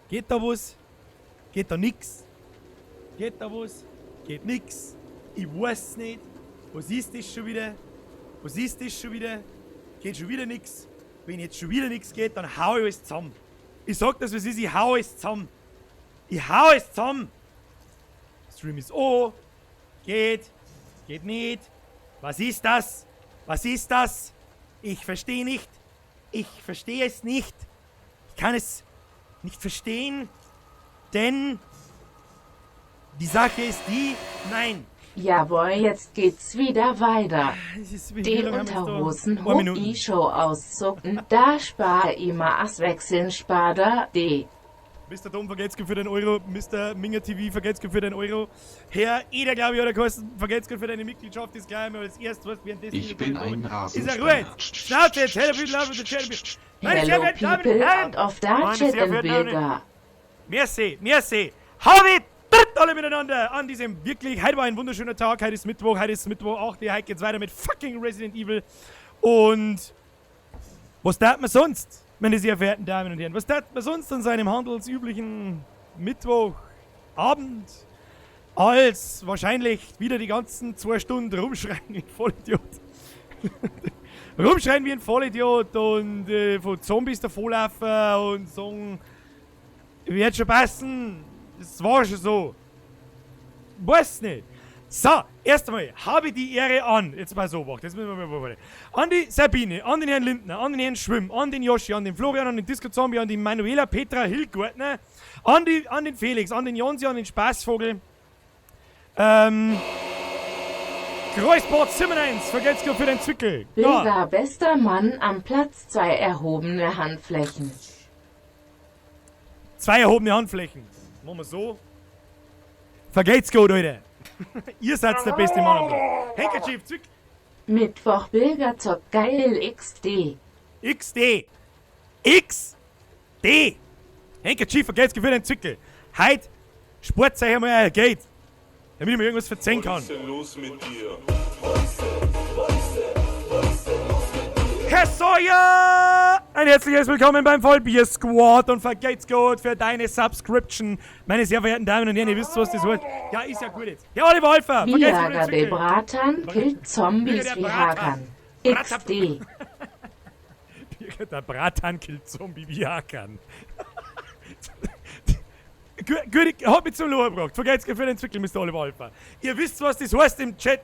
Geht da was? Geht da nix? Geht da was? Geht nix? Ich weiß nicht. Was ist das schon wieder? Was ist das schon wieder? Geht schon wieder nix? Wenn jetzt schon wieder nix geht, dann hau ich alles zusammen. Ich sag das, was ist, ich hau alles zusammen. Ich hau es zusammen. Stream ist o. Geht. Geht nicht. Was ist das? Was ist das? Ich verstehe nicht. Ich verstehe es nicht. Ich kann es nicht verstehen, denn die Sache ist die, nein. Jawohl, jetzt geht's wieder weiter. Es ist, wie Die lange haben wir jetzt da? Unterhosen Ein Minuten. Hockey-Show auszucken, da spar immer as wechseln Sparda D. Mr. Dom, vergelt's für den Euro. Mr. Minger TV, vergelt's für den Euro. Herr Eder, glaube ich, oder Carsten, vergelt's für deine Mitgliedschaft. Ist gleich einmal als erstes, was währenddessen. Ich bin ein Ist er Rasensprenger. gut? Schnauze jetzt, Hello, people, love the chat. Meine sehr Hello verehrten Damen und people Herren, out of Meine da sehr Chat and verehrten Damen und Bilder. Merci, merci. Habe tritt alle miteinander an diesem wirklich, heute war ein wunderschöner Tag, heute ist Mittwoch, auch die, heute geht's weiter mit fucking Resident Evil. Und was tat man sonst, meine sehr verehrten Damen und Herren, was tat man sonst an seinem handelsüblichen Mittwochabend, als wahrscheinlich wieder die ganzen 2 Stunden rumschreien wie ein Vollidiot. Rumschreien wie ein Vollidiot und von Zombies davonlaufen und sagen, wird schon passen, das war schon so. Weiß nicht. So, erst einmal, habe die Ehre an, jetzt mal so, warte, jetzt müssen wir mal, warte. An die Sabine, an den Herrn Lindner, an den Herrn Schwimm, an den Yoshi, an den Florian, an den Disco Zombie, an die Manuela Petra Hillgärtner, an den Felix, an den Jonsi, an den Spaßvogel, Kreuzbord 71, vergelt's Gott für den Zwickel. Ja. Bilder, bester Mann am Platz, 2 erhobene Handflächen. 2 erhobene Handflächen. Machen wir so. Vergelt's gut, Alter. Ihr seid der beste Mann am Platz. Handkerchief, Zwick. Mittwoch Bilger zockt geil XD. XD. XD. Handkerchief, vergelt's gut für den Zwickel. Heut spart euch einmal euer Geld, damit ich mir irgendwas verzeihen kann. Was ist denn los mit dir? Herr Sawyer! Ein herzliches Willkommen beim Vollbier Squad und vergelt's gut für deine Subscription. Meine sehr verehrten Damen und Herren, ihr wisst, was das heißt. Ja, ist ja gut jetzt. Herr Oliver Alpha, vergelt's gut für den Viagra de Zwickel. Bratan killt Zombies Der wie Bratan. Hakan. Bratan. XD. Der Bratan killt Zombie wie Hakan. Gut, hat mich zum Lohr gebracht. Vergelt's gut für den Zwickel, Mister Oliver Alpha. Ihr wisst, was das heißt im Chat.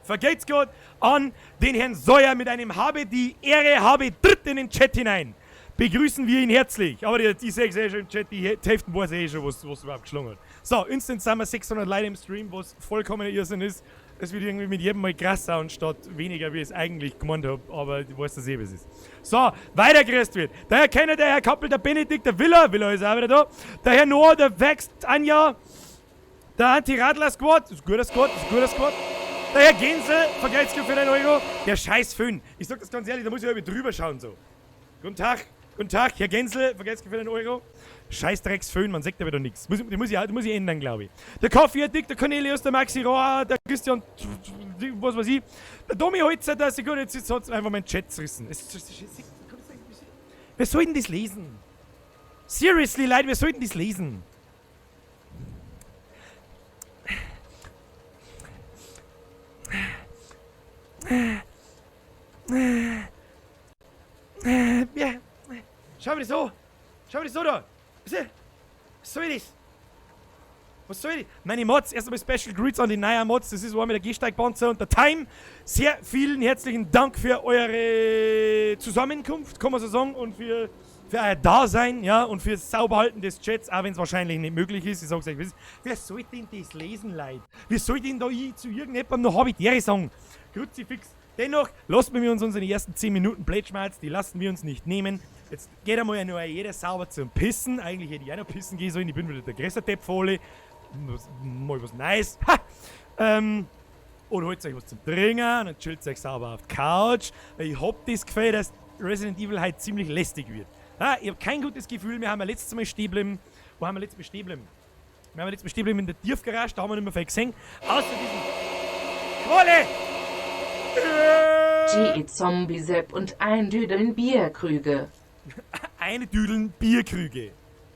Vergelt's Gott an den Herrn Sawyer mit einem Habe die Ehre, habe tritt in den Chat hinein. Begrüßen wir ihn herzlich. Aber die sehe ich eh schon im Chat, die Hälfte weiß eh schon, was überhaupt geschlungen hat. So, instant sind wir 600 Leute im Stream, was vollkommen Irrsinn ist. Es wird irgendwie mit jedem Mal krasser anstatt weniger, wie ich es eigentlich gemeint hab, aber ich weiß, dass eh, wie es ist. So, weiter gerüst wird. Der Herr Kenner, der Herr Kappel, der Benedikt, der Willer, Willer ist auch wieder da. Der Herr Noah, der Wächst, Anja, der Anti-Radler Squad, ist ein guter Squad, ist ein guter Squad. Der Herr Gensel, vergelt's für den Euro. Der scheiß Föhn. Ich sag das ganz ehrlich, da muss ich irgendwie drüber schauen so. Guten Tag, guten Tag, Herr Gensel, vergelt's für den Euro. Scheiß Drecksföhn, man sagt ja wieder nix. Muss ich ändern, glaub ich. Der Kaffee Dick, der Cornelius, der Maxi Rohr, der Christian, was weiß ich. Der Domi Holzer, der Sekunde, jetzt hat's einfach meinen Chat zerrissen. Wer soll denn das lesen? Seriously, Leute, wer soll denn das lesen? Ja. Schau mir das an. Schau mir das an da. Was soll das? Was soll das? Meine Mods, erst einmal Special Greets an die neuen Mods. Das ist einmal der Gehsteigpanzer und der Time. Sehr vielen herzlichen Dank für eure Zusammenkunft, kann man so sagen, und für euer Dasein, ja, und fürs Sauberhalten des Chats, auch wenn's wahrscheinlich nicht möglich ist. Ich sag's euch, wer soll denn das lesen, Leute? Wer soll denn da ich zu irgendjemandem noch Habitäre sagen? Kruzifix. Dennoch lassen wir uns unsere ersten 10 Minuten Plätschmerz, die lassen wir uns nicht nehmen. Jetzt geht einmal nur jeder sauber zum Pissen. Eigentlich hätte ich auch noch pissen gehen sollen, ich bin wieder der größte Depp voll. Mal was Neues. Ha! Und holt euch was zum Trinken und chillt euch sauber auf die Couch. Weil ich hab das Gefühl, dass Resident Evil heute ziemlich lästig wird. Ha, ich hab kein gutes Gefühl, wir haben ja letztes Mal stehen geblieben. Wo haben wir letztes Mal stehen geblieben? Wir haben ja letztes Mal stehen geblieben in der Tiefgarage, da haben wir nicht mehr viel gesehen. Außer diesem Qualle! G Zombie Sepp und ein Düdeln Bierkrüge. Eine Düdeln Bierkrüge.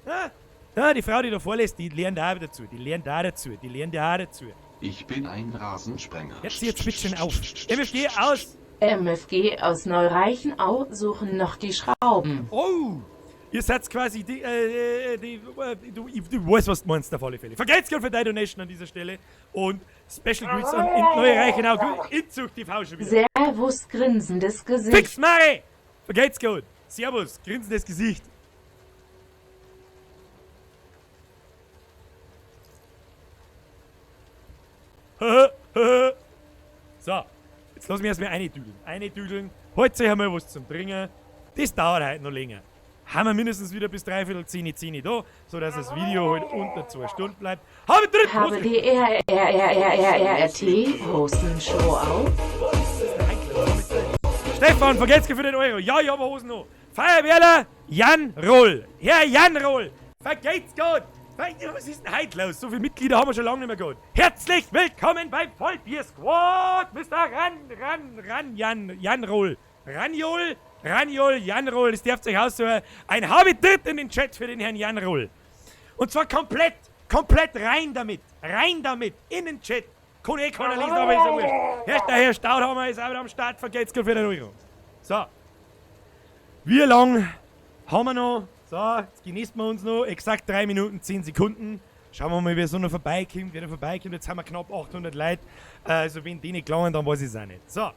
Ja? Ja, die Frau, die da vorliest, die lernt auch dazu. Die lernt auch dazu. Die lernt auch dazu. Ich bin ein Rasensprenger. Jetzt jetzt bitte schön auf. MFG aus. MFG aus Neureichenau suchen noch die Schrauben. Oh! Ihr seid quasi die, du, du weißt, was du meinst, auf alle Fälle. Vergelt's Gott für deine Donation an dieser Stelle und Special Greets an in Neureichenau. Inzug TV schon wieder. Servus, grinsendes Gesicht. Fix, Mari! Vergelt's Gott. Servus, grinsendes Gesicht. So, jetzt lass mich erstmal eindüdeln. Eindüdeln. Holt euch einmal was zum Trinken. Das dauert heute noch länger. Haben wir mindestens wieder bis 9:45, 10 da, sodass das Video heute unter 2 Stunden bleibt. Habe dritt! Habe D R R R R R R R T Hosenshow auf. Stefan, vergelt's für den Euro. Ja, ich hab Hosen noch. Feuerwehrler Jan Roll. Herr Jan Roll. Vergelt's Gott. Was ist denn heute los? So viele Mitglieder haben wir schon lange nicht mehr gehabt. Herzlich willkommen beim Vollbier Squad. Mister Ran, Ran, Ran, Jan, Jan Roll. Ranjol, Ranjol, Jan Roll. Das dürft ihr euch aussuchen. Ein Habitritt in den Chat für den Herrn Jan Roll. Und zwar komplett, komplett rein damit. Rein damit. In den Chat. Kann eh keiner lesen, aber ist ja wurscht. Herr Staudhammer ist auch wieder am Start. Vergelt's Gott für den Euro. So. Wie lang haben wir noch? So, jetzt genießen wir uns noch. Exakt 3 Minuten, 10 Sekunden. Schauen wir mal, wer so noch vorbeikommt. Wer noch vorbeikommt. Jetzt haben wir knapp 800 Leute. Also, wenn die nicht gelangen, dann weiß ich es auch nicht. So.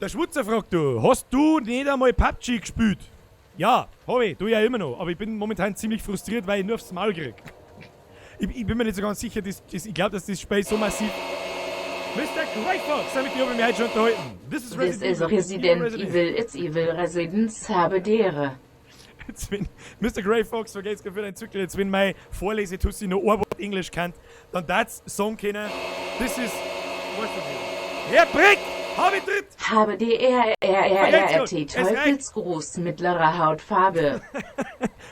Der Schwutzer fragt du, hast du nicht einmal PUBG gespielt? Ja, hab ich, tu ich ja immer noch. Aber ich bin momentan ziemlich frustriert, weil ich nur aufs Maul krieg. Ich bin mir nicht so ganz sicher, ich glaub, dass das Spiel so massiv... Mister Greyfox, damit habe ich mich heute schon unterhalten. This is This is Resident Evil, it's Evil Residence, habe dere. Jetzt, wenn Mister Greyfox, vergesst für deinen Zückel, jetzt wenn mein Vorlesetussi noch ein Wort Englisch kennt, dann darf's sagen können, this is... Weißt du nicht. Herr Brick! Habe dritt! Habe D R R R R R T Es reicht. Teufelsgruß mittlerer Hautfarbe.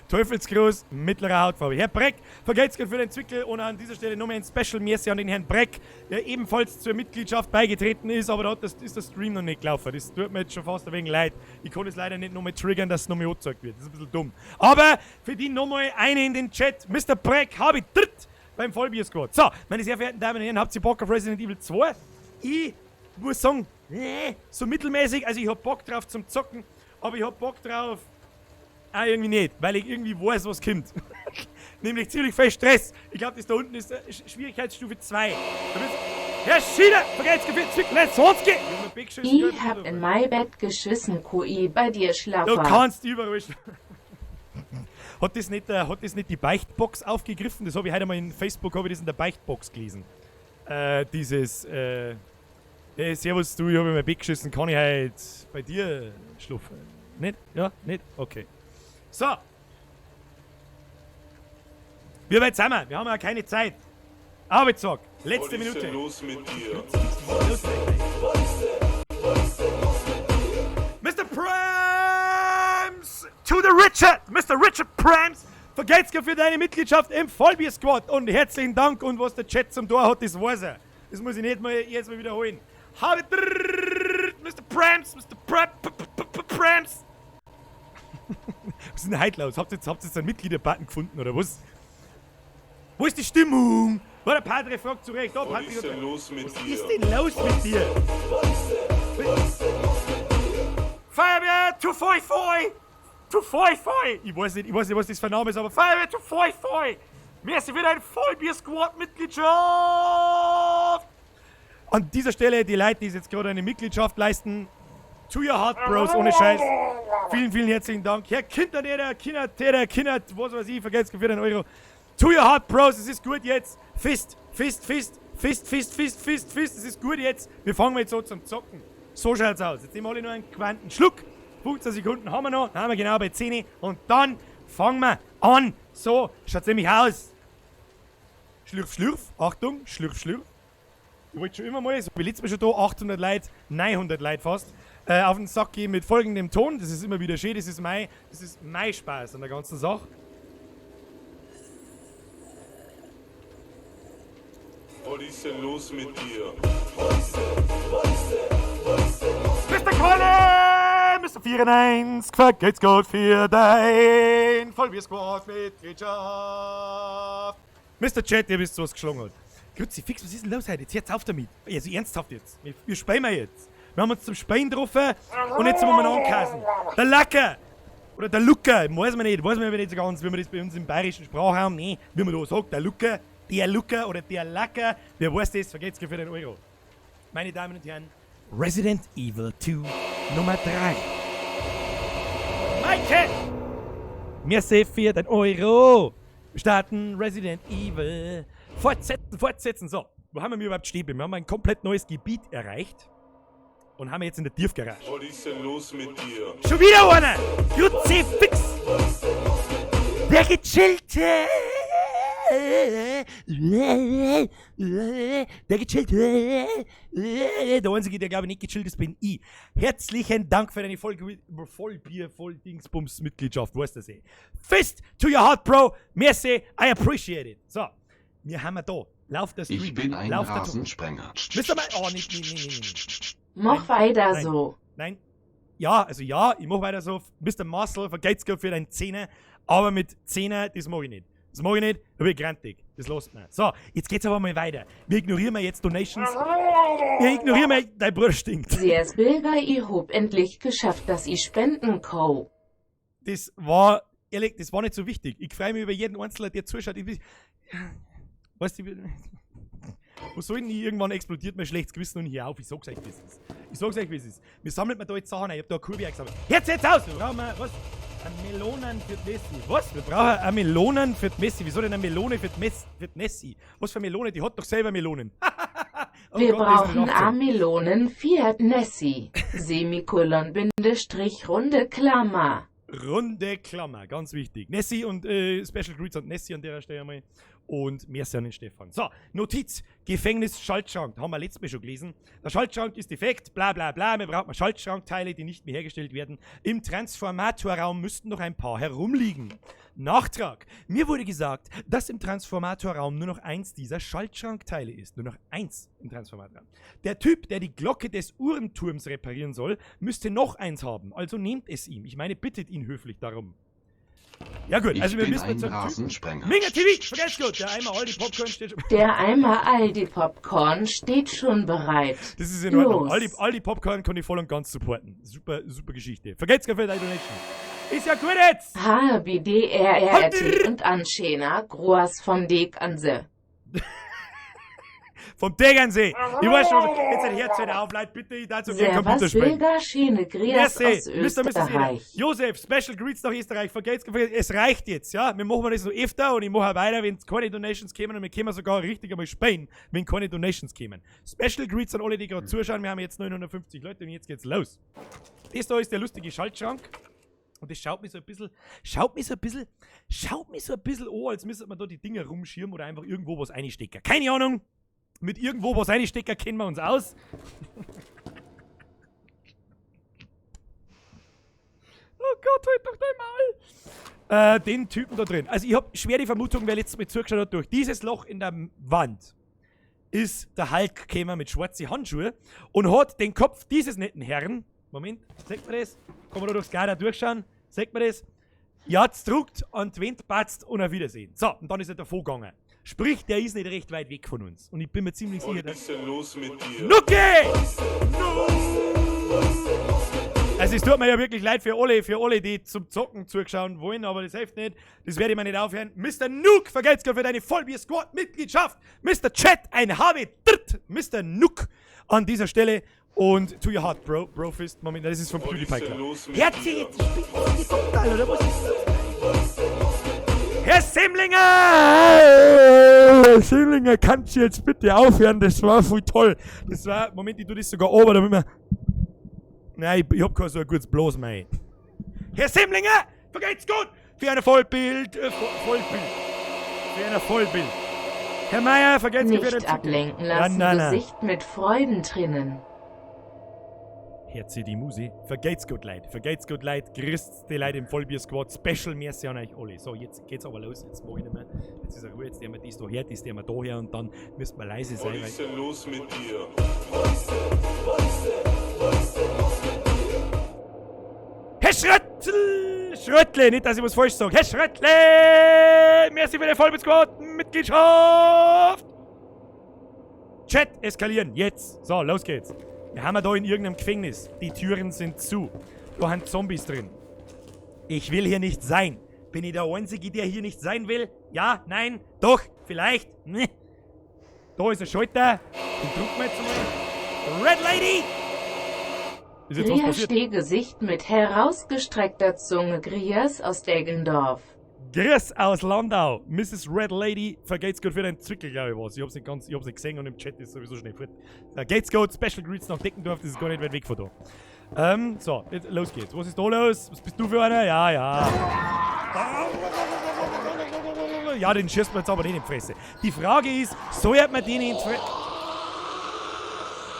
Teufelsgruß mittlerer Hautfarbe. Herr Breck, vergelt's Gott für den Zwickel und an dieser Stelle nochmal ein Special Merci an den Herrn Breck, der ebenfalls zur Mitgliedschaft beigetreten ist, aber da ist der Stream noch nicht gelaufen. Das tut mir jetzt schon fast ein wenig leid. Ich kann es leider nicht nochmal triggern, dass es nochmal angezeigt wird. Das ist ein bisschen dumm. Aber für die nochmal eine in den Chat. Mister Breck, habe dritt beim Vollbier Squad. So, meine sehr verehrten Damen und Herren, habt ihr Bock auf Resident Evil 2? Ich muss sagen, nee, so mittelmäßig, also ich hab Bock drauf zum Zocken, aber ich hab Bock drauf auch irgendwie nicht, weil ich irgendwie weiß, was kommt. Nämlich ziemlich viel Stress. Ich glaub, das da unten ist Schwierigkeitsstufe 2. Da bist Herr Schieder, vergelt's Gefühl, zwick, nein, sonst geht! Ich hab mir Big Schiss, Ich ich hab hab mir in mein Bett geschissen, QI, bei dir Schlaffer. Du kannst überall schlafen. Hat das nicht die Beichtbox aufgegriffen? Das hab ich heute mal in Facebook, hab ich das in der Beichtbox gelesen. Dieses, hey, servus du, ich hab in mein Bett geschissen, kann ich heute bei dir schlafen? Nicht? Ja? Nicht? Okay. So. Wir weit sind wir? Wir haben ja keine Zeit. Arbeitssack. Letzte Was ist Minute. denn los mit dir? Mister Prams to the Richard! Mister Richard Prams! Vergelt's für deine Mitgliedschaft im Vollbier Squad und herzlichen Dank und was der Chat zum Tor hat, das weiß er. Das muss ich nicht mal jetzt mal wiederholen. Habe Mister Prams, Mister Prams! Was ist denn heute los? Habt ihr jetzt einen Mitgliederbutton gefunden oder was? Wo ist die Stimmung? War der Padre fragt zurecht. Oh, Was Padre ist denn los mit Was dir? ist denn los mit dir? Feuerwehr to foi foi! To foi foi! Ich weiß nicht, was das für ein Name ist, aber Feuerwehr to foi foi! Merci für dein Vollbier-Squad-Mitgliedschaft! An dieser Stelle, die Leute, die sich jetzt gerade eine Mitgliedschaft leisten, to your heart, Bros, ohne Scheiß. Vielen, vielen herzlichen Dank. Herr Kindertäter, Kindertäter, Kinder, was weiß ich, vergelt's für den Euro. To your heart, Bros, es ist gut jetzt. Fist, Fist, Fist, Fist, Fist, Fist, Fist, Fist, es ist gut jetzt. Wir fangen jetzt so zum Zocken. So schaut's aus. Jetzt nehmen wir alle nur einen Quantenschluck. 15 Sekunden haben wir noch, dann haben wir genau bei 10 und dann fangen wir an. So schaut's nämlich aus. Schlürf, schlürf, Achtung, schlürf, schlürf. Ich wollte schon immer mal, so wie letztes Mal schon da, 800 Leute, 900 Leute fast, auf den Sack gehen mit folgendem Ton. Das ist immer wieder schön, das ist mein Spaß an der ganzen Sache. Was ist denn los mit dir? Mister Colin! Mister 1994, vergelt's Gott für dein Vollbier-Squad Mitgliedschaft. Mr. Chat, ihr wisst, was geschlagen hat. Kruzifix, was ist denn los heute? Jetzt hört's auf damit. Also ernsthaft jetzt. Wir spielen wir jetzt. Wir haben uns zum Spielen getroffen und jetzt sind wir mal ankassen. Der Lacker! Oder der Lucker, weiß man nicht, weiß man nicht so ganz, wie man das bei uns im bayerischen Sprachraum, nee, wie man da sagt, der Lucker, der Lucker oder der Lacker, wer weiß das, vergeht's für den Euro. Meine Damen und Herren, Resident Evil 2 Nummer 3. Maike! Merci für den Euro. Wir starten Resident Evil. Fortsetzen, fortsetzen. So, wo haben wir überhaupt stehen? Wir haben ein komplett neues Gebiet erreicht. Und haben wir jetzt in der Tiefgarage. Was ist denn los mit dir? Schon wieder einer! Kruzifix! Der gechillte! Der gechillte! Der Einzige, der glaube ich nicht gechillt ist, bin ich. Herzlichen Dank für deine Vollbier, Volldingsbums Mitgliedschaft, weißt du das eh. Fist to your heart, Bro! Merci, I appreciate it. So, wir haben da. Lauf der Stream. Ich bin ein Lauf der Ton. Rasensprenger. Mr. Ma oh, nicht, nee, nee, nee, nee. Mach weiter Nein. so. Nein. Ja, also ja, ich mach weiter so. Mr. Marcel, vergeht's gut für deinen Zehner. Aber mit Zehner, das mag ich nicht. Das mag ich nicht, da bin ich grantig. Das lasst man. So, jetzt geht's aber mal weiter. Wir ignorieren mal jetzt Donations. Wir ignorieren mal, dein Bruder stinkt. Sears Bilger, ihr hab endlich geschafft, dass ich spenden ko. Das war, ehrlich, das war nicht so wichtig. Ich freue mich über jeden Einzelnen, der zuschaut. Ich, weißt du, wo soll denn ich irgendwann explodiert mein schlechtes Gewissen und hier auf? Ich sag's euch, wie es ist. Ich sag's euch, wie es ist. Wir sammeln mir da jetzt Sachen ein. Ich hab da eine Kurve eingesammelt. Jetzt, jetzt aus! Wir brauchen mal, was? Eine Melonen für die Messi. Was? Wir brauchen eine Melonen für die Messi. Wieso denn eine Melone für die Messi? Was für eine Melone? Die hat doch selber Melonen. Oh Wir Gott, die ist brauchen nicht 18. a Melonen Fiat Nessi. Semikolon Bindestrich runde Klammer. Runde Klammer, ganz wichtig. Nessi und Special Greets an Nessi an der Stelle einmal. Und merci an den Stefan. So, Notiz: Gefängnis-Schaltschrank. Haben wir letztes Mal schon gelesen. Der Schaltschrank ist defekt, bla bla bla. Wir brauchen Schaltschrankteile, die nicht mehr hergestellt werden. Im Transformatorraum müssten noch ein paar herumliegen. Nachtrag: Mir wurde gesagt, dass im Transformatorraum nur noch eins dieser Schaltschrankteile ist. Nur noch eins im Transformatorraum. Der Typ, der die Glocke des Uhrenturms reparieren soll, müsste noch eins haben. Also nehmt es ihm. Ich meine, bittet ihn höflich darum. Ja gut, Ich also wir bin müssen ein jetzt zum Typen. Rasensprenger. Minga TV, vergesst gut, der Eimer Aldi Popcorn steht schon. Der Eimer Aldi Popcorn steht schon bereit. Das ist in Ordnung. Los. Aldi Popcorn kann ich voll und ganz supporten. Super, super Geschichte. Vergesst für deine Donation. Ist ja gut jetzt! H B D R R T und Anschena Groas vom Deganse. Vom Tegernsee. Ich weiß schon, jetzt ein Herz wieder auf, Leute, bitte, ich darf so gerne Computer Servus spielen. Bilger, schöne Grias Merci, aus Mr. Mrs. Eder. Österreich. Josef, Special Greets nach Österreich. Vergesst, es reicht jetzt, ja? Wir machen das noch öfter und ich mache auch weiter, wenn keine Donations kämen und wir können sogar richtig einmal spielen, wenn keine Donations kämen. Special Greets an alle, die gerade zuschauen. Wir haben jetzt 950 Leute und jetzt geht's los. Das da ist der lustige Schaltschrank. Und das schaut mich so ein bisschen, schaut mich so ein bisschen, schaut mich so ein bisschen an, als müsste man da die Dinger rumschirmen oder einfach irgendwo was einstecken. Keine Ahnung! Mit irgendwo was einstecken kennen wir uns aus. Oh Gott, halt doch dein Maul! Den Typen da drin. Also ich hab schwer die Vermutung, wer letztes Mal zugeschaut hat, durch dieses Loch in der Wand ist der Hulk gekommen mit schwarzen Handschuhen und hat den Kopf dieses netten Herrn, Moment, sieht man das? Kann man da durchs Gader durchschauen? Sieht man das? Ja, druckt und die Wand patzt und auf Wiedersehen. So, und dann ist er davor gegangen. Sprich, der ist nicht recht weit weg von uns. Und ich bin mir ziemlich sicher, Was dass... ist denn los mit dir? Nucke! Also es tut mir ja wirklich leid für alle, die zum Zocken zugeschaut wollen, aber das hilft nicht. Das werde ich mir nicht aufhören. Mr. Nuke, vergelt's Gott für deine Vollbier-Squad-Mitgliedschaft. Mr. Chat, ein HW Dritt. Mr. Nuke an dieser Stelle. Und to your heart, Bro. Bro Fist. Moment, das ist vom Was ist PewDiePie denn klar. los mit Herz dir? jetzt spinnt die total, oder was ist das? Herr Semlinger! Herr Semlinger, kannst du jetzt bitte aufhören? Das war voll toll. Das war, Moment, ich tu das sogar ober, damit wir... Nein, ich hab kein so ein gutes Bloß, mei. Herr Semlinger, vergeht's gut! Für ein Vollbild, Vollbild. Für ein Vollbild. Herr Meier, vergeht's gut für Nicht den ablenken Ja, lassen, na, na. Gesicht mit Freudentränen. Herz die Musi. Vergeht's gut, Leid. Vergeht's gut, Leid. Grüßt die Leute im Vollbier-Squad. Special merci an euch alle. So, jetzt geht's aber los. Jetzt mach ich nicht mehr. Jetzt ist er Ruhe. Jetzt nehmen wir das da her, das nehmen wir da her und dann müssen wir leise sein. Was Weil ist denn los mit dir? Schröttl! Schröttle, nicht, dass ich was falsch sage. Herr Schröttle! Merci für die Vollbier-Squad-Mitgliedschaft! Chat eskalieren, jetzt! So, los geht's. Wir haben ja da in irgendeinem Gefängnis. Die Türen sind zu. Da haben Zombies drin. Ich will hier nicht sein. Bin ich der Einzige, der hier nicht sein will? Ja, nein, doch, vielleicht. Nee. Da ist ein Schalter. Den drücken wir jetzt einmal. Red Lady! Ist jetzt was passiert? Stehgesicht mit herausgestreckter Zunge. Grias aus Deggendorf. Grüß aus Landau. Mrs. Red Lady, vergeht's gut für deinen Zwickel, glaube ich, was. Ich hab's nicht ganz, ich hab's nicht gesehen und im Chat ist sowieso schnell fort. Geht's gut, Special Greets nach Deckendorf, das ist gar nicht weit weg von da. So, jetzt, los geht's. Was ist da los? Was bist du für einer? Ja, ja. Ja, den schießt man jetzt aber nicht in die Fresse. Die Frage ist, soll man den in die Fresse...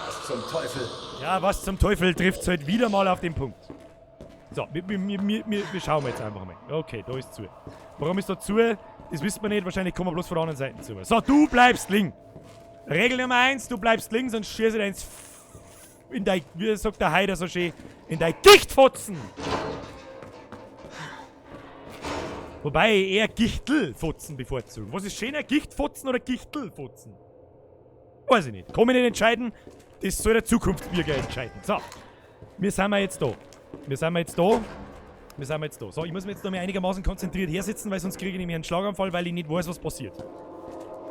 Was zum Teufel? Ja, was zum Teufel trifft's halt wieder mal auf den Punkt. So, wir schauen jetzt einfach mal. Okay, da ist zu. Warum ist da zu? Das wissen wir nicht. Wahrscheinlich kommen wir bloß von der anderen Seite zu. So, du bleibst links. Regel Nummer 1, du bleibst links, sonst schieße ich ins in dein, wie sagt der Heider so schön, in dein Gichtfotzen. Wobei ich eher Gichtelfotzen bevorzugen. Was ist schöner, Gichtfotzen oder Gichtelfotzen? Weiß ich nicht. Kann mich nicht entscheiden. Das soll der Zukunftsbürger entscheiden. So, wir sind jetzt da. Wir sind jetzt da. Wir sind jetzt da. So, ich muss mich jetzt noch mal einigermaßen konzentriert hersitzen, weil sonst kriege ich nämlich einen Schlaganfall, weil ich nicht weiß, was passiert.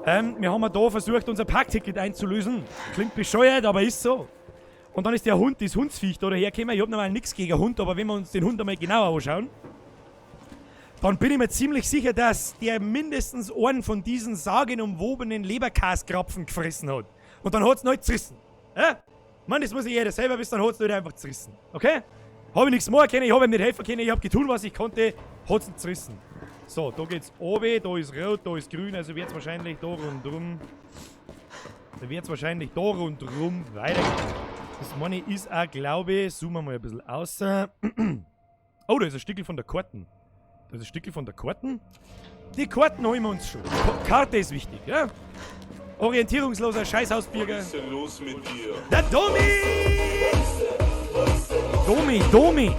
Wir haben da versucht, unser Parkticket einzulösen. Klingt bescheuert, aber ist so. Und dann ist der Hund, das Hundsviech da dahergekommen. Ich hab normal nichts gegen Hund, aber wenn wir uns den Hund einmal genauer anschauen, dann bin ich mir ziemlich sicher, dass der mindestens einen von diesen sagenumwobenen Leberkaskrapfen gefressen hat. Und dann hat's neu zerrissen. Ja? Mann, das muss ich jeder selber wissen, dann hat's nicht einfach zerrissen. Okay? Hab ich nichts machen können, ich hab ihm nicht helfen können, ich hab getan, was ich konnte, hat's ihn zerrissen. So, da geht's oben, da ist rot, da ist grün, also wird's wahrscheinlich da rundrum. Da wird's wahrscheinlich da rundrum weitergehen. Das meine ist auch, glaube ich, zoomen wir mal ein bisschen außer. Oh, da ist ein Stückel von der Karten. Da ist ein Stückel von der Karten. Die Karten holen wir uns schon. Karte ist wichtig, ja? Orientierungsloser Scheißhausbürger. Was ist denn los mit dir? Der Domi! Domi, Domi!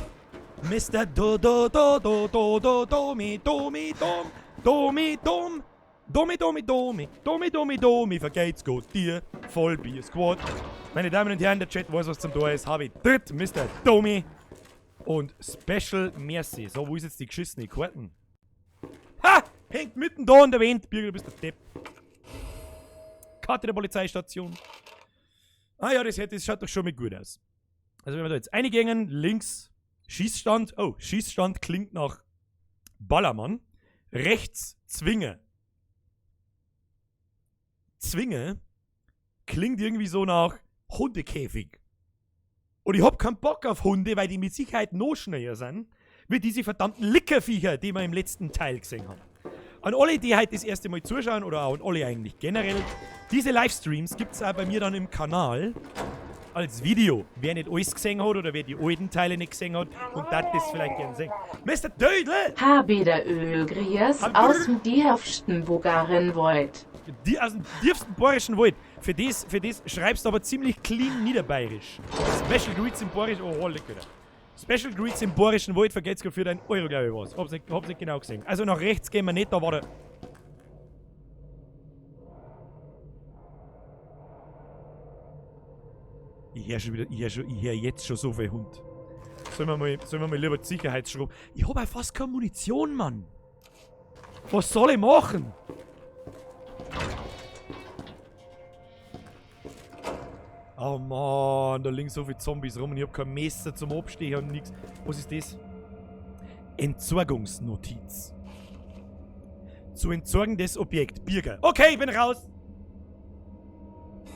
Mr. Do, Do, Do, Do, Do, Do, Domi, Domi, Dom, Domi, Dom, Domi, Domi, Domi, Domi, Domi, Domi, vergeht's gut dir, Vollbier Squad. Meine Damen und Herren, der Chat weiß, was zum Tor ist. Habe ich dritt, Mr. Domi und Special Merci. So, wo ist jetzt die geschissene Karten? Ha! Hängt mitten da an der Wand. Birger, du bist der Depp. Karte der Polizeistation. Ah ja, das schaut doch schon mal gut aus. Also wenn wir da jetzt eingehen, links Schießstand. Oh, Schießstand klingt nach Ballermann. Rechts Zwinge. Zwinge klingt irgendwie so nach Hundekäfig. Und ich hab keinen Bock auf Hunde, weil die mit Sicherheit noch schneller sind, wie diese verdammten Lickerviecher, die wir im letzten Teil gesehen haben. An alle, die heute das erste Mal zuschauen, oder auch an alle eigentlich generell, diese Livestreams gibt's auch bei mir dann im Kanal als Video. Wer nicht alles gesehen hat oder wer die alten Teile nicht gesehen hat und das vielleicht gern sehen. Mr. Dödel! Habeder Ölgriers aus dem tiefsten Bulgarenwald. Die aus dem tiefsten bayerischen Wald. Für das schreibst du aber ziemlich clean niederbayerisch. Special Greets im bayerischen... Oh, lecker. Special Greets im bayerischen Wald vergeht's für deinen Euro, glaube ich, was. Hab's nicht genau gesehen. Also nach rechts gehen wir nicht, da war der... Ich hör schon wieder, ich hör jetzt schon so viel Hund. Sollen wir mal lieber die Sicherheitsschraube... Ich hab ja fast keine Munition, Mann. Was soll ich machen? Oh Mann, da liegen so viele Zombies rum und ich hab kein Messer zum Abstechen und nix. Was ist das? Entsorgungsnotiz. Zu entsorgen des Objekt. Birger. Okay, ich bin raus.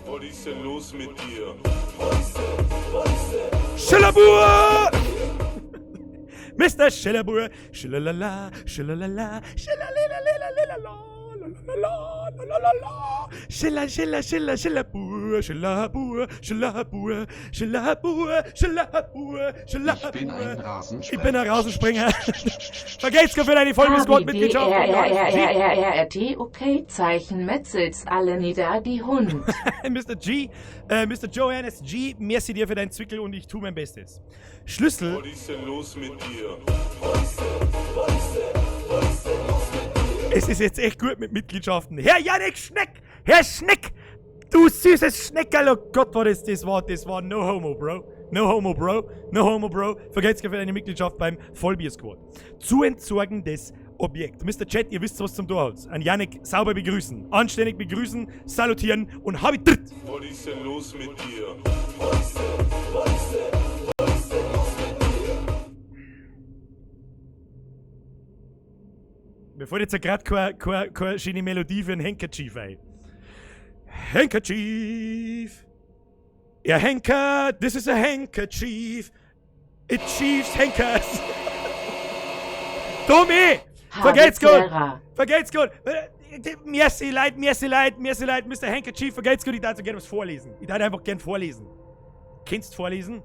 Was ist denn los mit dir? Schillerbur! Mr. Schillerbur! Schillerlala, schillerlala, schillerlalalalala, lalalala, lalalala. Schiller, Schiller, Schiller, Schillerbur! Schlabur, Schlabur, Schlabur, Schlabur, Schlabur, Ich bin ein Schlabur. Rasensprenger. Ich bin ein Rasensprenger. Vergelt's für deine Vollbier-Squad-Mitgliedschaft. R R R R R R R T okay Zeichen metzels alle nieder die Hund. Mr. G, Mr. Johannes G, merci dir für deinen Zwickel und ich tue mein Bestes. Schlüssel. Was ist denn los mit dir? Es ist jetzt echt gut mit Mitgliedschaften. Herr Yannick Schneck! Herr Schneck! Du süßes Schneckerl! Oh Gott, war das, das war no homo, Bro. No homo, Bro. No homo, Bro. Vergelt's für deine Mitgliedschaft beim Vollbier-Squad. Zu entsorgendes Objekt. Mr. Chat, ihr wisst, was zum Tor haut. An Yannick sauber begrüßen. Anständig begrüßen, salutieren und Habitritt! Was ist denn los mit dir? Mir fällt jetzt ja gerade keine schöne Melodie für einen Handkerchief ein. Handkerchief! Ja, Henker, this is a handkerchief. It chiefs Henkers. Tommy! Vergelt's gut! Habezera. Vergelt's gut! Merci leid, merci leid, merci leid, Mr. Handkerchief, vergelt's gut, ich darf so gerne was vorlesen. Ich darf einfach gern vorlesen. Kennst vorlesen?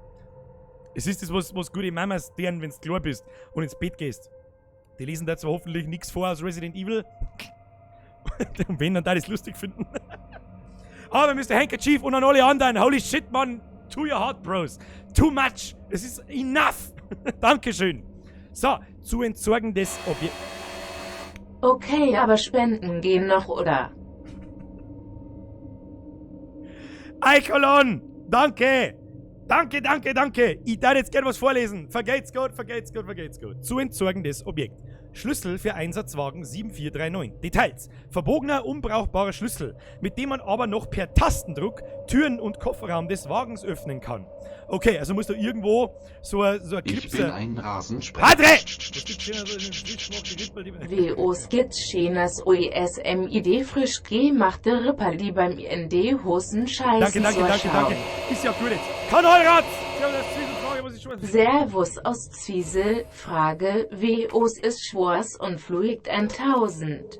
Es ist das, was gute Mamas deren, wenn's klar bist und ins Bett gehst. Die lesen da zwar hoffentlich nichts vor aus Resident Evil. Und wenn, dann da das lustig finden. Aber Mr. Handkerchief und an alle anderen, holy shit, man, to your heart, Bros. Too much. Es ist enough. Dankeschön. So, zu entsorgendes Objekt. Okay, aber Spenden gehen noch, oder? Eikolon, danke. Danke, danke, danke. Ich darf jetzt gerne was vorlesen. Vergelt's Gott, vergelt's Gott, vergelt's Gott. Zu entsorgendes Objekt. Schlüssel für Einsatzwagen 7439. Details. Verbogener, unbrauchbarer Schlüssel, mit dem man aber noch per Tastendruck Türen und Kofferraum des Wagens öffnen kann. Okay, also muss da irgendwo so ein Ich Clipser... bin ein Rasensprenger. Padre! WO Skizz OESMID frisch gemachte Ripperli beim IND Hosen Scheißen Danke, danke, zur danke, Schau. danke. Ist ja gut jetzt. Kanalrat! Sie haben das Zwischenfrage, muss ich schon... Servus aus Zwiesel, Frage, WOs ist Schwors und fluigt 1000.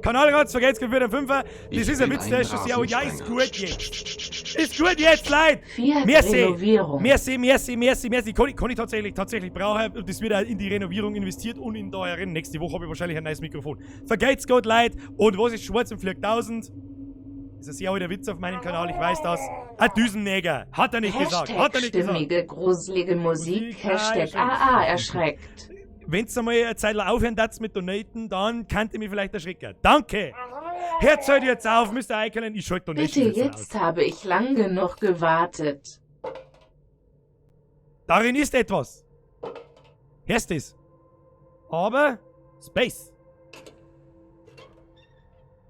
Kanalrat, vergelt's Gott für den Fünfer. Das Ich ist ein bin Witz, der ist schon sehr... Oh, ja, ist Rasensprenger. gut jetzt. Ist gut jetzt, Leute! Fiat Merci. Renovierung. Merci, merci, merci, merci. Kann ich tatsächlich brauchen. Und das wird auch in die Renovierung investiert und in da herin. Nächste Woche habe ich wahrscheinlich ein neues Mikrofon. Vergelt's Gott, Leute. Und was ist schwarz und fliegt 1000? Ist ein sehr alter Witz auf meinem Kanal, ich weiß das. Ein Düsenneger. Hat er nicht gesagt. Hashtag Hat er nicht gesagt. stimmige, gruselige Musik, Musik, Hashtag ah, AA erschreckt. Wenn's einmal eine Zeit lang aufhören darfst mit Donaten, dann könnt ihr mich vielleicht erschrecken. Danke! Hört halt jetzt auf, Mr. Eikelen. Ich schalte Donations Bitte jetzt jetzt aus. habe ich lang genug gewartet. Darin ist etwas. Hörst es? Aber Space.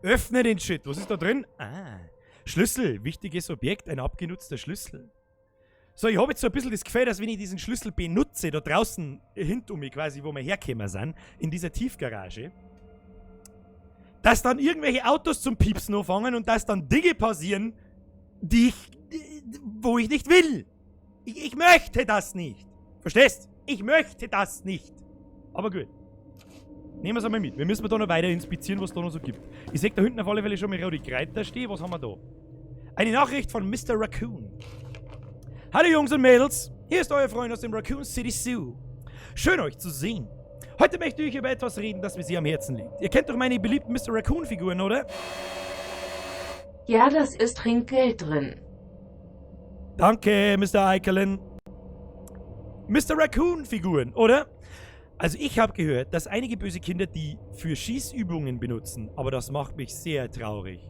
Öffne den Shit. Was ist da drin? Ah, Schlüssel. Wichtiges Objekt, ein abgenutzter Schlüssel. So, ich habe jetzt so ein bisschen das Gefühl, dass wenn ich diesen Schlüssel benutze, da draußen hinter mir quasi, wo wir hergekommen sind, in dieser Tiefgarage, dass dann irgendwelche Autos zum Piepsen anfangen und dass dann Dinge passieren, wo ich nicht will. Ich möchte das nicht. Verstehst? Ich möchte das nicht. Aber gut. Nehmen wir es einmal mit. Wir müssen da noch weiter inspizieren, was da noch so gibt. Ich sehe da hinten auf alle Fälle schon mal rote Kreiter stehen. Was haben wir da? Eine Nachricht von Mr. Raccoon. Hallo Jungs und Mädels, hier ist euer Freund aus dem Raccoon City Zoo. Schön euch zu sehen. Heute möchte ich über etwas reden, das mir sehr am Herzen liegt. Ihr kennt doch meine beliebten Mr. Raccoon-Figuren, oder? Ja, das ist Trinkgeld drin. Danke, Mr. Eikelen. Mr. Raccoon-Figuren, oder? Also ich habe gehört, dass einige böse Kinder die für Schießübungen benutzen, aber das macht mich sehr traurig.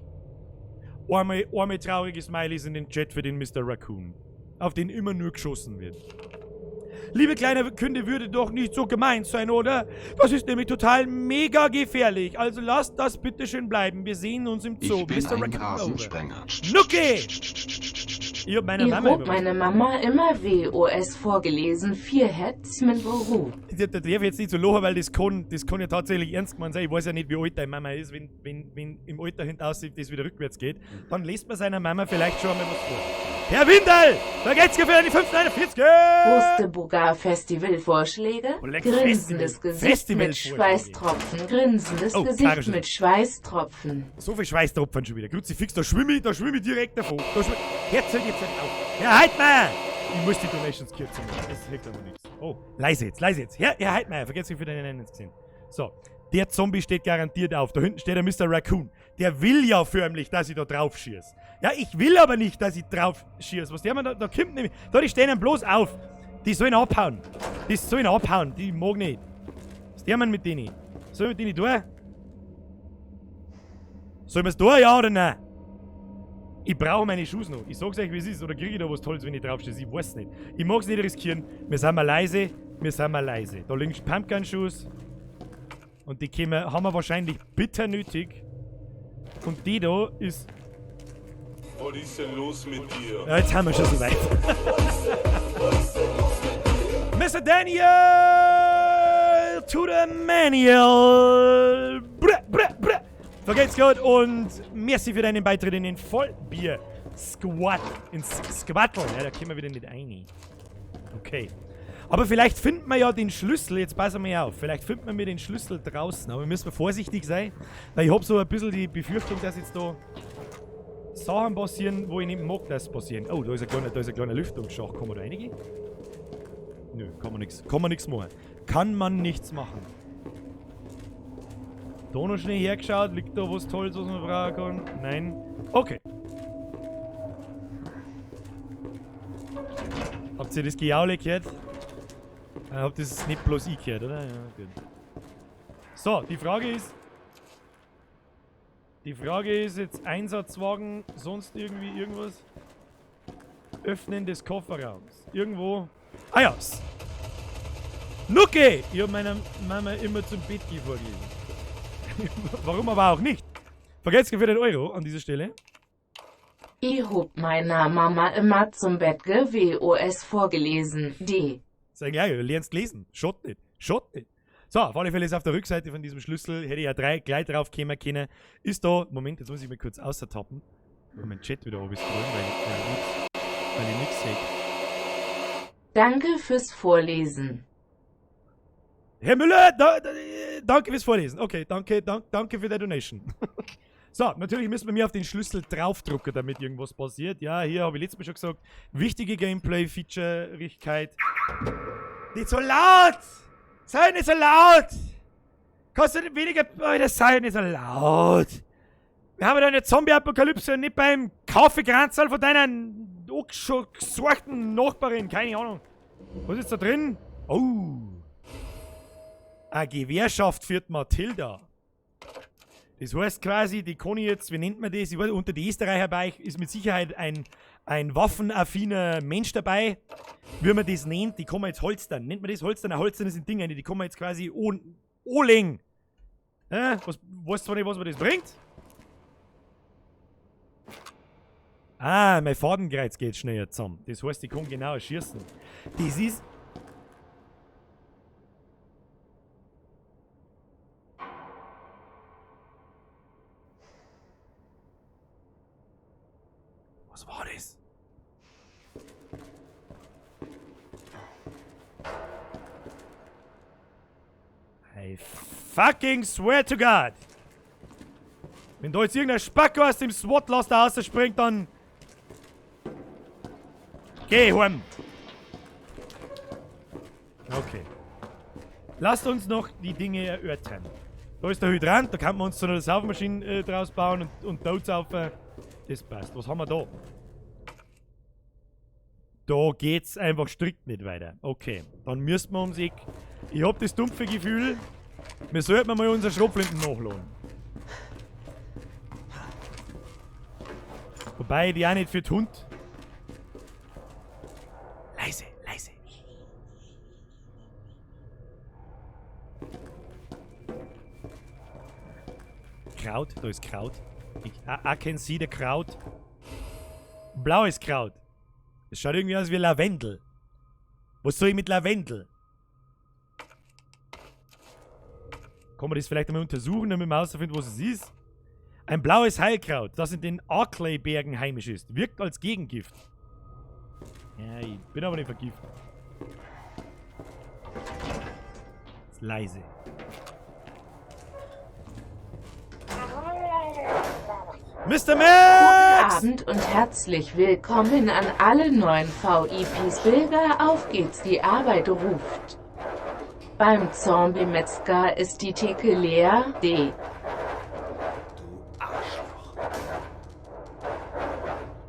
Arme traurige Smileys in den Chat für den Mr. Raccoon, auf den immer nur geschossen wird. Liebe kleine Kunde, würde doch nicht so gemeint sein, oder? Das ist nämlich total mega gefährlich. Also lasst das bitte schön bleiben. Wir sehen uns im Zoo. Ich bin Mr. ein Raccoon over. Rasensprenger. Schnucki! Ich hab meiner Ich Mama hab immer was meine Mama immer WOS vorgelesen. 4 Hertz mit Beru. Da darf ich jetzt nicht so lachen, weil das kann ja tatsächlich ernst gemeint sein. Ich weiß ja nicht, wie alt deine Mama ist. Wenn im Alter hinaus das wieder rückwärts geht, dann liest man seiner Mama vielleicht schon einmal was vor. Herr Windel, da geht's für die 549. Osterburger Festivalvorschläge? Oh, leck, Grinsendes Festival. Gesicht mit Festivalvorschläge. Schweißtropfen. Grinsendes Oh, Gesicht Karusel. mit Schweißtropfen. So viel Schweißtropfen schon wieder. Kruzifix, da schwimme ich direkt davon. Da schwimm Herr, zählt jetzt nicht auf. Herr Heidmeier! Ich muss die Donations kürzen. Das hilft aber nichts. Oh, leise jetzt, leise jetzt. Herr Heidmeier, vergesst nicht für deinen Namen gesehen. So, der Zombie steht garantiert auf. Da hinten steht der Mr. Raccoon. Der will ja förmlich, dass ich da drauf schieß. Ja, ich will aber nicht, dass ich drauf schieß. Was der man da, da kommt nämlich. Da, die stehen dann bloß auf. Die sollen abhauen. Die sollen abhauen. Die mag nicht. Was der man mit denen? Soll ich mit denen tun? Soll man's tun, ja oder nein? Ich brauche meine Schuhe noch. Ich sag's euch, wie es ist. Oder kriege ich da was Tolles, wenn ich draufstehe? Ich weiß nicht. Ich mag's nicht riskieren. Wir sind mal leise. Wir sind mal leise. Da liegen Pumpgun-Schuss. Und die kämen, haben wir wahrscheinlich bitter nötig. Und die da ist... Was ist denn los mit dir? Ja, jetzt haben wir schon so weit. Mr. Daniel to the Manuel. Brr, brr, brr. Vergelt's Gott und merci für deinen Beitritt in den Vollbier-Squad. Ins Squattel. Ja, da kommen wir wieder nicht rein. Okay. Aber vielleicht finden wir ja den Schlüssel, jetzt passen wir auf, vielleicht finden wir den Schlüssel draußen, aber wir müssen vorsichtig sein, weil ich hab so ein bisschen die Befürchtung, dass jetzt da Sachen passieren, wo ich nicht mag, dass passieren. Oh, da ist ein kleiner Lüftungsschacht. Kann man da reingehen? Nö, kann man nix. Kann man nix machen. Kann man nichts machen. Da noch schnell hergeschaut. Liegt da was Tolles, was man brauchen kann? Nein. Okay. Habt ihr das Gejaule gehört? Habt ihr das nicht bloß ich gehört, oder? Ja, gut. So, die Frage ist... Die Frage ist jetzt Einsatzwagen, sonst irgendwie irgendwas? Öffnen des Kofferraums. Irgendwo. Ah ja. Nucke! Ich hab meiner Mama immer zum Bett vorgelesen. Warum aber auch nicht? Vergesst für den Euro an dieser Stelle. Ich hab meiner Mama immer zum Bett WOS vorgelesen. D. Sag ja, du lernst lesen. Schaut nicht. Schaut nicht. So, auf alle Fälle ist auf der Rückseite von diesem Schlüssel, hätte ich ja gleich drauf kommen können, ist da, Moment, jetzt muss ich mal kurz außertappen, um meinen Chat wieder runterscrollen, weil ich nix sehe. Danke fürs Vorlesen. Herr Müller, danke fürs Vorlesen. Okay, danke für die Donation. So, natürlich müssen wir mir auf den Schlüssel draufdrucken, damit irgendwas passiert. Ja, hier habe ich letztes Mal schon gesagt, wichtige Gameplay-Feature-Richkeit. Nicht so laut! Sei nicht so laut! Kostet weniger... Alter, sei nicht so laut! Wir haben da eine Zombie-Apokalypse und nicht beim Kaffeekranzerl von deiner schon gesorgten Nachbarin. Keine Ahnung. Was ist da drin? Oh! Eine Gewehrschaft führt Mathilda. Das heißt quasi, die kann ich jetzt, wie nennt man das? Ich weiß, unter die Österreicher bei ist mit Sicherheit ein waffenaffiner Mensch dabei. Wie man das nennt, die kann man jetzt holstern. Nennt man das holstern? Ein Holstern sind Dinge, die kann man jetzt quasi anlegen. Was, weißt zwar nicht, was mir das bringt? Ah, mein Fadenkreuz geht schneller zusammen. Das heißt, ich kann genauer schießen. Das ist... Was war das? I fucking swear to God! Wenn da jetzt irgendein Spacko aus dem SWAT-Laster rausspringt, dann... Geh heim! Okay. Lasst uns noch die Dinge erörtern. Da ist der Hydrant, da kann man uns so eine Saufmaschine draus bauen und Toad saufen. Das passt. Was haben wir da? Da geht's einfach strikt nicht weiter. Okay, dann müssen wir ums Eck. Ich hab das dumpfe Gefühl, wir sollten mal unsere Schrotflinten nachladen. Wobei die auch nicht für den Hund. Leise, leise. Kraut, da ist Kraut. I can see the Kraut. Blaues Kraut. Das schaut irgendwie aus wie Lavendel. Was soll ich mit Lavendel? Kann man das vielleicht einmal untersuchen, damit man herausfindet, was es ist? Ein blaues Heilkraut, das in den Arklay-Bergen heimisch ist. Wirkt als Gegengift. Ja, ich bin aber nicht vergiftet. Ist leise. Mr. Max! Guten Abend und herzlich willkommen an alle neuen VIPs. Bilder, auf geht's, die Arbeit ruft. Beim Zombie-Metzger ist die Theke leer. D.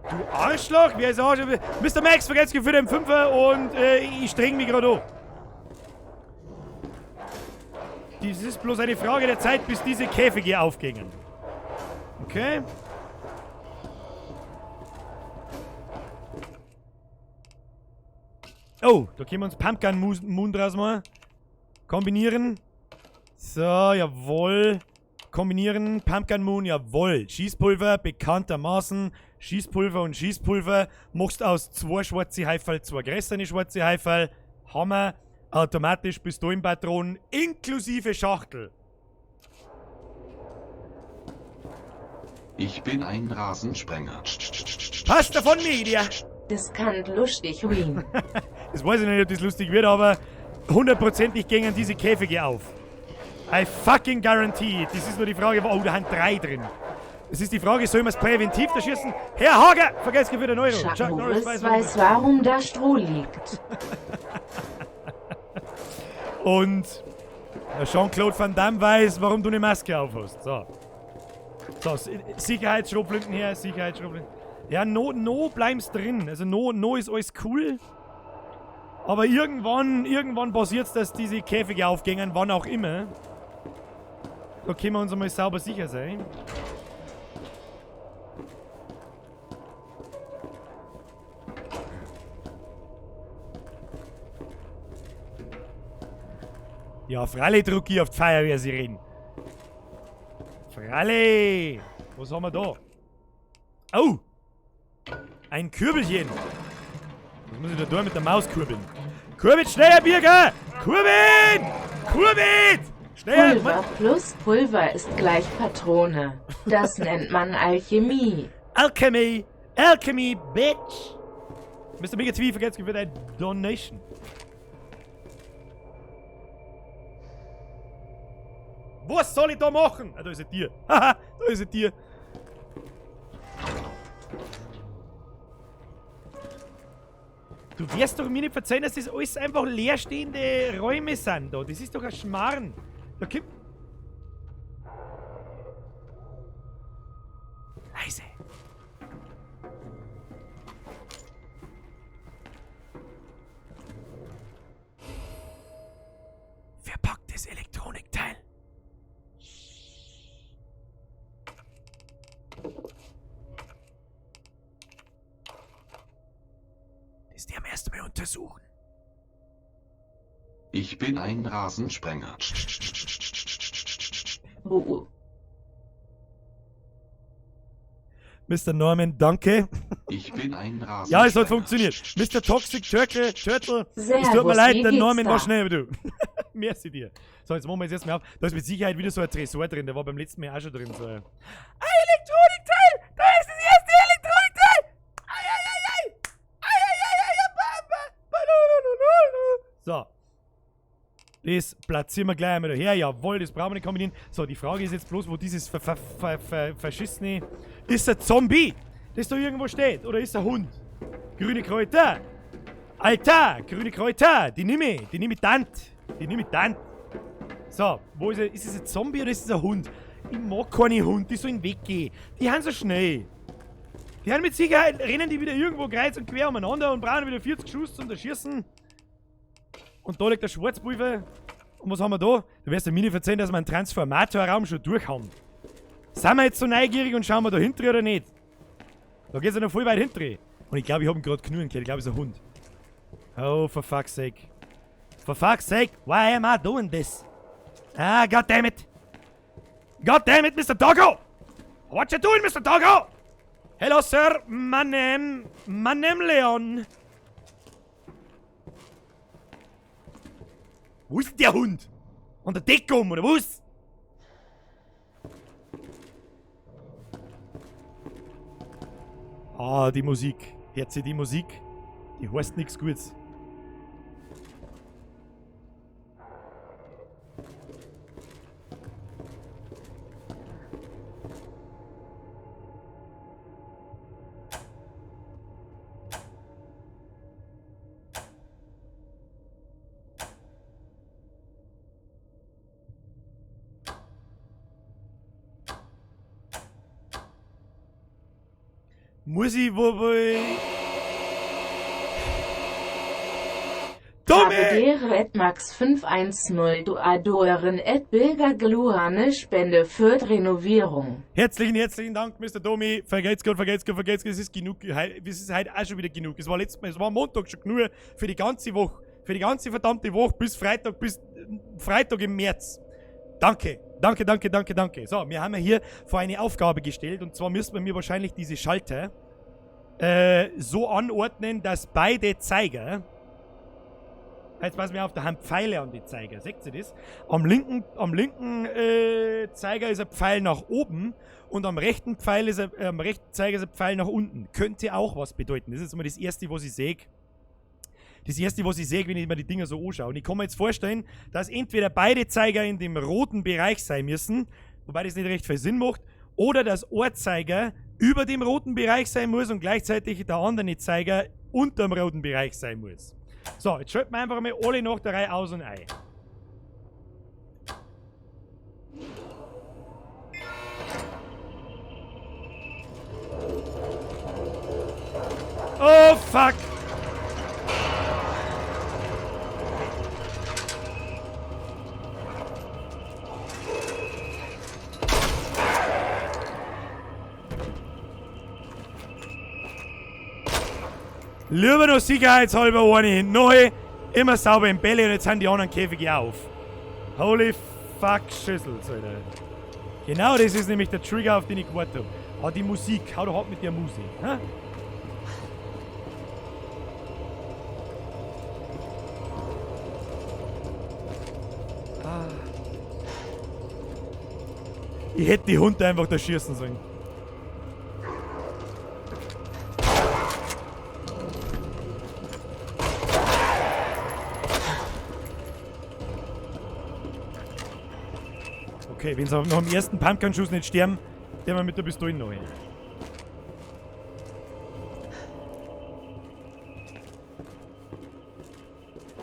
Du Arschloch. Du Arschloch? Wer ist Arschloch? Mr. Max, vergesst für den Fünfer und ich streng mich gerade an. Dies ist bloß eine Frage der Zeit, bis diese Käfige aufgingen. Okay. Oh, da können wir uns Pumpkin Moon draus machen. Kombinieren. So, jawohl. Kombinieren. Pumpkin Moon, jawohl. Schießpulver, bekanntermaßen. Schießpulver und Schießpulver. Machst aus 2 schwarze Haifal 2 größere schwarze Haifal. Hammer. Automatisch Pistolenpatronen inklusive Schachtel. Ich bin ein Rasensprenger. Passt davon, Media! Das kann lustig werden. Das weiß ich nicht, ob das lustig wird, aber hundertprozentig gingen diese Käfige auf. I fucking guarantee it. Das ist nur die Frage, oh, da sind 3 drin. Es ist die Frage, soll man es präventiv da schießen? Herr Hager! Vergesst für den Euro. Chuck Norris weiß, warum da Stroh liegt. Und Jean-Claude Van Damme weiß, warum du eine Maske aufhast. So. So, Sicherheitsschrotflinten her, Sicherheitsschrotflinten. Ja, no bleiben's drin. Also no ist alles cool. Aber irgendwann passiert's, dass diese Käfige aufgängen, wann auch immer. Da können wir uns einmal sauber sicher sein. Ja, freilich drück ich auf die Feuerwehr-Sirenen. Freilich! Was haben wir da? Oh! Ein Kürbelchen! Was muss ich da tun mit der Maus kurbeln? Kurbelt schneller, Birger! Kurbeln! Kurbelt! Schneller! Pulver plus Pulver ist gleich Patrone. Das nennt man Alchemie. Alchemy! Alchemy, bitch! Mr. Mega TV, vergesst für deine Donation. Was soll ich da machen? Ah, da ist ein Tier. Haha, da ist ein Tier. Du wirst doch mir nicht verzeihen, dass das alles einfach leerstehende Räume sind da. Das ist doch ein Schmarrn. Da kommt... Leise. Verpacktes Elektronikteil. Das die am ersten Mal untersuchen. Ich bin ein Rasensprenger. Buh. Mr. Norman, danke. Ich bin ein Rasensprenger. Ja, es hat funktioniert. Mr. Toxic Turtle, Turtle. Servus, es tut mir leid, wie der geht's Norman da? war schneller wie du. Merci dir. So, jetzt machen wir jetzt erstmal auf. Da ist mit Sicherheit wieder so ein Tresor drin. Der war beim letzten Mal auch schon drin. So. Ein Elektronikteil! Da ist das erste Elektronikteil! Ei, ei, ei, ei! Ei, ei, ei, ei, ei, ba, ba, ba, lu, lu, lu, lu. So. Das platzieren wir gleich einmal daher. Jawohl, das brauchen wir nicht kombinieren. So, die Frage ist jetzt bloß, wo dieses verschissene... Ist ein Zombie, das da irgendwo steht? Oder ist ein Hund? Grüne Kräuter! Alter! Grüne Kräuter! Die nehme ich! Die nehme ich tant! Die nehme ich tant! So, wo ist er? Ist es ein Zombie oder ist es ein Hund? Ich mag keine Hunde, die sollen weggehen. Die haben so schnell. Die haben mit Sicherheit, rennen die wieder irgendwo kreuz und quer umeinander und brauchen wieder 40 Schuss zum Erschießen. Und da liegt der Schwarzpulver. Und was haben wir da? Du wirst mir nicht verzeihen, dass wir einen Transformatorraum schon durch haben. Sind wir jetzt so neugierig und schauen wir da hinten oder nicht? Da geht's ja noch voll weit hinten. Und ich glaube, ich hab ihn grad knurren gehört. Ich glaube, es ist ein Hund. Oh, for fuck's sake. For fuck's sake, why am I doing this? Ah, god damn it. God damn it, Mr. Doggo! What you doing, Mr. Doggo? Hello, Sir. My name Leon. Wo ist denn der Hund? An der Decke um, oder was? Ah, die Musik. Hört sie die Musik? Die heißt nichts Gutes. Muss ich wo ich... Dumme! Habedere Max 510 du adoren et Bilger Gluane Spende für die Renovierung. Herzlichen, herzlichen Dank, Mr. Domi. Vergelt's Gott, vergelt's Gott, vergelt's Gott. Es ist genug. Es ist heute auch schon wieder genug. Es war letztes Mal, es war am Montag schon genug für die ganze Woche. Für die ganze verdammte Woche bis Freitag im März. Danke, danke, danke, danke, danke. So, wir haben ja hier vor eine Aufgabe gestellt, und zwar müssen wir mir wahrscheinlich diese Schalter so anordnen, dass beide Zeiger. Jetzt passen wir auf, da haben Pfeile an die Zeiger. Seht ihr das? Am linken Zeiger ist ein Pfeil nach oben und am rechten Zeiger ist ein Pfeil nach unten. Könnte auch was bedeuten. Das ist jetzt mal das Erste, was ich sehe. Das Erste, was ich sehe, wenn ich mir die Dinger so anschaue. Und ich kann mir jetzt vorstellen, dass entweder beide Zeiger in dem roten Bereich sein müssen, wobei das nicht recht viel Sinn macht, oder dass ein Zeiger über dem roten Bereich sein muss und gleichzeitig der andere Zeiger unter dem roten Bereich sein muss. So, jetzt schalten wir einfach mal alle nach der Reihe aus und ein. Oh, fuck! Lieber noch sicherheitshalber eine hinten noch. Immer sauber im Bälle und jetzt sind die anderen Käfige auf. Holy fuck Schüssels, Alter. Genau das ist nämlich der Trigger, auf den ich gewartet habe. Ah, die Musik. Hau doch ab mit der Musik. Hä? Ah. Ich hätte die Hunde einfach da schießen sollen. Okay, wenn sie nach dem ersten Pumpgun-Schuss nicht sterben, der wir mit der Pistole noch hin.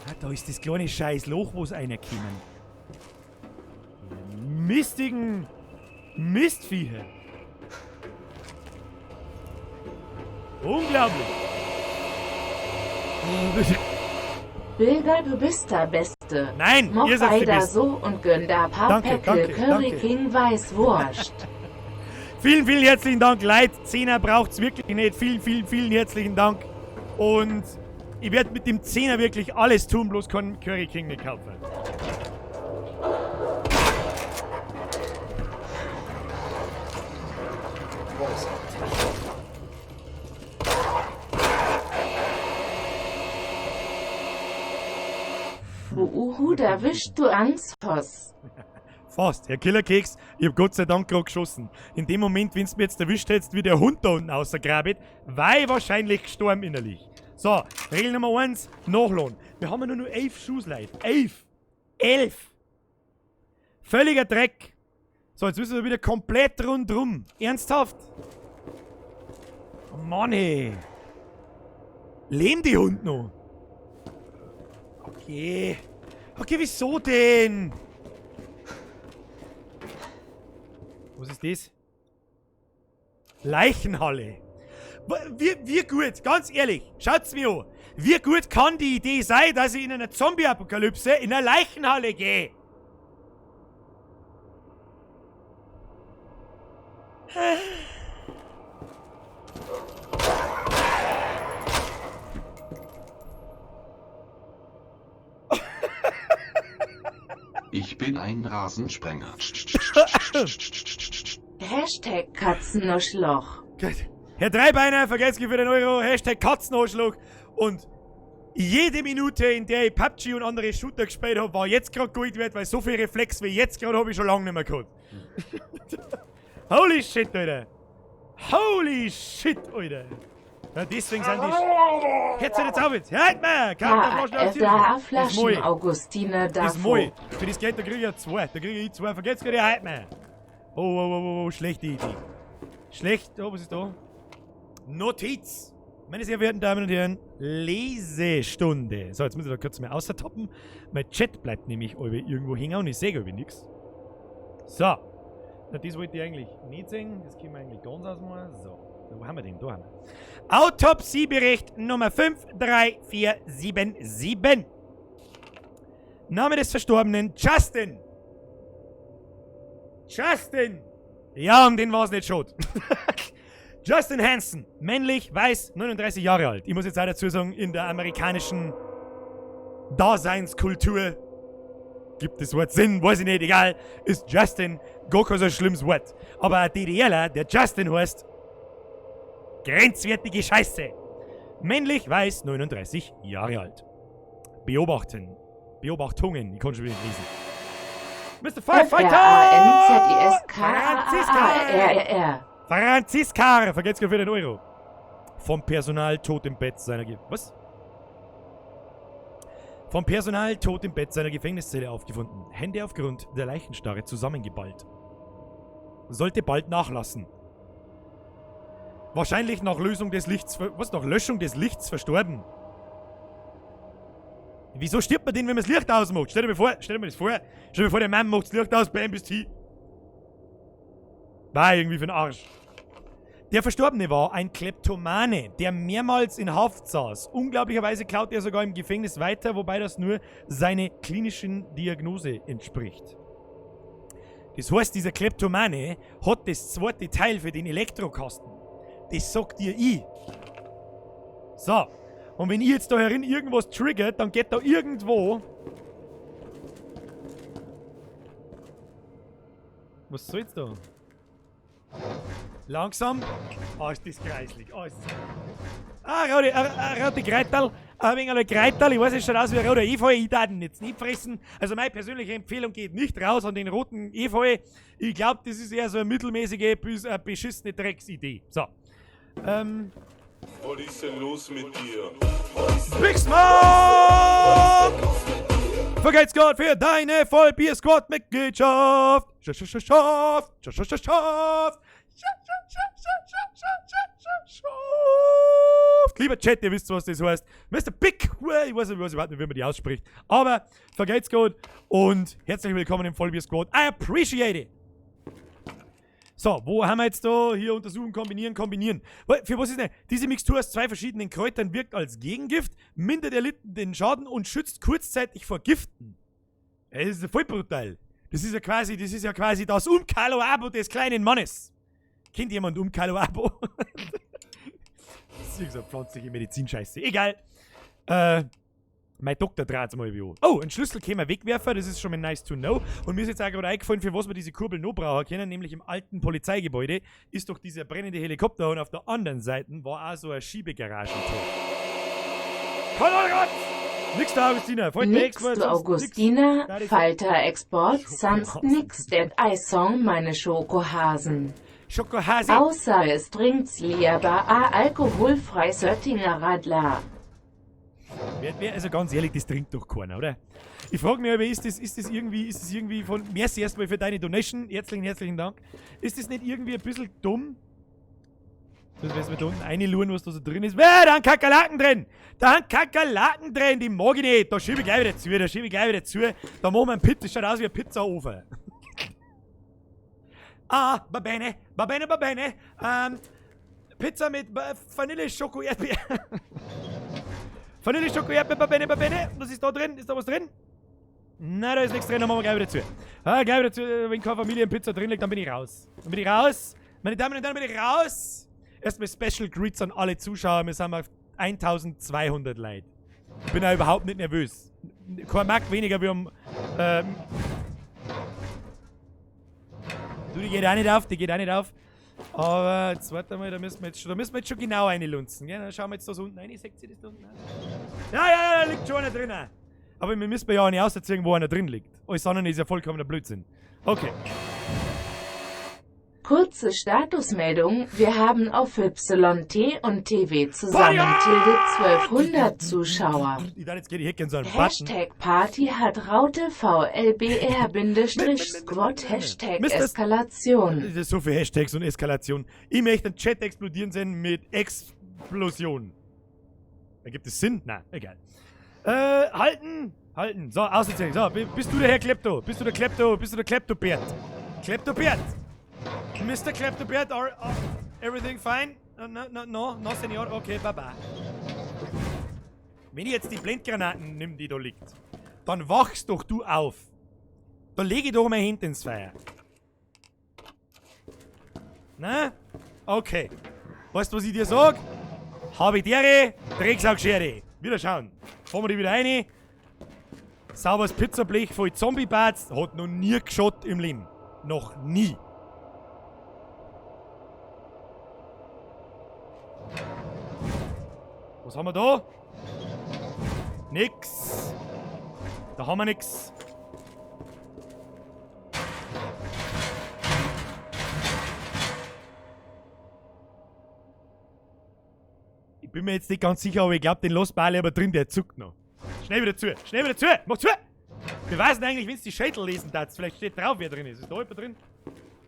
Ah, da ist das kleine scheiß Loch, wo es reinkommen. Mistigen Mistviecher. Unglaublich. Oh, bitte. Bilger, du bist der Beste. Nein, Moch ihr seid die weiter Besten. so und gönn da paar Danke, Päckel danke, Curry danke. King Weißwurst. Vielen, vielen herzlichen Dank, Leute. Zehner braucht's wirklich nicht. Vielen, vielen, vielen herzlichen Dank. Und ich werde mit dem Zehner wirklich alles tun, bloß keinen Curry King nicht kaufen. Uhu, da wischst du Angst, Hoss. Fast. Herr Killerkeks, ich hab Gott sei Dank gerade geschossen. In dem Moment, wenn's mir jetzt erwischt hättest, wie der Hund da unten außergrabet, war ich wahrscheinlich gestorben innerlich. So, Regel Nummer 1, nachladen. Wir haben ja nur noch 11 Schuss, Leute. 11! 11! Völliger Dreck. So, jetzt müssen wir wieder komplett rundrum. Ernsthaft? Oh Mann, ey. Leben die Hund noch? Okay. Okay, wieso denn? Was ist das? Leichenhalle. Wie gut, ganz ehrlich, schaut's mir an. Wie gut kann die Idee sein, dass ich in einer Zombie-Apokalypse in eine Leichenhalle gehe? Ich bin ein Rasensprenger. Hashtag Katzenarschloch. Gut. Herr Dreibeiner, vergesst für den Euro, #Katzenarschloch. Und jede Minute, in der ich PUBG und andere Shooter gespielt habe, war jetzt gerade Gold wert, weil so viel Reflex wie jetzt gerade habe ich schon lange nicht mehr gehabt. Holy shit, Alter. Holy shit, Alter. Ja, deswegen sind die. Hört jetzt auf jetzt! Hört mir! K-F-A Flaschen Augustiner Das ist moi. Für das Geld, da krieg ich ja zwei. Da krieg ich zwei. Vergesst gerade, halt mir! Oh, schlechte Idee. Schlecht. Oh, was ist da? Notiz! Meine sehr verehrten Damen und Herren, Lesestunde. So, jetzt muss ich da kurz mal außertoppen. Mein Chat bleibt nämlich irgendwo hängen und ich sehe irgendwie nichts. So. Na, das wollte ich eigentlich nicht sehen. Das können wir eigentlich ganz ausmachen. So. Wo haben wir den? Da haben wir. Autopsiebericht Nummer 53477. Name des Verstorbenen: Justin. Justin! Ja, um den war es nicht schon. Justin Hansen, männlich, weiß, 39 Jahre alt. Ich muss jetzt auch dazu sagen, in der amerikanischen Daseinskultur gibt das Wort Sinn, weiß ich nicht, egal, ist Justin gar kein so schlimmes Wort. Aber ein DDRler, der Justin heißt, grenzwertige Scheiße. Männlich, weiß, 39 Jahre alt. Beobachten. Beobachtungen, ich kann schon wieder nicht lesen. Mr. Firefighter! F-R-A-N-Z-I-S-K-A-R-R. Franziska! Vergesst für den Euro. Vom Personal tot im Bett seiner Ge Was? Vom Personal tot im Bett seiner Gefängniszelle aufgefunden. Hände aufgrund der Leichenstarre zusammengeballt. Sollte bald nachlassen. Wahrscheinlich nach Lösung des Lichts. Was? Nach Löschung des Lichts verstorben. Wieso stirbt man denn, wenn man das Licht ausmacht? Stell dir mir vor, stell dir mir das vor. Stell dir mir vor, der Mann macht das Licht aus, bam, bist hin. War irgendwie für den Arsch. Der Verstorbene war ein Kleptomane, der mehrmals in Haft saß. Unglaublicherweise klaut er sogar im Gefängnis weiter, wobei das nur seiner klinischen Diagnose entspricht. Das heißt, dieser Kleptomane hat das zweite Teil für den Elektrokasten. Das sagt dir ich. So. Und wenn ich jetzt da herin irgendwas triggert, dann geht da irgendwo. Was soll's da? Langsam. Oh, ist das kreislig. Oh, ist das. Ah, rote Kräuterl. Ein wenig Kräuterl. Ich weiß, es schaut aus wie ein roter Efeu. Ich darf ihn jetzt nicht fressen. Also meine persönliche Empfehlung geht nicht raus an den roten Efeu. Ich glaube, das ist eher so eine mittelmäßige bis eine beschissene Drecksidee. So. Was ist denn los mit dir? Big Smoke! Vergelt's Gott für deine Vollbier-Squad-Mitgliedschaft! Schaft! Schaft! Schaft! Schaft! Schaft! Lieber Chat, ihr wisst, was das heißt. Mr. Big, ich weiß nicht, überhaupt nicht, wie man die ausspricht. Aber vergelt's Gott und herzlich willkommen im Vollbier Squad. I appreciate it! So, wo haben wir jetzt da? Hier untersuchen, kombinieren, kombinieren. Für was ist denn? Diese Mixtur aus zwei verschiedenen Kräutern wirkt als Gegengift, mindert erlittenen Schaden und schützt kurzzeitig vor Giften. Das ist ja voll brutal. Das ist ja quasi das Umckaloabo des kleinen Mannes. Kennt jemand Umckaloabo? Das ist irgend so eine pflanzliche Medizinscheiße. Egal. Mein Doktor dreht's mal wie an. Oh, ein Schlüssel können wir wegwerfen, das ist schon mal nice to know. Und mir ist jetzt auch gerade eingefallen, für was wir diese Kurbel noch brauchen können, nämlich im alten Polizeigebäude ist doch dieser brennende Helikopter und auf der anderen Seite war auch so ein Schiebegaragentor. Konrad! Nix da, Augustiner. Falter Nix Export, du sonst Augustiner, nix. Falter Export, sonst nix Dead Eye Song meine Schokohasen. Schokohase. Außer es trinkt's lieber a alkoholfrei Söttinger Radler. Also ganz ehrlich, das trinkt doch keiner, oder? Ich frage mich aber, ist das irgendwie von. Merci erstmal für deine Donation. Herzlichen, herzlichen Dank. Ist das nicht irgendwie ein bisschen dumm? Das werden wir da unten reinluren, was da so drin ist. Wer, da haben Kakerlaken drin! Da haben Kakerlaken drin, die mag ich nicht. Da schiebe ich gleich wieder zu, da schiebe ich gleich wieder zu. Da machen wir einen Pizza, das schaut aus wie ein Pizzaofen. Ah, va bene, va bene, va bene. Pizza mit Vanille, Schoko, Erdbeer. Vanille, Schoko, Erdbeer, va bene, va bene. Was ist da drin? Ist da was drin? Nein, da ist nichts drin, dann machen wir gleich wieder zu. Ah, gleich wieder zu. Wenn keine Familienpizza drin liegt, dann bin ich raus. Dann bin ich raus. Meine Damen und Herren, bin ich raus. Erstmal Special Greets an alle Zuschauer. Wir sind auf 1200 Leute. Ich bin ja überhaupt nicht nervös. Kein Mark weniger wie am. Du, die geht auch nicht auf, die geht auch nicht auf. Aber jetzt warte mal, da müssen wir jetzt schon genau reinlunzen, gell? Dann schauen wir jetzt da so unten rein. Seht ihr das da unten? Ja, ja, ja, da liegt schon einer drin. Aber wir müssen ja auch nicht ausziehen, wo einer drin liegt. Alles andere ist ja vollkommener Blödsinn. Okay. Kurze Statusmeldung, wir haben auf YT und TV zusammen Tilde 1200 Zuschauer. Ich dachte, jetzt geht die Hecke in so einen Button. Hashtag Party hat Raute VLBR-Squad Hashtag Eskalation. Das ist so viele Hashtags und Eskalation. Ich möchte den Chat explodieren sehen mit Explosion. Ergibt es Sinn? Na, egal. Halten! Halten! So, auserzählen. So, bist du der Herr Klepto? Bist du der Klepto? Bist du der Klepto-Bert? Klepto-Bert! Mr. Klepto-Bert, are everything fine? No, no, no, no, senor. Okay, baba. Wenn ich jetzt die Blendgranaten nimm, die da liegt, dann wachst doch du auf. Da lege ich doch mal hinten ins Feuer. Na? Okay. Weißt du, was ich dir sag? Habe ich dere, Drecksackschere. Wieder schauen. Fahren wir die wieder rein. Sauberes Pizzablech voll Zombie-Bats. Hat noch nie geschaut im Leben. Noch nie. Was haben wir da? Nix. Da haben wir nix. Ich bin mir jetzt nicht ganz sicher, aber ich glaub, den lassen wir alle aber drin, der zuckt noch. Schnell wieder zu! Schnell wieder zu! Mach zu! Wir wissen eigentlich, wenn's die Schädel lesen darfst. Vielleicht steht drauf, wer drin ist. Ist da jemand drin?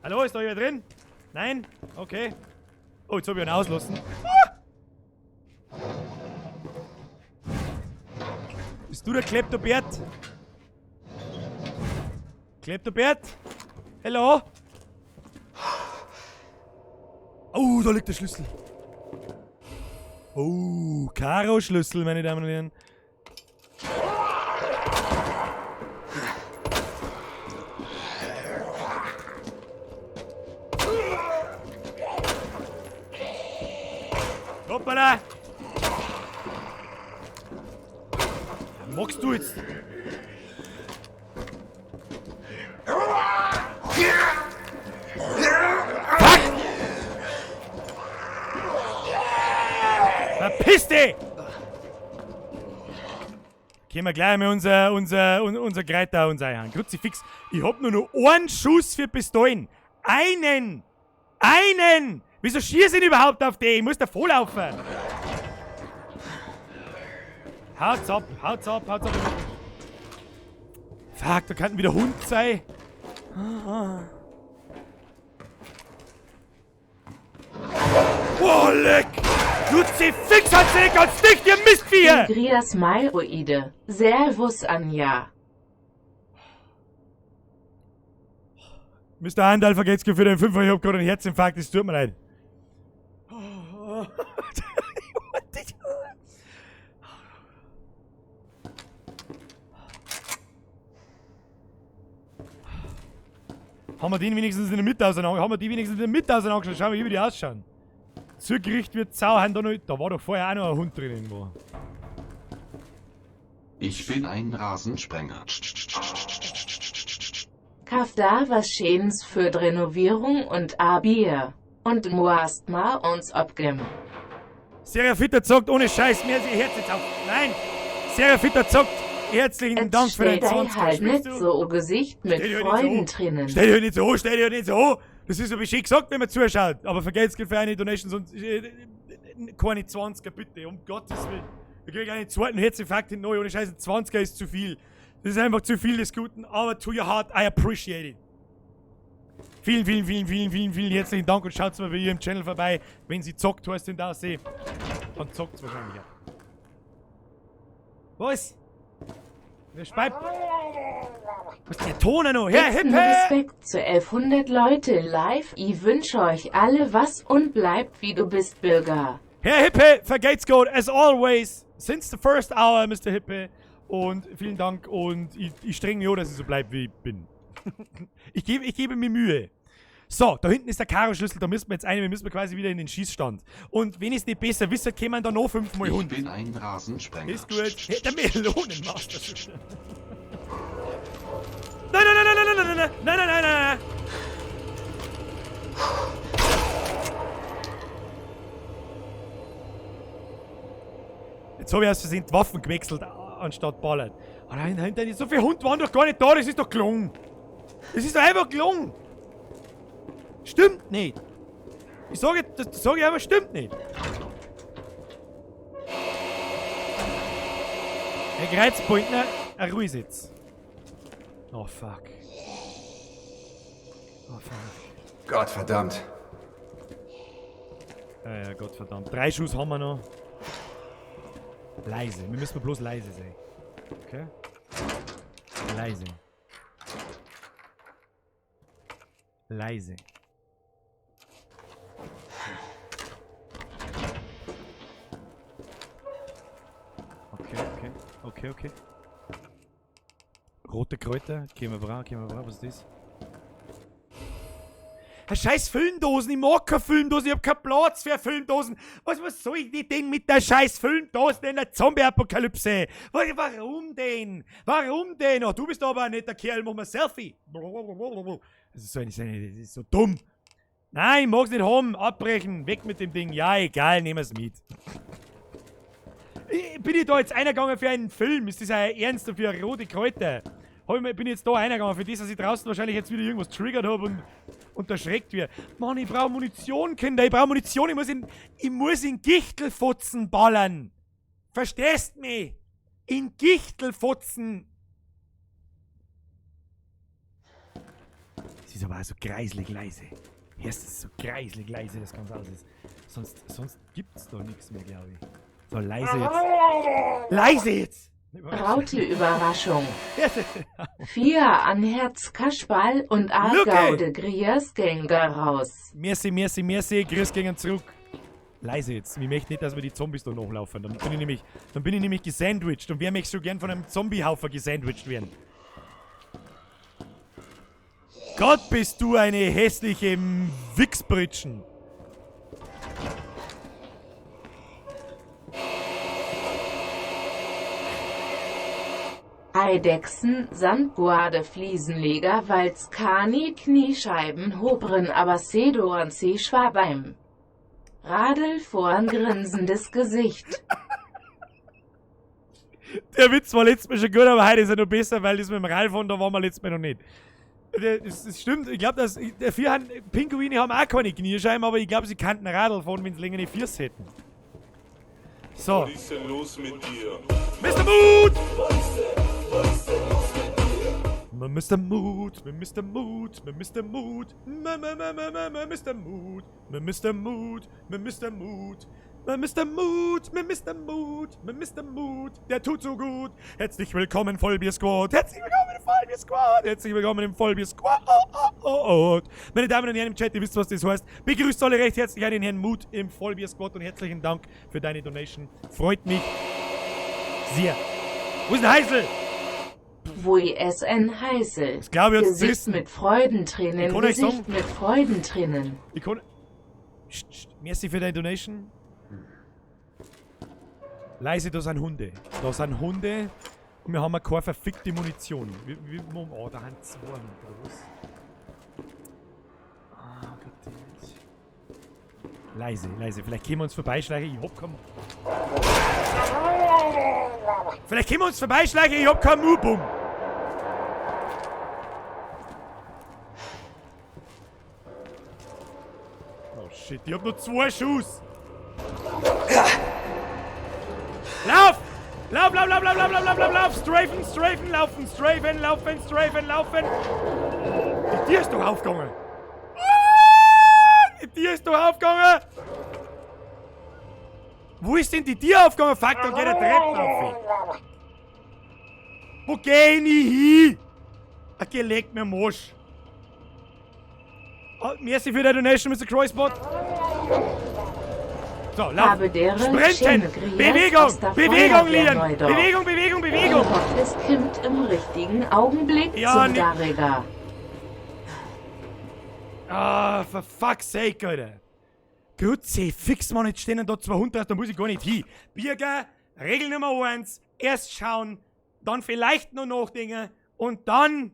Hallo, ist da jemand drin? Nein? Okay. Oh, jetzt hab ich einen auslassen. Ah! Bist du der Kleptobert? Kleptobert? Hello? Oh, da liegt der Schlüssel. Oh, Karo-Schlüssel, meine Damen und Herren. Hoppala! Magst du jetzt? Fuck! Verpiss dich! Können wir gleich mal unser Greiter uns einhauen. Kruzifix, ich hab nur noch einen Schuss für Pistolen. Einen! Einen! Wieso schieß ich überhaupt auf den? Ich muss da vorlaufen. Haut's ab, haut's ab, haut's ab. Fuck, da könnten wieder Hund sein. Boah, leck! Kruzifix hat sie nicht ganz dicht, ihr Mistviecher! Grias Mairoide. Servus, Anja. Mr. Handal, vergeht's für den 5er, ich hab gerade einen Herzinfarkt, es tut mir leid. Haben wir den wenigstens in der Mitte auseinander? Haben wir die wenigstens in der Mitte auseinandergeschaut? Schauen wir, wie die ausschauen. Zugericht wird Sauhand da noch. Da war doch vorher auch noch ein Hund drin irgendwo. Ich bin ein Rasensprenger. Kauf da was Schönes für die Renovierung und a Bier. Und muast ma uns abgeben. Serafitter zockt ohne Scheiß, mir sie Herz jetzt auf. Nein! Serafitter zockt! Herzlichen Jetzt Dank für dein steht ei 20. halt Spielst nicht du? so Gesicht mit Stell dich halt nicht so Freuden an. drinnen. Stell dich halt nicht so an, stell dich halt nicht so an. Das ist aber schön gesagt, wenn man zuschaut. Aber vergesst für eine Donations und keine 20er, bitte, um Gottes Willen. Wir kriegen einen zweiten Herzinfarkt hinten neu, ohne Scheiß, ein 20er ist zu viel. Das ist einfach zu viel des Guten, aber to your heart, I appreciate it. Vielen, vielen, vielen, vielen, vielen, vielen herzlichen Dank und schaut mal bei ihrem Channel vorbei. Wenn sie zockt, heißt den da see, dann zockt's wahrscheinlich auch. Was? Wer speibt? Was ist der Ton noch? Herr Dicksten Hippe! Respekt zu 1100 Leute live. Ich wünsche euch alle was und bleibt wie du bist, Bürger. Herr Hippe, vergelt's Gott, as always, since the first hour, Mr. Hippe. Und vielen Dank und ich streng mich an, dass ich so bleib, wie ich bin. Ich gebe mir Mühe. So, da hinten ist der Karo-Schlüssel, da müssen wir jetzt rein, wir müssen quasi wieder in den Schießstand. Und wenn ich's nicht besser wisse, kämen da noch 5-mal Ich Hund. bin ein Rasensprenger. Ist gut. Hey, der Melonenmaster. Nein, nein, nein, nein, nein, nein, nein, nein, nein, nein, nein, nein. Jetzt habe ich aus Versehen die Waffen gewechselt, anstatt ballert. Oh nein, nein, nein, so viele Hunde waren doch gar nicht da, das ist doch gelungen. Das ist doch einfach gelungen. Stimmt nicht. Ich sage, das sage ich einfach, stimmt nicht. Herr Kreuzpointner, ein Ruhesitz. Oh fuck. Oh fuck. Gottverdammt. Ja, ja, Gottverdammt. 3 Schuss haben wir noch. Leise. Wir müssen bloß leise sein. Okay? Leise. Leise. Okay, okay. Okay, okay. Rote Kräuter. Gehen wir braun, gehen wir braun. Was ist das? Herr scheiß Filmdosen, ich mag keine Filmdosen, ich hab keinen Platz für Filmdosen. Was soll ich denn mit der scheiß Filmdosen in der Zombie-Apokalypse? Warum denn? Warum denn? Oh, du bist aber ein netter Kerl, mach mal ein Selfie. Das ist so, das ist so dumm. Nein, ich mag's nicht haben. Abbrechen, weg mit dem Ding. Ja, egal, nehmen wir's mit. Bin ich da jetzt eingegangen für einen Film? Ist das ein Ernst für rote Kräuter? Bin ich jetzt da eingegangen für das, dass ich draußen wahrscheinlich jetzt wieder irgendwas triggert hab und erschreckt wird. Mann, ich brauche Munition, Kinder. Ich brauche Munition. Ich muss in Gichtelfotzen ballern. Verstehst mich? In Gichtelfotzen. Es ist aber auch so kreislig leise. Erst ist es so kreislig leise, das Ganze aus ist. Sonst gibt's da nichts mehr, glaub ich. So, leise jetzt. Leise jetzt! Raute Überraschung. 4 an Herz Kaschball und A Lucke. Gaude Grias Gänger raus. Merci, merci, merci. Grüß gegen zurück. Leise jetzt. Ich möchte nicht, dass wir die Zombies da nachlaufen. Dann bin ich nämlich gesandwiched. Und wer möchte so gern von einem Zombiehaufen gesandwiched werden? Gott, bist du eine hässliche Wichsbritschen. Eidechsen, Sandguarde, Fliesenleger, Walzkani, Kniescheiben, Hobren, aber Sedoran, C. Schwabeim. Radl vor grinsendes Gesicht. Der Witz war letztes Mal schon gut, aber heute ist er noch besser, weil das mit dem Ralf und da waren wir letztes Mal noch nicht. Das stimmt, ich glaub, dass der vier haben, Pinguine haben auch keine Kniescheiben, aber ich glaub, sie könnten Radl fahren, wenn sie längere Füße hätten. So. Was ist denn los mit dir? Mister Mut! Mister Mut, Mister Mut, Mister Mut, Mister Mut, Mister Mut, Mister Mut, Mister Mut, Mister Mut, Mister Mut, der tut so gut. Herzlich willkommen, Vollbier Squad. Herzlich willkommen im Vollbier Squad. Herzlich willkommen im Vollbier Squad. Meine Damen und Herren im Chat, ihr wisst, was das heißt. Begrüßt alle recht herzlich einen Herrn Mut im Vollbier Squad und herzlichen Dank für deine Donation. Freut mich sehr. Wo ist denn Heißel? Wo ISN Heißel. Das glaub ich jetzt Gesicht wissen. mit Freudentränen, Ich kann euch Gesicht sagen- mit Freudentränen. Ich kann... Psst, psst. Merci für deine Donation. Leise, da sind Hunde. Da sind Hunde und wir haben keine verfickte Munition. Oh, da haben 2 Hunde, oder was? Ah, Gott. Leise, leise. Vielleicht können wir uns vorbeischleichen. Ich hab keinen... Vielleicht können wir uns vorbeischleichen. Ich hab keinen Mubum. Oh shit, ich hab nur 2 Schuss. Lauf! Lauf, lauf, lauf, lauf, lauf, lauf, lauf, lauf, lauf! Strafen, strafen, laufen, strafen, laufen, strafen, laufen! Die Tür ist doch aufgegangen! Ah, die Tür ist doch aufgegangen! Wo ist denn die Tür aufgegangen? Fuck, da geht der Treppen auf. Wo geh ich hin? Ach, geh, leg mir am Arsch. Oh, merci für deine Donation, Mister Crossbot. So, lauf. Habe deren Sprinten! schöne Grias Bewegung! aus der Bewegung, Feuerwehr Lian! Neudorf. Bewegung, Bewegung, Bewegung! Ich hoffe, es kommt im richtigen Augenblick Ja, zum ni- Dariger. Ah, for fuck's sake, Alter. Grüezi, fix mal nicht stehen da 200, da muss ich gar nicht hin. Birger, Regel Nummer 1, erst schauen, dann vielleicht noch nachdenken und dann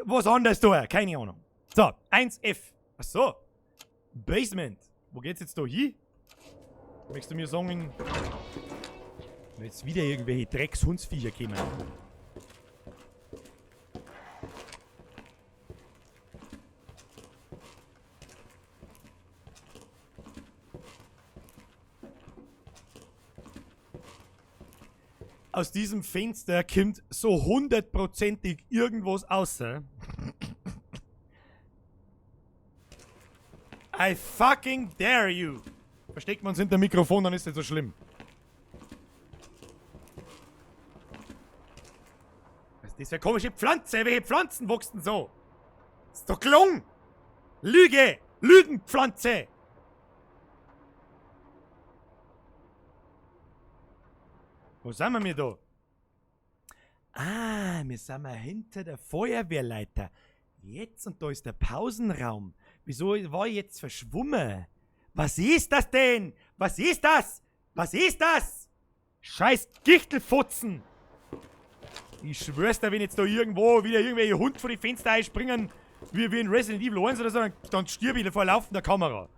was anderes tun, keine Ahnung. So, 1F. Ach so. Basement. Wo geht's jetzt da hin? Möchtest du mir sagen, wenn jetzt wieder irgendwelche Dreckshundsviecher kommen? Aus diesem Fenster kommt so hundertprozentig irgendwas außer. I fucking dare you! Versteckt man uns hinter dem Mikrofon, dann ist das so schlimm. Was ist das für eine komische Pflanze? Welche Pflanzen wachsen so? Ist doch gelungen! Lüge! Lügenpflanze! Wo sind wir mir da? Ah, wir sind mal hinter der Feuerwehrleiter. Jetzt und da ist der Pausenraum. Wieso war ich jetzt verschwommen? Was ist das denn? Was ist das? Was ist das? Scheiß Gichtelfotzen! Ich schwör's dir, wenn jetzt da irgendwo wieder irgendwelche Hund vor die Fenster einspringen, wie in Resident Evil 1 oder so, dann stirb ich vor laufender Kamera.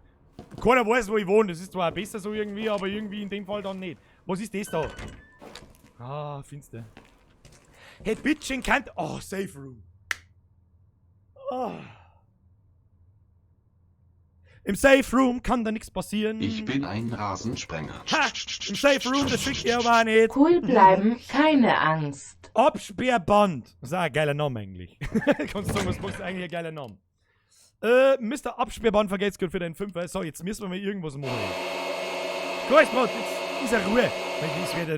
Keiner weiß, wo ich wohne. Das ist zwar auch besser so irgendwie, aber irgendwie in dem Fall dann nicht. Was ist das da? Ah, finster. Hey, bitteschön, kannt. Oh, Safe Room. Oh. Im Safe Room kann da nichts passieren. Ich bin ein Rasensprenger. Ha! Im Safe Room, das schickt ihr aber auch nicht. Cool bleiben, keine Angst. Absperrband. Das ist auch ein geiler Name eigentlich. Kannst du sagen, was machst du eigentlich ein geiler Name? Mr. Absperrband vergeht's gut für deinen Fünfer. So, jetzt müssen wir mal irgendwas machen. Kreuzbrot, jetzt ist er Ruhe.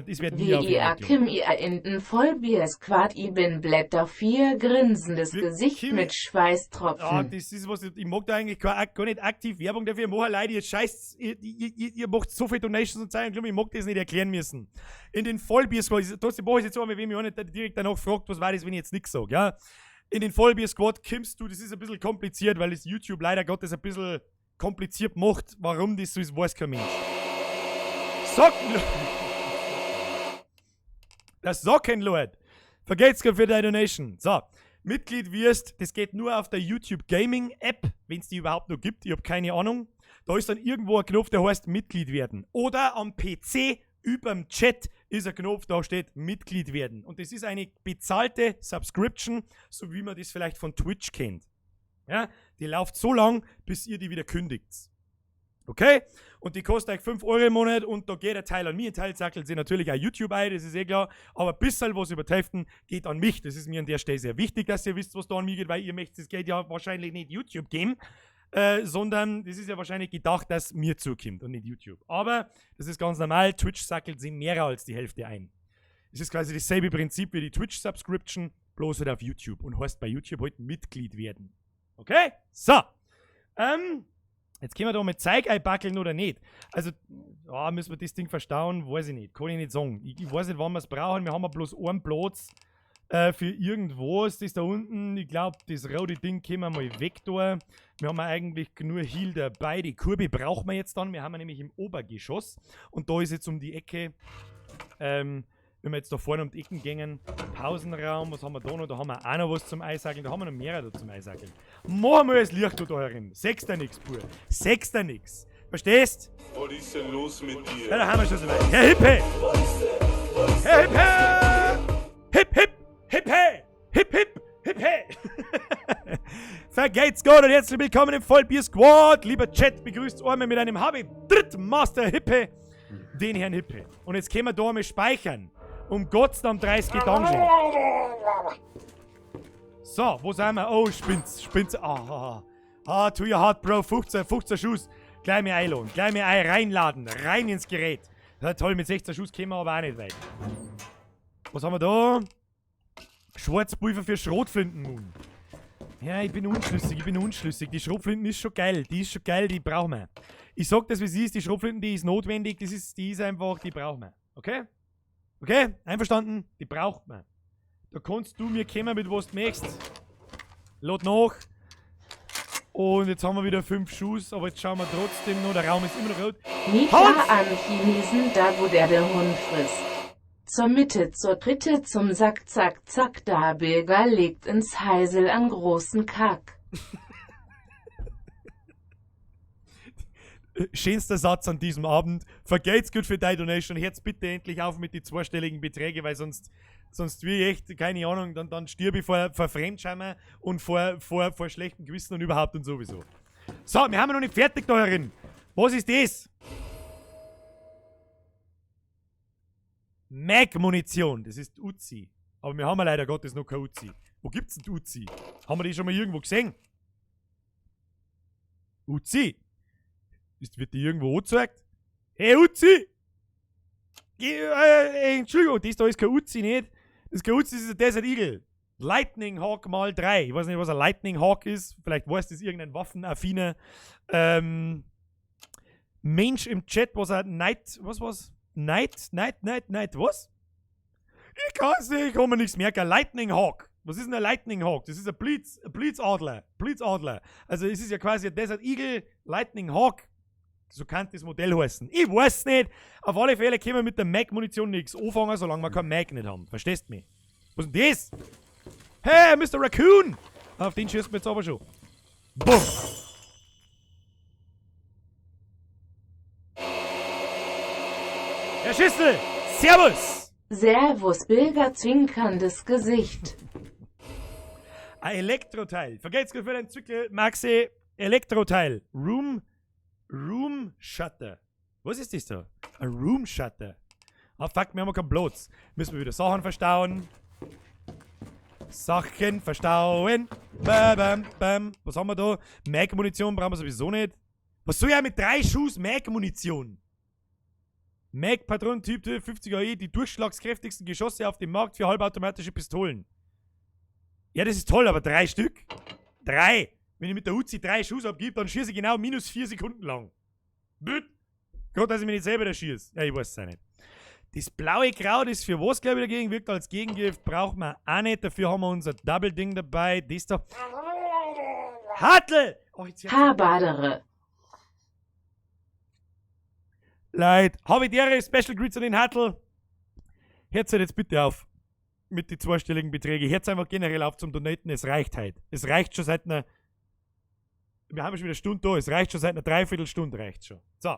Das wird nie Wie ihr Kim ihr in Vollbier Squad Ibn Blätter 4 grinsendes Gesicht Kim- mit Ah, Schweißtropfen. das ist was, ich mag da eigentlich gar nicht aktiv Werbung dafür machen, Leute, ihr scheißt, ihr macht so viel Donations und Zeug, ich mag das nicht erklären müssen. In den Vollbier-Squad, trotzdem mache ich jetzt so, wenn mich auch nicht direkt danach fragt, was war das, wenn ich jetzt nichts sage, ja. In den Vollbier-Squad kommst du, das ist ein bisschen kompliziert, weil das YouTube leider Gottes ein bisschen kompliziert macht, warum das so ist, weiß kein Mensch. Socken! Das Sockenlord! Vergelt's Gott für deine Donation. So, Mitglied wirst, das geht nur auf der YouTube Gaming App, wenn's die überhaupt noch gibt, ich hab keine Ahnung. Da ist dann irgendwo ein Knopf, der heißt Mitglied werden. Oder am PC überm Chat ist ein Knopf, da steht Mitglied werden. Und das ist eine bezahlte Subscription, so wie man das vielleicht von Twitch kennt. Ja, die läuft so lang, bis ihr die wieder kündigt. Okay? Und die kostet euch 5 Euro im Monat und da geht ein Teil an mich, ein Teil sackelt sich natürlich auch YouTube ein, das ist eh klar. Aber ein bisschen was über die Hälfte geht an mich. Das ist mir an der Stelle sehr wichtig, dass ihr wisst, was da an mich geht, weil ihr möchtet das Geld ja wahrscheinlich nicht YouTube geben, sondern das ist ja wahrscheinlich gedacht, dass mir zukommt und nicht YouTube. Aber das ist ganz normal, Twitch sackelt sich mehr als die Hälfte ein. Es ist quasi dasselbe Prinzip wie die Twitch-Subscription, bloß halt auf YouTube und heißt bei YouTube halt Mitglied werden. Okay? So. Jetzt können wir da mit Zeug einbackeln oder nicht. Also, ja, müssen wir das Ding verstauen? Weiß ich nicht. Kann ich nicht sagen. Ich weiß nicht, wann wir es brauchen. Wir haben ja bloß einen Platz für irgendwas. Das da unten, ich glaub, das rote Ding können wir mal weg da. Wir haben ja eigentlich nur Heal dabei. Die Kurve brauchen wir jetzt dann. Wir haben ja nämlich im Obergeschoss. Und da ist jetzt um die Ecke, wenn wir jetzt da vorne um die Ecken gingen, Pausenraum, was haben wir da noch? Da haben wir auch noch was zum Eisackeln, da haben wir noch mehrere da zum Eisackeln. Machen wir das Licht da herin. Sechster nix, pur. Sechster nix. Verstehst? Was ist denn los mit dir? Ja, da haben wir schon soweit. Herr Hippe! Herr Hippe! Hip, hip! Hip, hey! Hip, hip! Hip, hey! Vergelt's Gott und herzlich willkommen im Vollbier Squad. Lieber Chat, begrüßt einmal mit einem HB Drittmaster Hippe, den Herrn Hippe. Und jetzt können wir da einmal speichern. Um Gottes Namen 30 Gedanken. So, wo sind wir? Oh, spinnt's, spinnt's. Ah, ah, ah, to your heart, Bro. 15, 15 Schuss. Gleich mir einladen, gleich mir ein, reinladen, rein ins Gerät. Ja, toll, mit 16 Schuss kämen wir aber auch nicht weit. Was haben wir da? Schwarzpulver für Schrotflinten nun. Ja, ich bin unschlüssig, ich bin unschlüssig. Die Schrotflinten ist schon geil, die ist schon geil, die brauchen wir. Ich sag das, wie es ist, die Schrotflinten, die ist notwendig, die ist einfach, die brauchen wir. Okay? Okay? Einverstanden? Die braucht man. Da kannst du mir kommen mit was du möchtest. Lad nach. Und jetzt haben wir wieder 5 Schuss, aber jetzt schauen wir trotzdem noch, der Raum ist immer noch rot. Mika Hans! an Chinesen, da wo der Hund frisst. Zur Mitte, zur Dritte, zum Sack, zack, zack, da Bilger legt ins Heisel an großen Kack. Schönster Satz an diesem Abend. Vergelt's gut für deine Donation. Hört's bitte endlich auf mit die zweistelligen Beträge, weil sonst will ich echt, keine Ahnung, dann stirb ich vor Fremdscham und vor schlechtem Gewissen und überhaupt und sowieso. So, wir haben ja noch nicht fertig da herin. Was ist das? Mag-Munition, das ist Uzi. Aber wir haben ja leider Gottes noch keine Uzi. Wo gibt's denn die Uzi? Haben wir die schon mal irgendwo gesehen? Uzi? Wird die irgendwo angezeigt? Hey Uzi! Entschuldigung, das da ist kein Uzi nicht. Das ist kein Uzi, das ist ein Desert Eagle. Lightning Hawk mal 3. Ich weiß nicht, was ein Lightning Hawk ist. Vielleicht weiß das irgendein waffenaffiner Mensch im Chat, was ein Night. Was war's? Night, Night, Night, Night, was? Ich kann's nicht, ich kann mir nichts merken. Lightning Hawk. Was ist denn ein Lightning Hawk? Das ist ein Blitz, ein Blitzadler. Blitzadler. Also es ist ja quasi ein Desert Eagle Lightning Hawk. So kann das Modell heißen. Ich weiß nicht. Auf alle Fälle können wir mit der Mag-Munition nichts anfangen, solange wir kein Mag nicht haben. Verstehst du mich? Was ist denn das? Hey, Mr. Raccoon! Auf den schießen wir jetzt aber schon. Bumm! Herr Schüssel! Servus! Servus, Bilger, zwinkerndes Gesicht. Ein Elektroteil. Vergelt's gut für den Zwickel, Maxi. Elektroteil. Room Shutter. Was ist das da? Ein Room Shutter. Ah, fuck, wir haben keinen Platz. Müssen wir wieder Sachen verstauen. Sachen verstauen. Bam, bam, bam. Was haben wir da? Mag-Munition brauchen wir sowieso nicht. Was soll ich mit 3 Schuss Mag-Munition? Mag-Patronentyp 50 AE, die durchschlagskräftigsten Geschosse auf dem Markt für halbautomatische Pistolen. Ja, das ist toll, aber 3 Stück? 3! Wenn ich mit der Uzi 3 Schuss abgebe, dann schieße ich genau minus 4 Sekunden lang. Blöd. Gerade, dass ich mich nicht selber da schieße. Ja, ich weiß es auch nicht. Das blaue Kraut ist für was, glaub ich, dagegen? Wirkt als Gegengift. Braucht man auch nicht. Dafür haben wir unser Double-Ding dabei. Das da. Hartl! Oh, jetzt hört's auf. Habadere. Leid. Habe ich dir Special Greets an den Hartl. Hört's halt jetzt bitte auf mit den zweistelligen Beträgen. Hört's einfach generell auf zum Donaten. Es reicht halt. Es reicht schon seit einer. Wir haben schon wieder eine Stunde da. Es reicht schon seit einer Dreiviertelstunde. Reicht schon. So.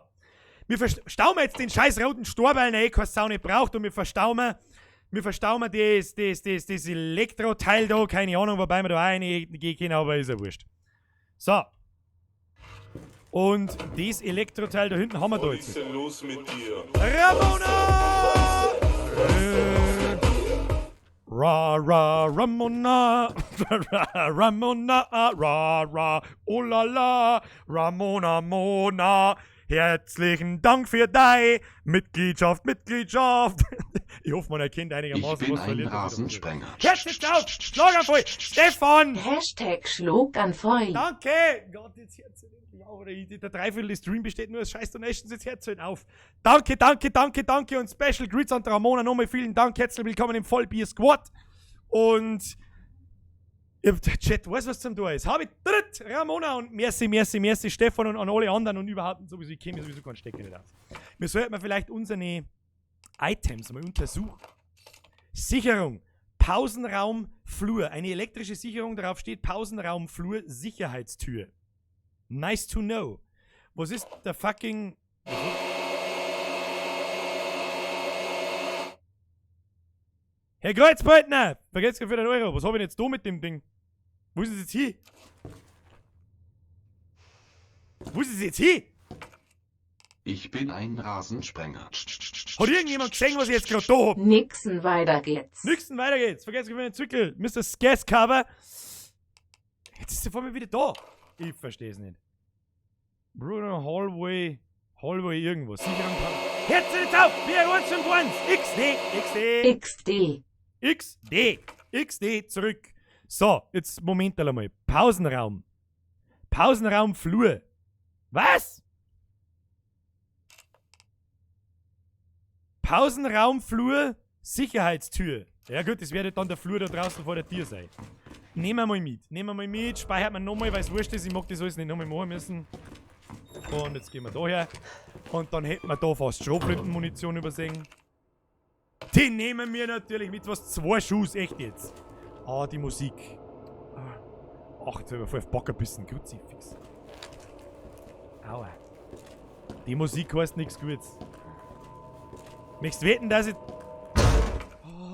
Wir verstauen jetzt den scheiß roten Stor, weil er eh keine Sau nicht braucht. Und wir verstauen das Elektroteil da. Keine Ahnung, wobei wir da auch reingehen können, aber ist ja wurscht. So. Und das Elektroteil da hinten haben wir da Was jetzt. ist denn los mit dir? Ramona! Ra, ra, Ramona, ra, Ramona, ra, ra, oh la la, Ramona, Mona. Herzlichen Dank für deine Mitgliedschaft, Mitgliedschaft. Ich hoffe, man erkennt einigermaßen, Ich bin was ein verliert, was wieder Rasensprenger. passiert. Hört jetzt auf! Schlaganfall! Stefan! Hashtag Schlaganfall. Danke! Gott, jetzt hört's endlich auf. Oder der Dreiviertel des Stream besteht nur aus scheiß Donations, jetzt hört's halt auf. Danke, danke, danke, danke und Special Greets an Ramona. Nochmal vielen Dank. Herzlich willkommen im Vollbier Squad. Und ja, der Chat weiß, was zum Tor ist. Hab ich dritt, Ramona und merci, merci, merci, Stefan und an alle anderen und überhaupt sowieso, ich kenne mir sowieso keinen Stecker nicht aus. Wir sollten vielleicht unsere Items mal untersuchen. Sicherung. Pausenraum, Flur. Eine elektrische Sicherung, darauf steht Pausenraum, Flur, Sicherheitstür. Nice to know. Was ist der fucking... Herr Kreuzbeutner! Vergesst für den Euro. Was hab ich denn jetzt da mit dem Ding? Wo ist es jetzt hin? Wo ist es jetzt hin? Ich bin ein Rasensprenger. Hat irgendjemand gesehen, was ich jetzt gerade da hab? Nixon, weiter geht's. Nixon, weiter geht's. Vergesst für den Zwickel. Mister Scass-Cover. Jetzt ist er vor mir wieder da. Ich versteh's nicht. Bruno Hallway. Hallway irgendwas. Sicherung. Herz jetzt auf! Wir 1 5 1. XD. XD. XD. XD. XD zurück. So, jetzt Moment einmal. Pausenraum. Pausenraum Flur. Was? Pausenraum Flur Sicherheitstür. Ja gut, das wird dann der Flur da draußen vor der Tür sein. Nehmen wir mal mit. Nehmen wir mal mit. Speichert man nochmal, weil's wurscht ist. Ich mag das alles nicht nochmal machen müssen. Und jetzt gehen wir da her. Und dann hätten wir da fast Schrotflintenmunition übersehen. Die nehmen wir natürlich mit. Was? 2 Schuss, echt jetzt. Ah, die Musik. Ah. Ach, jetzt hab ich voll auf Bock ein bisschen. Kruzifix. Aua. Die Musik heißt nichts Gutes. Möchtest wetten, dass ich.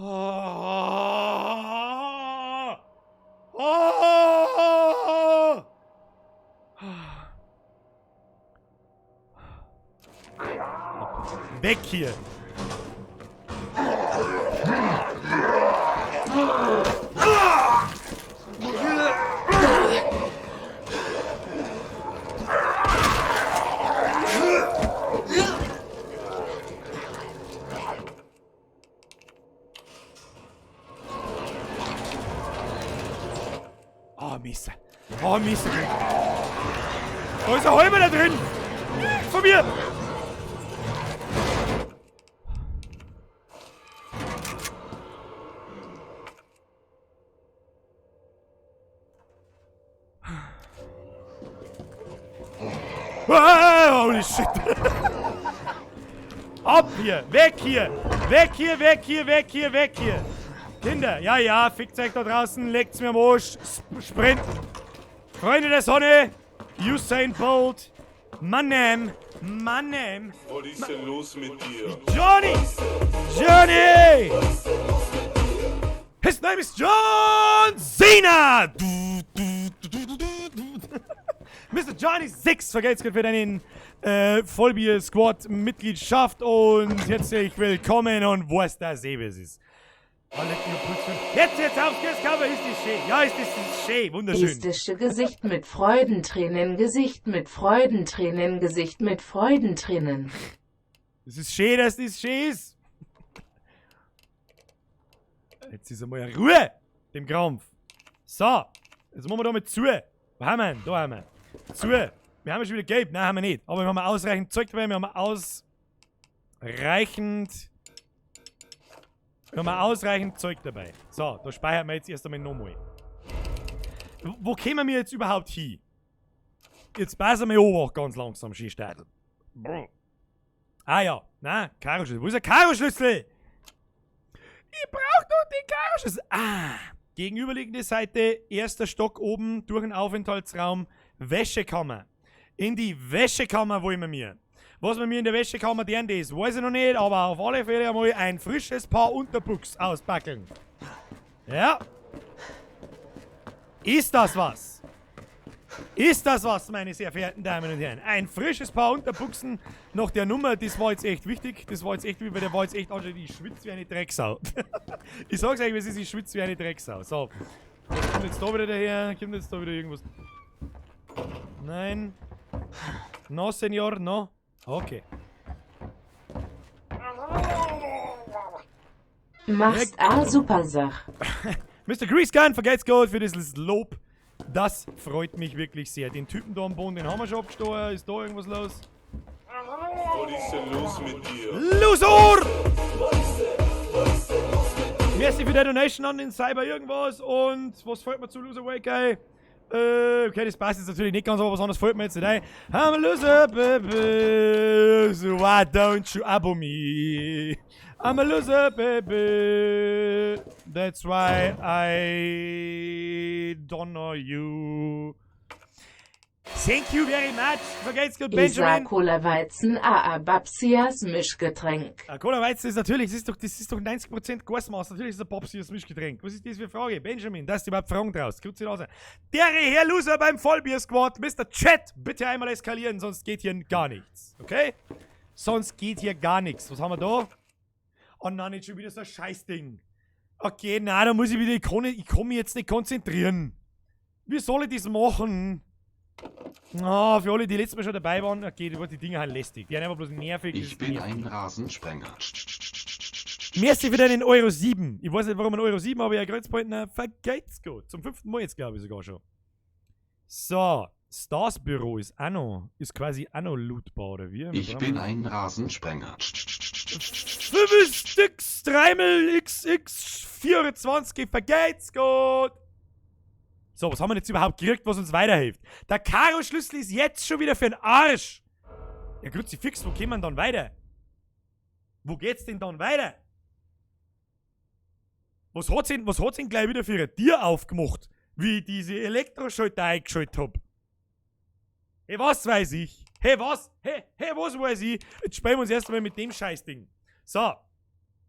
Oh! Oh! Weg hier! Oh, Mist. Oh, Mist. Da ist ein Halber da drin! Von mir! Ah, holy shit! Ab hier! Weg hier! Weg hier, weg hier, weg hier, weg hier! Kinder, ja, ja, fickt euch da draußen, leckt's mir am Arsch, Sprint! Freunde der Sonne, Usain Bolt, Mannem, Mannem, Was ist denn los mit dir? Johnny! Johnny! His name is John Cena! Du, du, du, du, du, du. Mr. Johnny Six, vergelt's Gott für deinen Vollbier-Squad-Mitgliedschaft und herzlich willkommen und was das eben ist. Oh, leck mich am Puls. Jetzt, jetzt aufs Cover, ist das schön. Ja, ist das schön, wunderschön. Gestische Gesicht mit Freudentränen, Gesicht mit Freudentränen, Gesicht mit Freudentränen. Es ist schön, dass das schön ist. Jetzt ist einmal Ruhe, dem Krampf. So, jetzt machen wir da mal zu. Wo haben wir ihn? Da haben wir ihn. Zu. Wir haben ja schon wieder gelb. Nein, haben wir nicht. Aber wir haben ausreichend Zeug dabei. Wir haben ausreichend. Wir haben ausreichend Zeug dabei. So, da speichern wir jetzt erst einmal nochmal. Wo kommen wir jetzt überhaupt hin? Jetzt passen wir auch ganz langsam, Skistadl. Ah ja, na, Karo-Schlüssel. Wo ist der Karo-Schlüssel? Ich brauch doch den Karo-Schlüssel. Ah, gegenüberliegende Seite, erster Stock oben, durch den Aufenthaltsraum, Wäschekammer. In die Wäschekammer wollen wir mir. Was wir mir in der Wäschekammer deren das, weiß ich noch nicht, aber auf alle Fälle einmal ein frisches Paar Unterbuchs auspackeln. Ja. Ist das was? Ist das was, meine sehr verehrten Damen und Herren? Ein frisches Paar Unterbuchsen nach der Nummer, das war jetzt echt wichtig. Das war jetzt echt wichtig, weil der war jetzt echt anscheinend, ich schwitze wie eine Drecksau. Ich sag's euch, wie es ist, ich schwitze wie eine Drecksau. So. Was kommt jetzt da wieder daher? Kommt jetzt da wieder irgendwas? Nein. No, Senor, no. Okay. Machst a super Sach. Mr. Grease Gun, vergelt's Gott für dieses Lob. Das freut mich wirklich sehr. Den Typen da am Boden, den haben wir schon abgestochen. Ist da irgendwas los? Was ist denn los mit dir? Loser! Merci für die Donation an den Cyber irgendwas. Und was fällt mir zu Loser Way Guy? Okay, das passt jetzt natürlich nicht ganz, aber was anderes fällt mir jetzt nicht ein. I'm a loser, baby, so why don't you abo me? I'm a loser, baby, that's why I don't know you. Thank you very much. Vergelt's Gott, Isa Benjamin. Cola Weizen AA Babsias Mischgetränk. Cola Weizen ist natürlich, das ist doch 90% Gasmaß. Natürlich ist ein Babsias Mischgetränk. Was ist das für eine Frage? Benjamin, dass du überhaupt Fragen draus. Grüezi raus. Der Herr Loser beim Vollbier-Squad, Mr. Chat, bitte einmal eskalieren, sonst geht hier gar nichts. Okay? Sonst geht hier gar nichts. Was haben wir da? Oh nein, nicht schon wieder so ein Scheißding. Okay, na, da muss ich wieder, ich kann mich jetzt nicht konzentrieren. Wie soll ich das machen? Oh, für alle, die letztes Mal schon dabei waren, okay, die Dinger sind lästig. Die sind einfach bloß nervig. Das Ich ist bin nervig. ein Rasensprenger. Merci für deinen Euro 7. Ich weiß nicht, warum ein Euro 7, aber ja, Kreuzpointner, vergeht's gut. Zum 5. Mal jetzt, glaube ich, sogar schon. So, Stars Büro ist auch noch, ist quasi auch noch lootbar, oder wie? Wir Ich brauchen bin noch ein Rasensprenger. 5 Stück, 3 XX 24, vergeht's gut. So, was haben wir jetzt überhaupt gekriegt, was uns weiterhilft? Der Karo-Schlüssel ist jetzt schon wieder für den Arsch. Ja, Kruzifix, wo kommen wir dann weiter? Wo geht's denn dann weiter? Was hat's denn gleich wieder für ein Tier aufgemacht, wie ich diese Elektroschalter eingeschaltet hab? Ey, was weiß ich? Hey, was? Hey, hey, was weiß ich? Jetzt spielen wir uns erstmal mit dem Scheißding. So.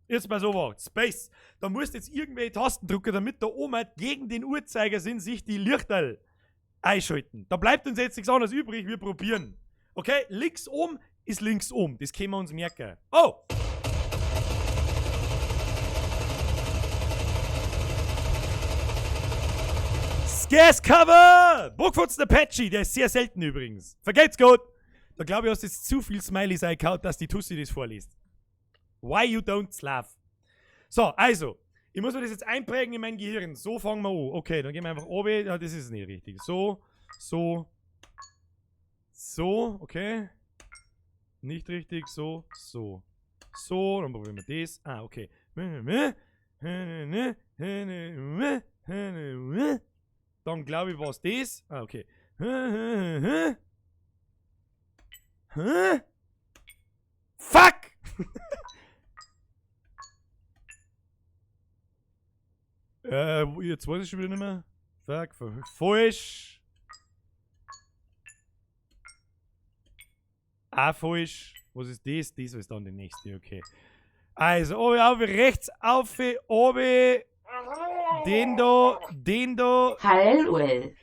Jetzt mal so was. Space. Da musst jetzt irgendwelche Tasten drücken, damit da oben halt gegen den Uhrzeigersinn sich die Lichterl einschalten. Da bleibt uns jetzt nichts anderes übrig. Wir probieren. Okay, links oben ist links oben. Das können wir uns merken. Oh! Scarce Cover! Burgfutzen Apache, der ist sehr selten übrigens. Vergelt's Gott! Da glaube ich, hast du jetzt zu viel Smileys eingehauen, dass die Tussi das vorliest. Why you don't laugh? So, also, ich muss mir das jetzt einprägen in mein Gehirn. So fangen wir an. Okay, dann gehen wir einfach oben. Ja, das ist nicht richtig. So, so, so, okay. Nicht richtig, so, so. So, dann probieren wir das. Ah, okay. Dann glaube ich, war's das. Ah, okay. Hä? Fuck! Jetzt weiß ich schon wieder nicht mehr. Fuck, falsch. Ah, falsch. Was ist das? Das ist dann die nächste, okay. Also, oben, auf, rechts, auf, oben. Den da, den da. Hallöl.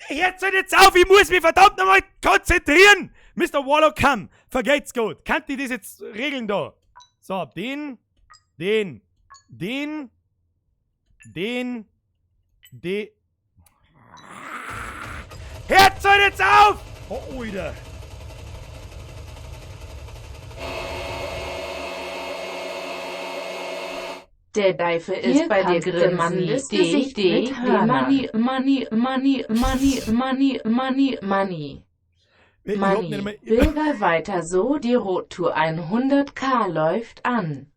Jetzt halt jetzt auf, ich muss mich verdammt nochmal konzentrieren! Mr. Warlock, komm! Vergelt's gut! Kann die das jetzt regeln da? So, den, den, den, den, den. Hört halt jetzt auf! Oh, Alter! Der Deife ist Hier bei dir kannst du grinsen. Mann D, D, D, D, Money, Money, Money, Money, Money, Money, Money. Ich hab nicht Money. einmal- Bilder weiter so, die Road to 100k läuft an.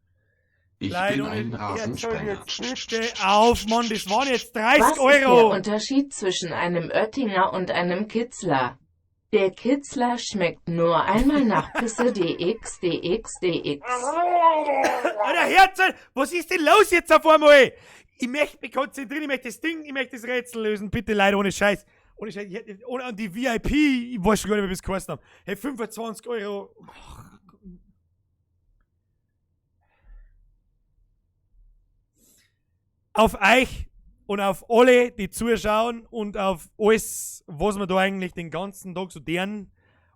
Ich Leid bin und ein jetzt Rasensprenger. Jetzt bitte auf, Mann, das waren jetzt 30 Was ist der Euro. Unterschied zwischen einem Oettinger und einem Kitzler? Der Kitzler schmeckt nur einmal nach Pisse DX DX DX. Alter, Herz, was ist denn los jetzt auf einmal? Ich möchte mich konzentrieren, ich möchte das Ding, ich möchte das Rätsel lösen. Bitte, Leute, ohne Scheiß. Ohne Scheiß, ich hätte, ohne an die VIP, ich weiß schon gar nicht mehr, wie es gekostet haben. Hey, 25 Euro. Ach. Auf euch und auf alle, die zuschauen und auf alles, was wir da eigentlich den ganzen Tag so deren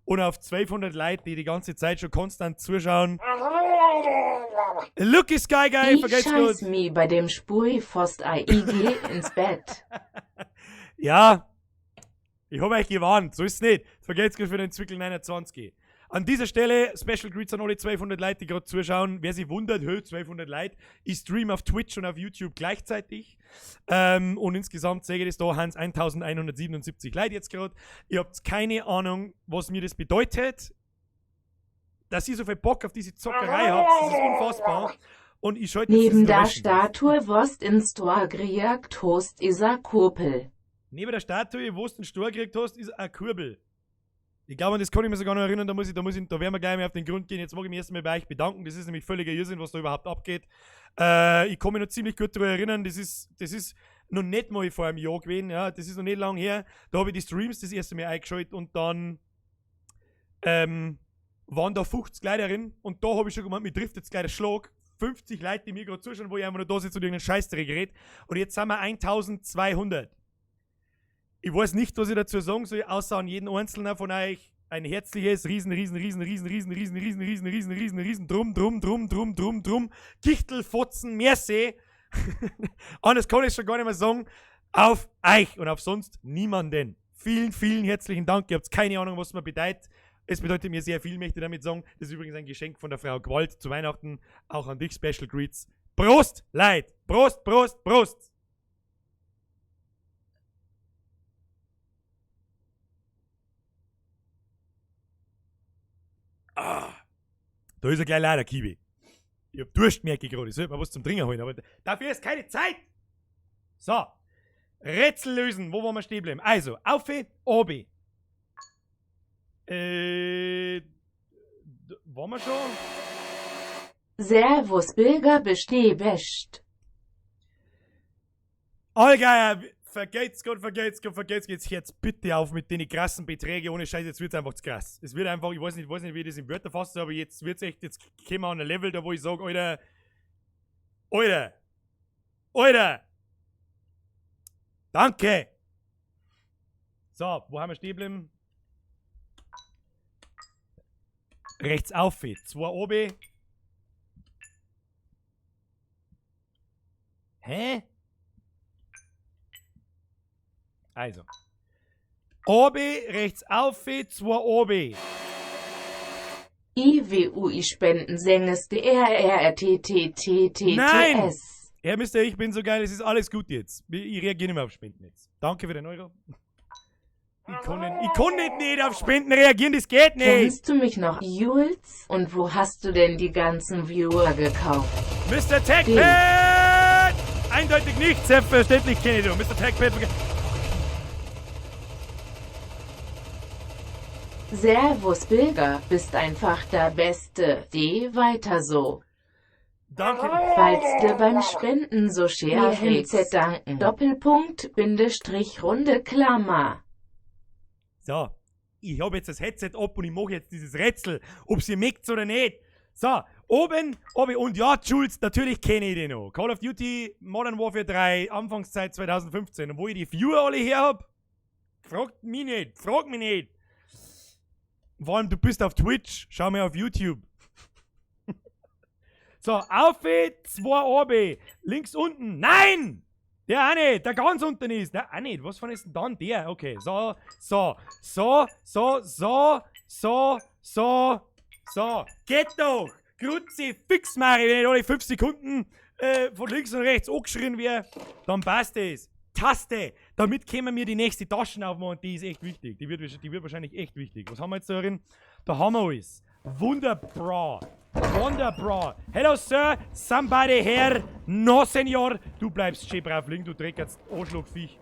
und auf 1200 Leute, die die ganze Zeit schon konstant zuschauen. Lucky Sky Guy, Ich vergesst scheiß gut. mi bei dem Spui-Fost AIG ins Bett. Ja, ich hab euch gewarnt, so ist's nicht. Vergesst gut für den Zwickel 29. An dieser Stelle Special Greets an alle 1200 Leute, die gerade zuschauen. Wer sich wundert, hö, 1200 Leute. Ich stream auf Twitch und auf YouTube gleichzeitig. Und insgesamt sehe ich das da, Hans 1177 Leute jetzt gerade. Ihr habt keine Ahnung, was mir das bedeutet. Dass ihr so viel Bock auf diese Zockerei habt, das ist unfassbar. Und ich schalte jetzt Neben das der Geräusch aus. Statue Wurst ins Tor gejagt Host Isa Kurpel. Neben der Statue, wo du den Stor gekriegt hast, ist eine Kurbel. Ich glaube, an das kann ich mir sogar noch erinnern, da werden wir gleich mal auf den Grund gehen. Jetzt mag ich mich erstmal bei euch bedanken. Das ist nämlich völliger Irrsinn, was da überhaupt abgeht. Ich kann mich noch ziemlich gut daran erinnern, das ist noch nicht mal vor einem Jahr gewesen, ja, das ist noch nicht lang her. Da habe ich die Streams das erste Mal eingeschaltet und dann waren da 50 Leute drin und da habe ich schon gemeint, mir trifft jetzt gleich der Schlag. 50 Leute, die mir gerade zuschauen, wo ich einfach nur da sitze und irgendeinen Scheißdreck red. Und jetzt sind wir 1200. Ich weiß nicht, was ich dazu sagen soll, außer an jeden Einzelnen von euch ein herzliches riesen, riesen, riesen, riesen, riesen, riesen, riesen, riesen, riesen, riesen, riesen, drum, drum, drum, drum, drum, drum, Gichtel, Fotzen, Merci. Anders kann ich schon gar nicht mehr sagen. Auf euch und auf sonst niemanden. Vielen, vielen herzlichen Dank. Ihr habt keine Ahnung, was mir bedeutet. Es bedeutet mir sehr viel, möchte ich damit sagen. Das ist übrigens ein Geschenk von der Frau Gewalt zu Weihnachten. Auch an dich, Special Greets. Prost, Leid! Prost, Prost, Prost! Ah, da ist er gleich leider, Kiwi. Ich hab Durst, merke ich gerade. Ich sollte mir was zum Trinken holen, aber dafür ist keine Zeit. So. Rätsel lösen. Wo wollen wir stehen bleiben? Also, auf, obi. Waren wir schon? Servus Bilger besteh best. Allgeier, Vergelt's Gott, vergelt's Gott, vergelt's Gott. Jetzt hört's bitte auf mit den krassen Beträgen. Ohne Scheiß, jetzt wird's einfach zu krass. Es wird einfach, ich weiß nicht, wie ich das in Wörter fasse, aber jetzt wird's echt, jetzt kommen wir an ein Level, da wo ich sage, Alter, Alter, Alter, danke. So, wo haben wir stehen geblieben? Rechts auf, 2 oben. Hä? Also. Obi, rechts auf, 2 obi. IWUI Spenden Sänges D R R R T T T T T Nein! S. Herr Mister, ich bin so geil, es ist alles gut jetzt. Ich reagiere nicht mehr auf Spenden jetzt. Danke für den Euro. Ich kann nicht auf Spenden reagieren, das geht nicht. Kennst du mich noch, Jules? Und wo hast du denn die ganzen Viewer gekauft? Mr. TechPad! Eindeutig nicht, selbstverständlich kenne ich du. Mr. TechPad. Servus Bilger, bist einfach der Beste. D, weiter so. Danke. Falls dir beim Spenden so schwer Z danken. Doppelpunkt, Bindestrich, runde Klammer. So, ich hab jetzt das Headset ab und ich mach jetzt dieses Rätsel, ob's ihr mögt oder nicht. So, oben, oben, und ja, Jules, natürlich kenne ich den noch. Call of Duty Modern Warfare 3, Anfangszeit 2015. Und wo ich die Viewer alle her hab, fragt mich nicht, frag mich nicht. Vor allem, du bist auf Twitch, schau mir auf YouTube. So, auf, 2 oben, links unten, nein! Der auch nicht, der ganz unten ist. Der auch nicht, was von ist denn dann der? Okay, so, so, so, so, so, so, so, so. Geht doch! Kruzifix, Mari, wenn ich alle 5 Sekunden von links und rechts angeschrien wär, dann passt es. Taste! Damit können wir die nächste Taschen aufmachen und die ist echt wichtig. Die wird wahrscheinlich echt wichtig. Was haben wir jetzt da drin? Da haben wir alles. Wunderbra. Wunderbra. Hello, Sir. Somebody here. No, Senor. Du bleibst schön brav liegen, du Dreckers Arschlochviech.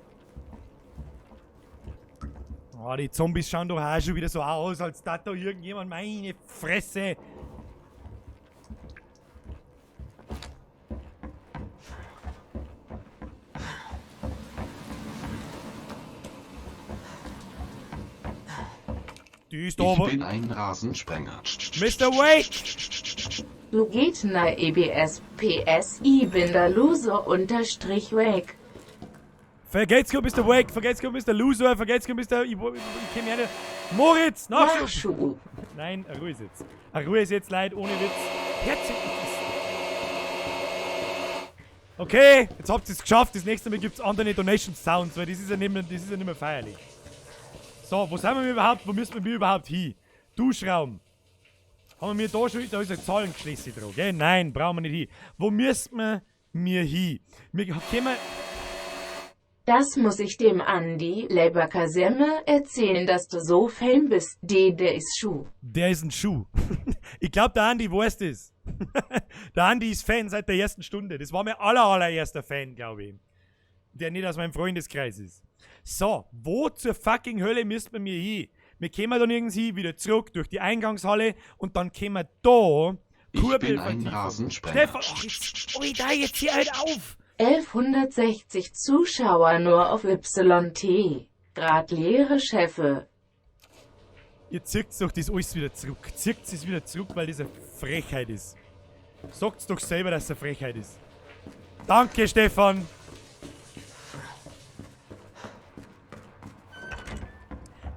Oh, die Zombies schauen doch auch schon wieder so aus, als da irgendjemand meine Fresse. Die ist Ich aber bin ein Rasensprenger. Mr. Wake! Du geht na EBS PS I bin der Loser unterstrich Wake. Vergelt's Gott, Mr. Wake, vergelt's Gott, Mr. Loser, vergelt's Gott, Mr. Ich kenn mich nicht. Moritz, Nachschub! Nachschub. Nein, Ruhe ist jetzt. Ruhe ist jetzt, Leid, ohne Witz. Herzlich. Okay, jetzt habt ihr's geschafft. Das nächste Mal gibt's andere Donation Sounds, weil das ist ja nicht mehr, das ist ja nicht mehr feierlich. So, wo sind wir überhaupt? Wo müssen wir überhaupt hin? Duschraum. Haben wir da schon, da ist ein Zahlengeschlüssel dran, gell? Nein, brauchen wir nicht hin. Wo müssen wir hin? Wir können. Das muss ich dem Andi Leberkasemme erzählen, dass du so Fan bist. D, der ist Schuh. Der ist ein Schuh. Ich glaub, der Andi weiß das. Der Andi ist Fan seit der ersten Stunde. Das war mein allererster Fan, glaub ich. Der nicht aus meinem Freundeskreis ist. So, wo zur fucking Hölle müssen wir mir hin? Wir kommen dann irgendwie wieder zurück durch die Eingangshalle und dann kommen wir da. Ich bin ein Rasensprenger. Stefan, ach, jetzt, oh, da jetzt hier halt auf! 1160 Zuschauer nur auf YT. Grad leere Chefe. Ihr zieht doch das alles wieder zurück. Zieht es wieder zurück, weil das eine Frechheit ist. Sagt's doch selber, dass es eine Frechheit ist. Danke, Stefan.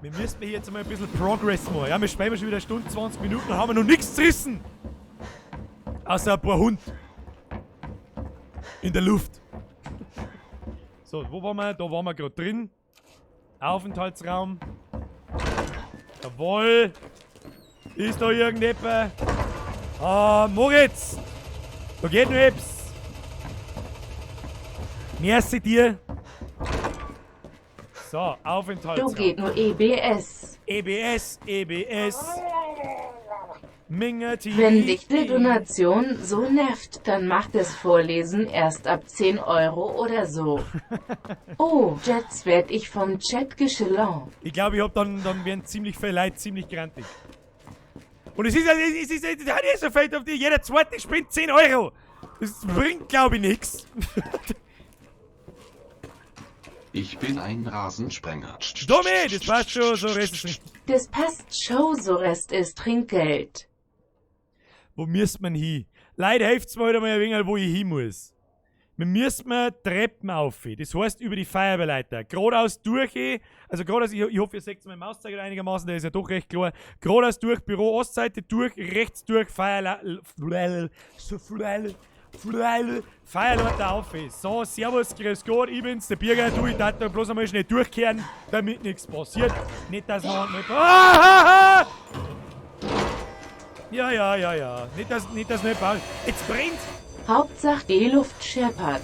Wir müssen hier jetzt mal ein bisschen Progress machen. Ja, wir spielen schon wieder 1 Stunde 20 Minuten und haben noch nichts zerrissen. Außer ein paar Hund. In der Luft. So, wo waren wir? Da waren wir gerade drin. Aufenthaltsraum. Jawohl. Ist da irgendjemand? Ah, Moritz. Da geht noch etwas. Merci dir. So, Aufenthaltsraum. Da geht nur EBS. EBS, EBS. Minge TV. Wenn dich die Donation so nervt, dann macht das Vorlesen erst ab 10 Euro oder so. Oh, jetzt werd ich vom Chat geschlagen. Ich glaube, ich hab dann werden ziemlich viele Leute ziemlich grantig. Und es ist ja, es ist, es hat eh so viel auf die, jeder zweite spendet 10 Euro. Das bringt, glaube ich, nix. Ich bin ein Rasensprenger. Domi, das passt schon, so Rest ist Das passt schon, so Rest ist Trinkgeld. Wo müsst man hin? Leute, helft's mir halt einmal ein wenig, wo ich hin muss. Wir müssen mal Treppen auf. Das heißt über die Feuerwehrleiter. Geradeaus durch, also geradeaus, ich hoffe, ihr seht meinen Mauszeiger einigermaßen, der ist ja doch recht klar. Geradeaus durch, Büro Ostseite durch, rechts durch, Feierleiter auf. So, servus, grüß Gott, ich bin's, der Birger, du, ich darf da bloß einmal schnell durchkehren, damit nichts passiert. Nicht, dass noch nicht. Ah, Ja, ja, ja, ja. Nicht, dass nicht baut. Jetzt brennt! Hauptsache die Luft scheppert.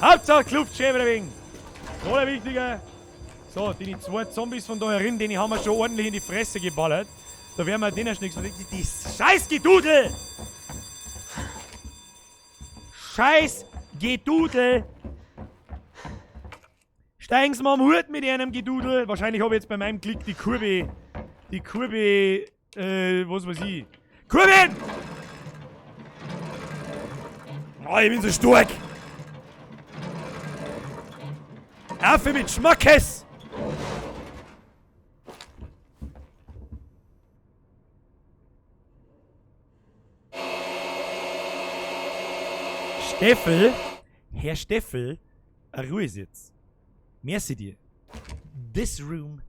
Hauptsache die Luft scheppert ein wenig. Das Wichtige. So, die zwei Zombies von da herin, den haben wir schon ordentlich in die Fresse geballert. Da werden wir denen schon nichts. Die Scheißgedudel! Scheißgedudel! Steigen Sie mal am Hut mit einem Gedudel. Wahrscheinlich habe ich jetzt bei meinem Klick die Kurve. Die Kurve. Was weiß ich. Kurven! Oh, ich bin so stark! Affe mit Schmackes! Steffel, Herr Steffel, Ruhe ist jetzt. Merci dir. This room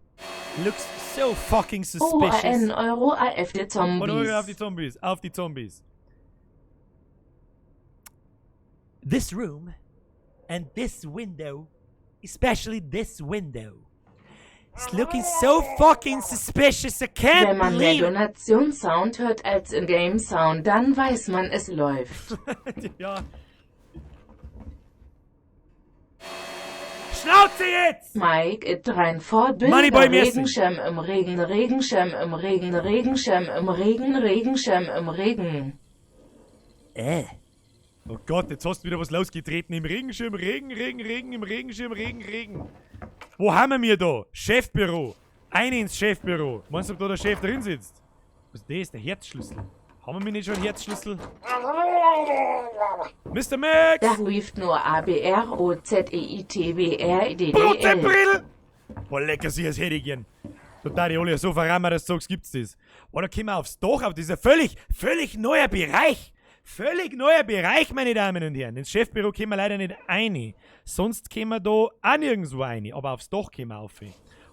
looks so fucking suspicious. OAN Euro AF die Und Euro auf die Zombies. Zombies, auf die Zombies. This room and this window, especially this window, is looking so fucking suspicious. I can't Wenn man mehr believe it. Donationssound hört als In-Game-Sound, dann weiß man, es läuft. Ja. Schnauze jetzt! Mike it rein vor Moneyboy Bilder Merci. Regenschirm im Regen, Regenschirm im Regen, Regenschirm im Regen, Regenschirm im Regen. Oh Gott, jetzt hast du wieder was losgetreten. Im Regenschirm, Regen, Regen, Regen, im Regenschirm, Regen, Regen. Wo haben wir da? Chefbüro. Ein ins Chefbüro. Meinst du, ob da der Chef drin sitzt? Was ist das? Der Herzschlüssel. Haben wir nicht schon einen Herzschlüssel? Mr. Max! Da ruft nur A B R O Z E I T B R I D D L. Brutzebrill! Boah, lecker, sie, das hätte ich gern. Da da die alle so verrammen, dass du sagst, gibt's das. Boah, da kommen wir aufs Dach auf. Das ist ein völlig, völlig neuer Bereich. Völlig neuer Bereich, meine Damen und Herren. Ins Chefbüro kommen wir leider nicht rein. Sonst kommen wir da auch nirgendwo rein. Aber aufs Dach kommen wir auf.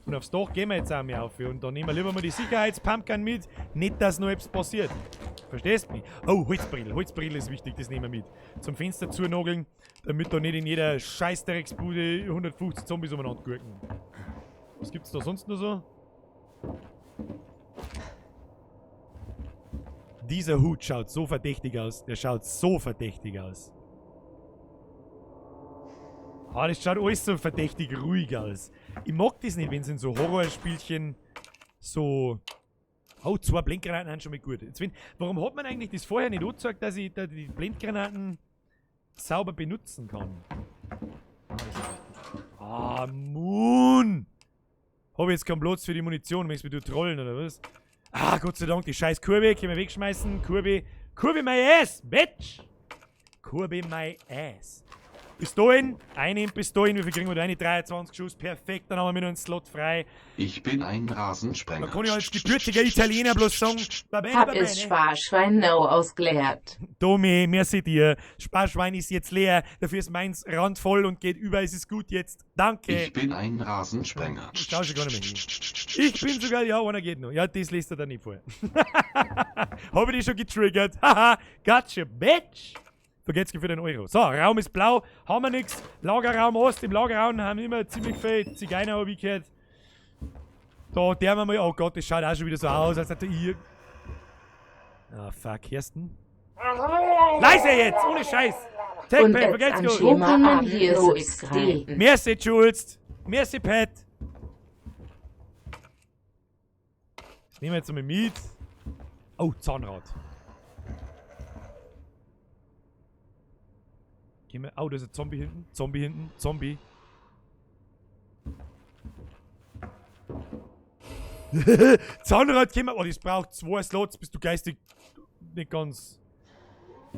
Und aufs Dach gehen wir jetzt auch mal auf. Und da nehmen wir lieber mal die Sicherheitspumpgun mit. Nicht, dass noch etwas passiert. Verstehst du mich? Oh, Holzbrill. Holzbrill ist wichtig, das nehmen wir mit. Zum Fenster zunageln, damit da nicht in jeder Scheißdrecksbude 150 Zombies umeinander gurken. Was gibt's da sonst noch so? Dieser Hut schaut so verdächtig aus. Der schaut so verdächtig aus. Ah, das schaut alles so verdächtig ruhig aus. Ich mag das nicht, wenn es in so Horrorspielchen so... Oh, 2 Blendgranaten sind schon mal gut. Jetzt, warum hat man eigentlich das vorher nicht angezeigt, dass ich da die Blendgranaten sauber benutzen kann? Ah, Moon! Hab ich jetzt keinen Platz für die Munition, möchtest du mich trollen oder was? Ah, Gott sei Dank, die scheiß Kurve, können wir wegschmeißen. Kurve, Kurve my ass, bitch! Kurve my ass. Pistolen, eine Pistolen, wie viel kriegen wir da? Eine 23 Schuss, perfekt, dann haben wir noch einen Slot frei. Ich bin ein Rasensprenger. Da kann ich als gebürtiger Italiener bloß sagen, va bene, Hab va es bene. Sparschwein no ausgeleert. Domi, merci dir. Sparschwein ist jetzt leer, dafür ist meins randvoll und geht über, es ist gut jetzt. Danke. Ich bin ein Rasensprenger. Ich schau schon gar nicht mehr hin. Ich bin sogar, ja, einer geht noch. Ja, das lässt er dann nicht vor. Hab ich dich schon getriggert? Haha, gotcha, bitch. Vergesst für den Euro. So, Raum ist blau, haben wir nix. Lagerraum Ost, im Lagerraum haben immer ziemlich viel Zigeuner, hab ich gehört. Da, der haben wir mal, oh Gott, das schaut auch schon wieder so aus, als hätte ich... Ah, fuck, Kirsten. Leise jetzt, ohne Scheiß. Take Und Pay, jetzt vergelt's an gut. Schema Wo kann man A hier B so O X D. Merci, Jules. Merci, Pat. Das nehmen wir jetzt mal mit. Oh, Zahnrad. Gehen wir. Oh, da ist ein Zombie hinten. Zombie hinten. Zombie. Zahnrad gehen wir. Oh, das braucht 2 Slots. Bist du geistig nicht ganz.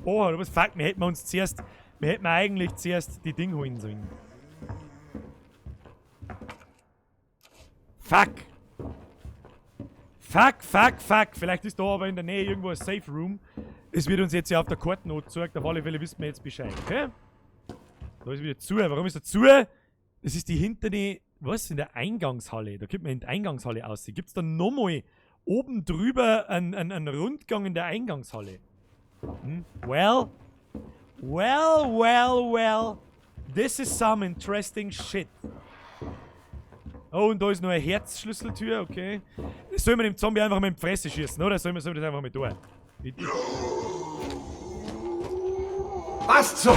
Oh, aber was fuck, wir hätten uns zuerst. Wir hätten eigentlich zuerst die Ding holen sollen. Fuck. Fuck, fuck, fuck. Vielleicht ist da aber in der Nähe irgendwo ein Safe Room. Es wird uns jetzt ja auf der Karte noch gezeigt. Auf alle Fälle wissen wir jetzt Bescheid, okay? Da ist wieder zu. Warum ist da zu? Das ist die hintere... Was? In der Eingangshalle. Da kommt man in die Eingangshalle aus. Gibt's da nochmal oben drüber einen Rundgang in der Eingangshalle? Hm? Well, well, well, well. This is some interesting shit. Oh, und da ist noch eine Herzschlüsseltür, okay. Sollen wir dem Zombie einfach mal in die Fresse schießen, oder? Sollen wir das einfach mal tun? Was zum...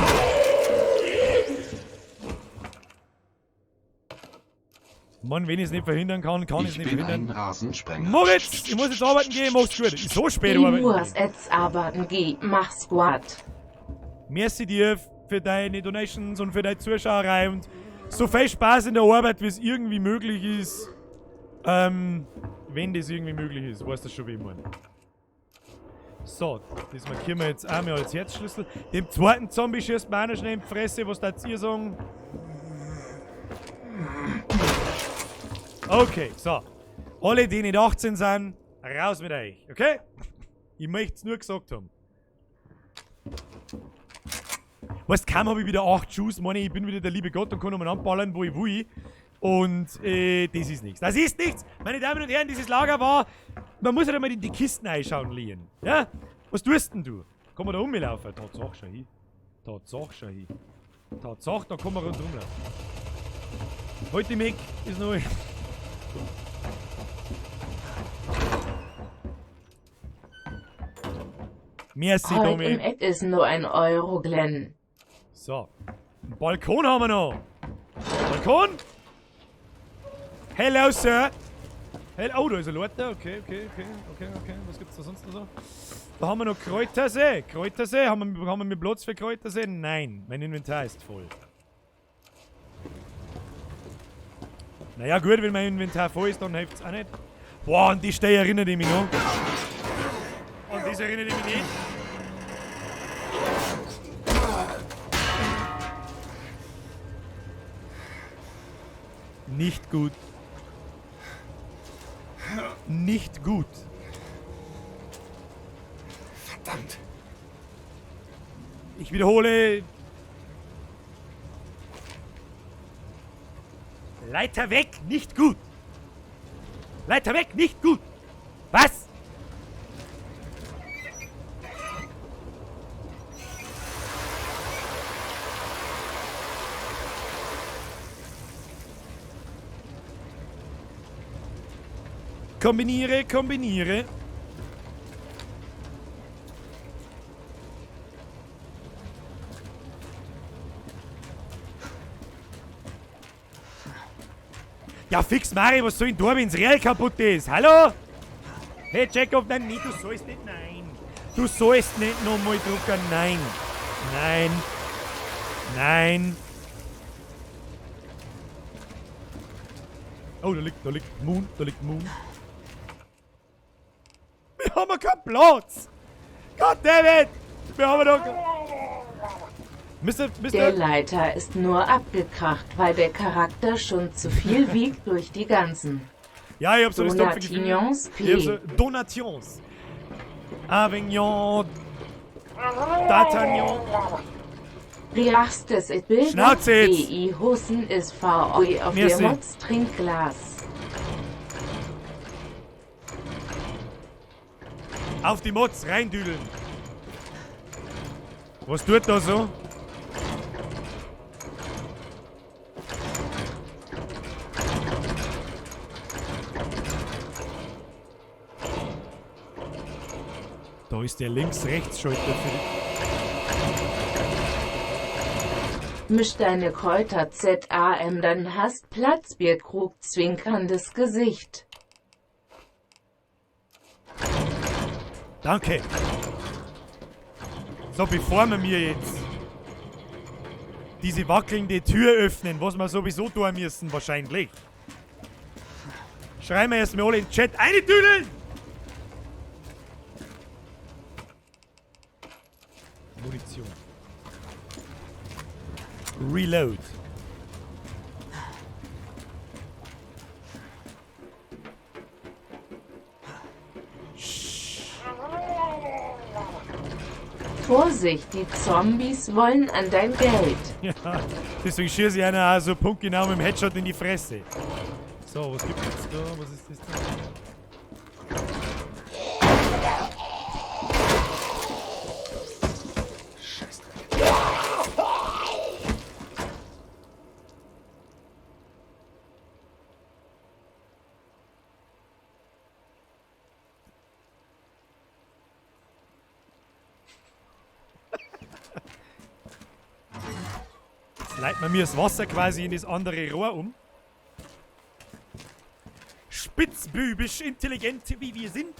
Mann, wenn ich es nicht verhindern kann, kann ich es Ich nicht bin verhindern. ein Rasensprenger. Moritz, ich muss jetzt arbeiten gehen, mach's gut. Ist so spät Ich arbeiten muss gehen. jetzt arbeiten gehen, mach Squad. Merci dir für deine Donations und für deine Zuschauerei und so viel Spaß in der Arbeit, wie es irgendwie möglich ist. Wenn das irgendwie möglich ist, weißt du schon, wie ich meine. So, das markieren wir jetzt einmal als Herzschlüssel. Dem zweiten Zombie schießt mir auch noch schnell in die Fresse. Was darfst ihr sagen? Okay, so. Alle, die nicht 18 sind, raus mit euch, okay? Ich möchte es nur gesagt haben. Weißt, kaum hab ich wieder 8 Schuss, meine ich, ich bin wieder der liebe Gott und kann nochmal anballern, wo ich will. Und das ist nichts. Das ist nichts! Meine Damen und Herren, dieses Lager war... Man muss halt einmal in die Kisten einschauen, Leon. Ja? Was tust denn du? Kann man da rumlaufen? Tatsache, schau hin. Tatsache, schau hin. Tatsache, da kann man rundherum laufen. Heute Mick ist neu. Merci, Heute Domi. im Eck ist nur 1 Euro, Glenn. So. Einen Balkon haben wir noch. Balkon? Hello, Sir. Hello. Oh, da ist ein Leiter. Okay, okay, okay, okay, okay. Was gibt's da sonst noch so? Da haben wir noch Kräutersee. Kräutersee. Haben wir Platz für Kräutersee? Nein, mein Inventar ist voll. Naja, gut, wenn mein Inventar voll ist, dann hilft's auch nicht. Boah, an die Stelle erinnert ich mich noch. An das erinnert ich mich nicht. Nicht gut. Nicht gut. Verdammt. Ich wiederhole. Leiter weg, nicht gut. Leiter weg, nicht gut. Was? Kombiniere, kombiniere. Ja, fix, Mari, was soll ich denn da, wenn's real kaputt ist? Hallo? Hey, Jacob, nein, nee, du sollst nicht, nein. Du sollst nicht nochmal drucken, nein. Nein. Nein. Oh, da liegt Moon, da liegt Moon. Wir haben ja keinen Platz! Goddammit! Wir haben doch... Mister, Mister... Der Leiter ist nur abgekracht, weil der Charakter schon zu viel wiegt durch die ganzen. Ja, ich hab so das dumpfe Gefühl. Donations Ich hab so P. Donations. Avignon. D'Artagnan. Riachstes et Bild. Schnauze jetzt. BI Hussen ist VOI auf Merci. der Mods Trinkglas. Auf die Mods reindüdeln. Was tut da so? Da ist der Links-Rechts-Schalter für die. Misch deine Kräuter ZAM, dann hast Platz, Bierkrug, zwinkerndes Gesicht. Danke. So, bevor wir mir jetzt diese wackelnde Tür öffnen, was wir sowieso tun müssen, wahrscheinlich. Schreiben wir erstmal alle in den Chat. Eine Tüdeln! Munition. Reload. Vorsicht, die Zombies wollen an dein Geld. Ja, deswegen schieße ich einer auch so punktgenau mit dem Headshot in die Fresse. So, was gibt's jetzt da? Was ist das da? Scheißdreck. Jetzt leitet man mir das Wasser quasi in das andere Rohr um. Spitzbübisch intelligent, wie wir sind.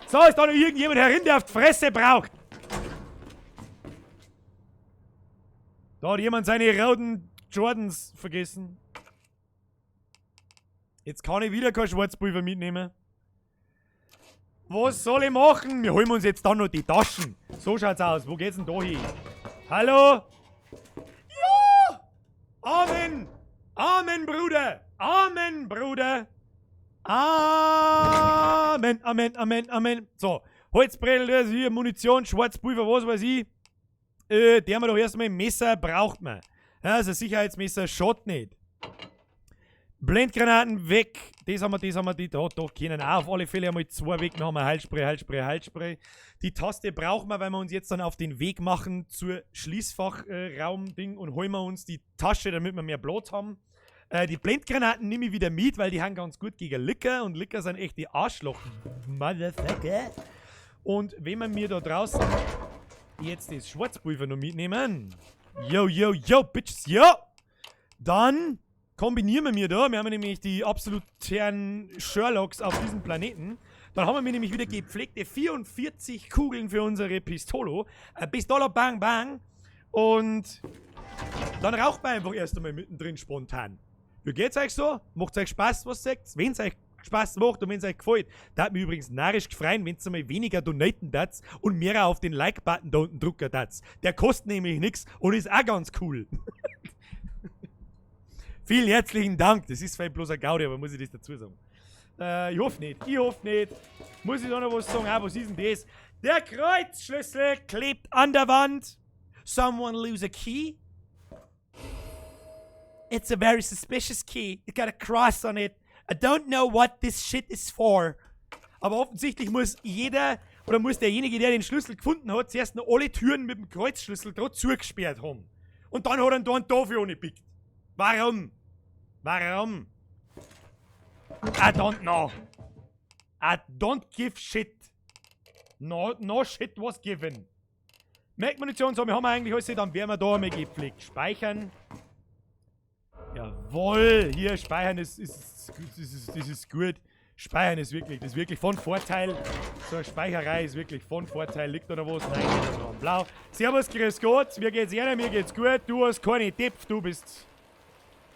So, ist da noch irgendjemand herin, der auf die Fresse braucht? Da hat jemand seine roten Jordans vergessen. Jetzt kann ich wieder kein Schwarzpulver mitnehmen. Was soll ich machen? Wir holen uns jetzt dann noch die Taschen. So schaut's aus. Wo geht's denn da hin? Hallo? Ja! Amen! Amen, Bruder! Amen, Bruder! Amen, Amen, Amen, Amen. So, Holzbrettel, das hier, Munition, Schwarzpulver, was weiß ich. Der haben wir doch erstmal Messer braucht man. Ja, also Sicherheitsmesser schaut nicht. Blendgranaten weg. Das haben wir, das haben wir, die da, da können auch auf alle Fälle einmal zwei weg. Dann haben wir Heilspray, Heilspray, Heilspray. Die Taste brauchen wir, weil wir uns jetzt dann auf den Weg machen zur Schließfachraum-Ding und holen wir uns die Tasche, damit wir mehr Platz haben. Die Blendgranaten nehme ich wieder mit, weil die haben ganz gut gegen Licker und Licker sind echt die Arschloch-Motherfucker. Und wenn wir mir da draußen jetzt das Schwarzpulver noch mitnehmen, yo, yo, yo, Bitches, yo, dann kombinieren wir mir da, wir haben nämlich die absoluten Sherlocks auf diesem Planeten. Dann haben wir nämlich wieder gepflegte 44 Kugeln für unsere Pistolo. Pistolo Bang Bang. Und dann raucht man einfach erst einmal mittendrin spontan. Wie geht's euch so? Macht's euch Spaß, was sagt? Wenn's euch Spaß macht und wenn's euch gefällt, da hat mich übrigens narrisch gefreut, wenn's einmal weniger donaten tat und mehr auf den Like-Button da unten drücken tat. Der kostet nämlich nix und ist auch ganz cool. Vielen herzlichen Dank. Das ist vielleicht bloß ein Gaudi, aber muss ich das dazu sagen? Ich hoffe nicht. Ich hoffe nicht. Muss ich da noch was sagen? Ah, was ist denn das? Der Kreuzschlüssel klebt an der Wand. Someone lose a key? It's a very suspicious key. It got a cross on it. I don't know what this shit is for. Aber offensichtlich muss jeder, oder muss derjenige, der den Schlüssel gefunden hat, zuerst noch alle Türen mit dem Kreuzschlüssel dort zugesperrt haben. Und dann hat er ihn da und dafür angepickt. Warum? Warum? I don't know. I don't give shit. No, no shit was given. Mag-Munition, so, wir haben eigentlich alles, dann werden wir da einmal gepflegt speichern. Jawohl, hier speichern das ist gut. Speichern ist wirklich, das ist wirklich von Vorteil. So eine Speicherei ist wirklich von Vorteil. Liegt da noch was? Nein, liegt da noch ein Blau. Servus, grüß Gott. Mir geht's gerne, mir geht's gut. Du hast keine Depf, du bist...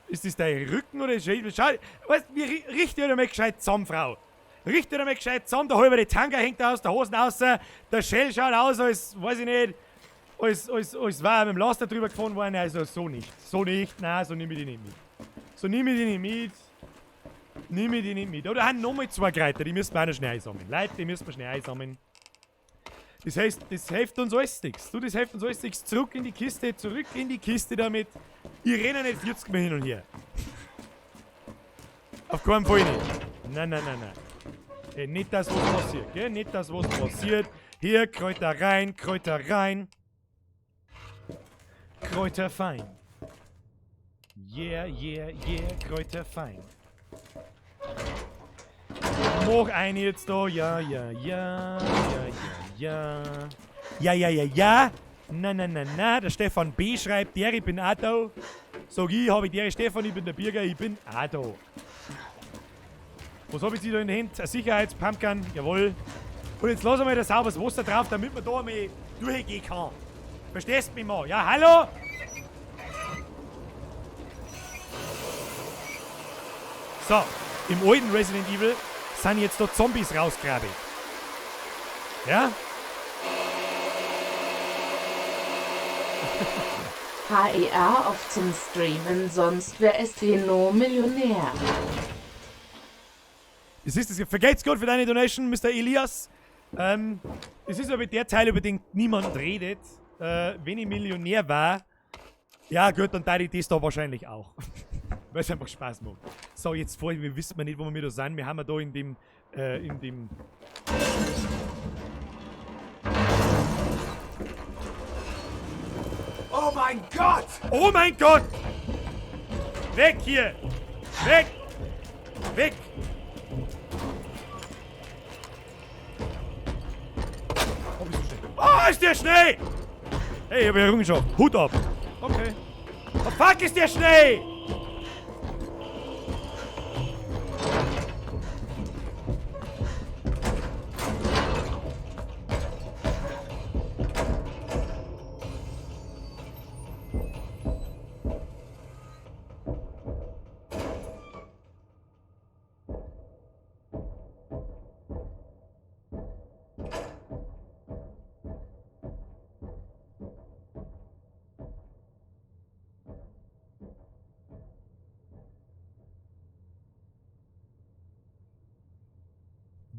Ist das dein Rücken oder ist das... Schau, weißt du, richte dich mal gescheit zusammen, Frau. Richte dich mal gescheit zusammen, der halbe die Tanga hängt aus der Hosen raus, der Shell schaut aus, als, weiß ich nicht, als war er mit dem Laster drüber gefahren worden, also so nicht. So nicht, nein, so nehme ich die nicht mit. So nehme ich die nicht mit. Nehme ich die nicht mit. Oder haben nochmal zwei Kräuter, die müssen wir auch noch schnell einsammeln. Leute, die müssen wir schnell einsammeln. Das heißt, das hilft uns alles nichts. Du, das hilft uns alles nichts. Zurück in die Kiste, zurück in die Kiste damit. Ich renne nicht 40 Mal hin und her. Auf keinen Fall nicht. Nein, nein, nein, nein. Hey, nicht das, was passiert, gell? Nicht das, was passiert. Hier, Kräuter rein, Kräuter rein. Kräuter fein. Yeah, yeah, yeah, Kräuter fein. Mach ein jetzt da, ja, ja, ja, ja, ja, ja. Ja, ja, ja, ja. Na, na, na, na. Der Stefan B. schreibt, der, ich bin auch da. Sag ich, hab ich der Stefan, ich bin der Birger, ich bin auch da. Was hab ich da in der Hand? Ein Sicherheitspumpgun, jawohl. Und jetzt lass einmal das sauberes Wasser drauf, damit man da einmal durchgehen kann. Verstehst du mich mal? Ja, hallo? So, im alten Resident Evil sind jetzt da Zombies rausgraben. Ja? HEA auf zum Streamen, sonst wär es no Millionär. Das ist es. Vergelt's Gott für deine Donation, Mr. Elias. Das ist aber der Teil, über den niemand redet. Wenn ich Millionär war, ja gut, dann darf ich das da wahrscheinlich auch. Weil es einfach Spaß macht. So, jetzt vorher, wir wissen nicht, wo wir da sind. Wir haben ja da in dem, Oh mein Gott! Oh mein Gott! Weg hier! Weg! Weg! Oh, bist du schnell. Oh, ist der schnell! Hey, ich hab ja Errungenschaft. Hut ab! Okay. Oh, fuck, ist der schnell!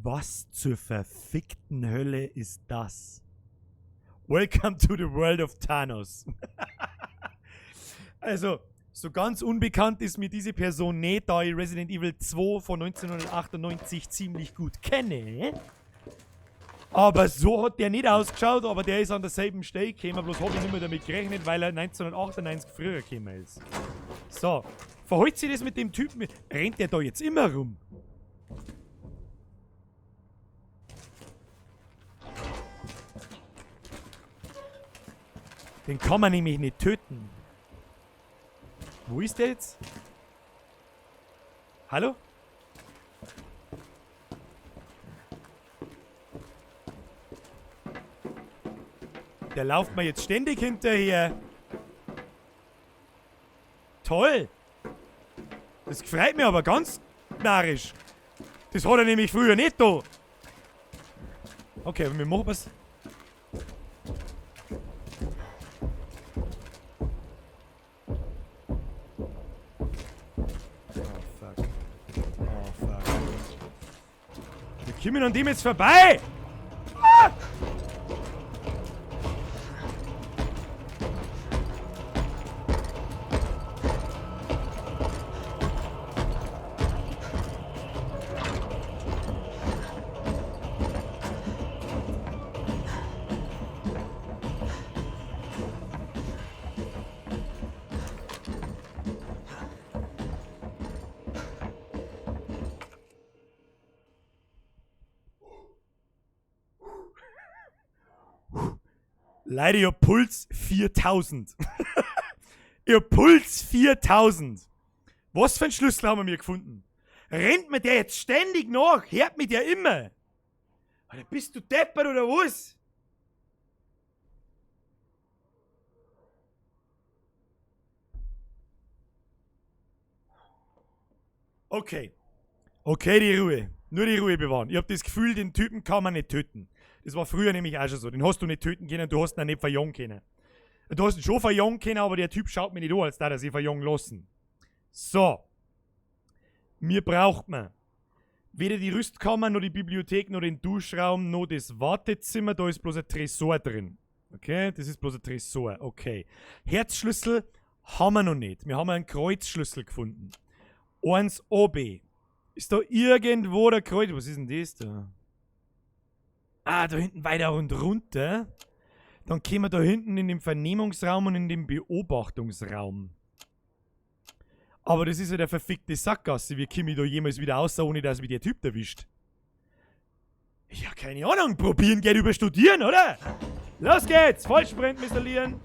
Was zur verfickten Hölle ist das? Welcome to the world of Thanos. Also, so ganz unbekannt ist mir diese Person nicht, da ich Resident Evil 2 von 1998 ziemlich gut kenne. Aber so hat der nicht ausgeschaut, aber der ist an derselben Stelle gekommen, bloß hab ich nicht mehr damit gerechnet, weil er 1998 früher gekommen ist. So, verhält sich das mit dem Typen? Rennt der da jetzt immer rum? Den kann man nämlich nicht töten. Wo ist der jetzt? Hallo? Der lauft mir jetzt ständig hinterher. Toll. Das gefreut mich aber ganz narrisch. Das hat er nämlich früher nicht da. Okay, aber wir machen was. Wir kommen an dem jetzt vorbei! Ah! Leider, ihr Puls 4000. Ihr Puls 4000. Was für einen Schlüssel haben wir mir gefunden? Rennt mir der jetzt ständig nach? Hört mir der immer? Alter, bist du deppert oder was? Okay. Okay, die Ruhe. Nur die Ruhe bewahren. Ich hab das Gefühl, den Typen kann man nicht töten. Das war früher nämlich auch schon so. Den hast du nicht töten können, du hast ihn auch nicht verjagen können. Du hast ihn schon verjagen können, aber der Typ schaut mich nicht an, als da er sich verjagen lassen. So. Mir braucht man weder die Rüstkammer, noch die Bibliothek, noch den Duschraum, noch das Wartezimmer. Da ist bloß ein Tresor drin. Okay, das ist bloß ein Tresor. Okay. Herzschlüssel haben wir noch nicht. Wir haben einen Kreuzschlüssel gefunden. 1 OB. Ist da irgendwo der Kreuz? Was ist denn das da? Ah, da hinten weiter und runter. Dann gehen wir da hinten in den Vernehmungsraum und in den Beobachtungsraum. Aber das ist ja der verfickte Sackgasse. Wie komme ich da jemals wieder raus, ohne dass mich der Typ erwischt? Ja, keine Ahnung. Probieren geht über Studieren, oder? Los geht's! Vollsprint, Mister Leon.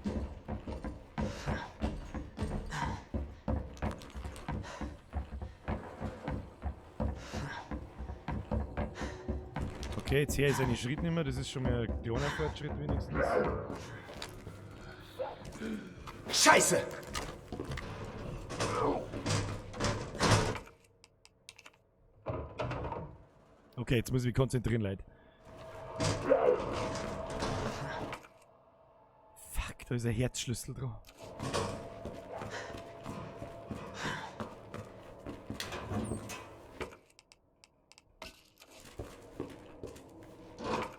Okay, jetzt her ist seine Schritt nicht mehr. Das ist schon mal ein kleiner Fortschritt wenigstens. Scheiße! Okay, jetzt muss ich mich konzentrieren, Leute. Fuck, da ist ein Herzschlüssel dran.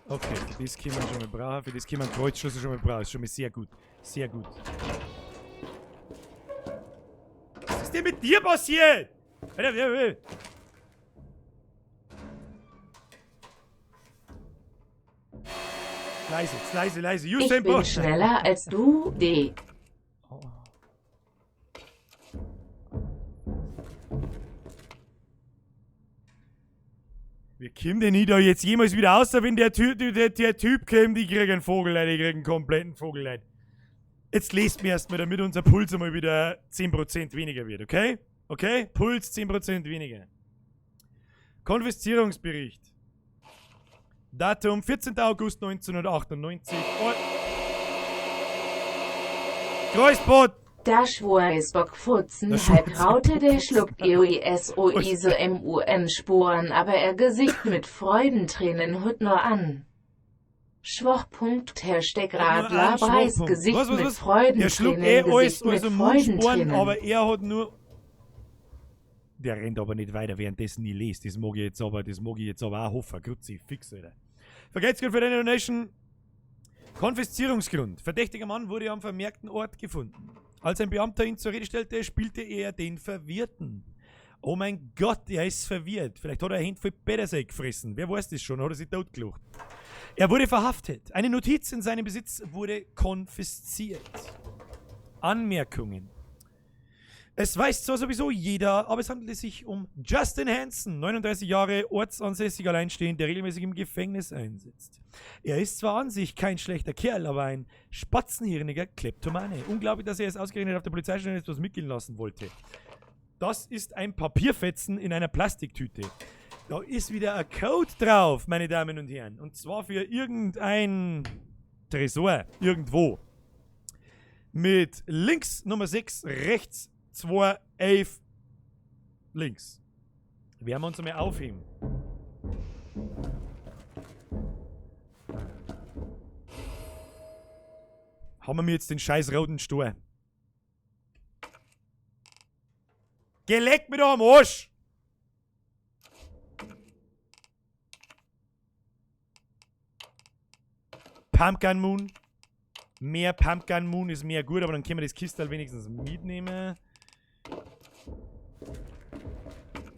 Okay, für das können wir schon mal brauchen. Für das können wir einen Kreuzschlüssel schon mal brauchen. Ist schon mal sehr gut. Sehr gut. Was ist denn mit dir passiert? Alter, Leise, leise, leise. Ich Usain bin Bolt. schneller als du, D. Wie kommt denn ich da jetzt jemals wieder raus, wenn der Typ, der Typ kommt? Ich krieg einen Vogel, Leute, ich krieg einen kompletten Vogel, Leute. Jetzt lest mir erstmal, damit unser Puls einmal wieder 10% weniger wird, okay? Okay? Puls 10% weniger. Konfiszierungsbericht. Datum 14. August 1998. Kreuzbot! Da Schwueisbock Furzen Da halb Schwueisbock Raute der Furzen. schluckt E O I S O I S O M U N Sporen, aber er Gesicht mit Freudentränen hut nur an. Schwochpunkt Hashtag Nur an, Radler Preis Schwochpunkt. Gesicht Was, was, mit was? Der schluckt Freudentränen eh alles, Gesicht mit also Mundsporen, Freudentränen. aber er hat nur. Der rennt aber nicht weiter, währenddessen ich lese. Das mag ich jetzt aber, das mag ich jetzt aber auch hoffen. Grüezi, fix, Alter. Vergelt's Gott für deine Donation. Konfiszierungsgrund. Verdächtiger Mann wurde am vermerkten Ort gefunden. Als ein Beamter ihn zur Rede stellte, spielte er den Verwirrten. Oh mein Gott, er ist verwirrt. Vielleicht hat er eine Handvoll Petersilie gefressen. Wer weiß das schon, hat er sich totgelacht. Er wurde verhaftet. Eine Notiz in seinem Besitz wurde konfisziert. Anmerkungen. Es weiß zwar sowieso jeder, aber es handelte sich um Justin Hansen, 39 Jahre, ortsansässig, alleinstehend, der regelmäßig im Gefängnis einsitzt. Er ist zwar an sich kein schlechter Kerl, aber ein spatzenhirniger Kleptomane. Unglaublich, dass er es ausgerechnet auf der Polizeistation etwas mitgehen lassen wollte. Das ist ein Papierfetzen in einer Plastiktüte. Da ist wieder ein Code drauf, meine Damen und Herren. Und zwar für irgendein Tresor, irgendwo. Mit links Nummer 6, rechts 2, 11, links. Werden wir uns einmal aufheben. Haben wir mir jetzt den scheiß roten Stor. Geh, leck mir doch am Arsch! Pumpkin Moon. Mehr Pumpkin Moon ist mehr gut, aber dann können wir das Kistal wenigstens mitnehmen.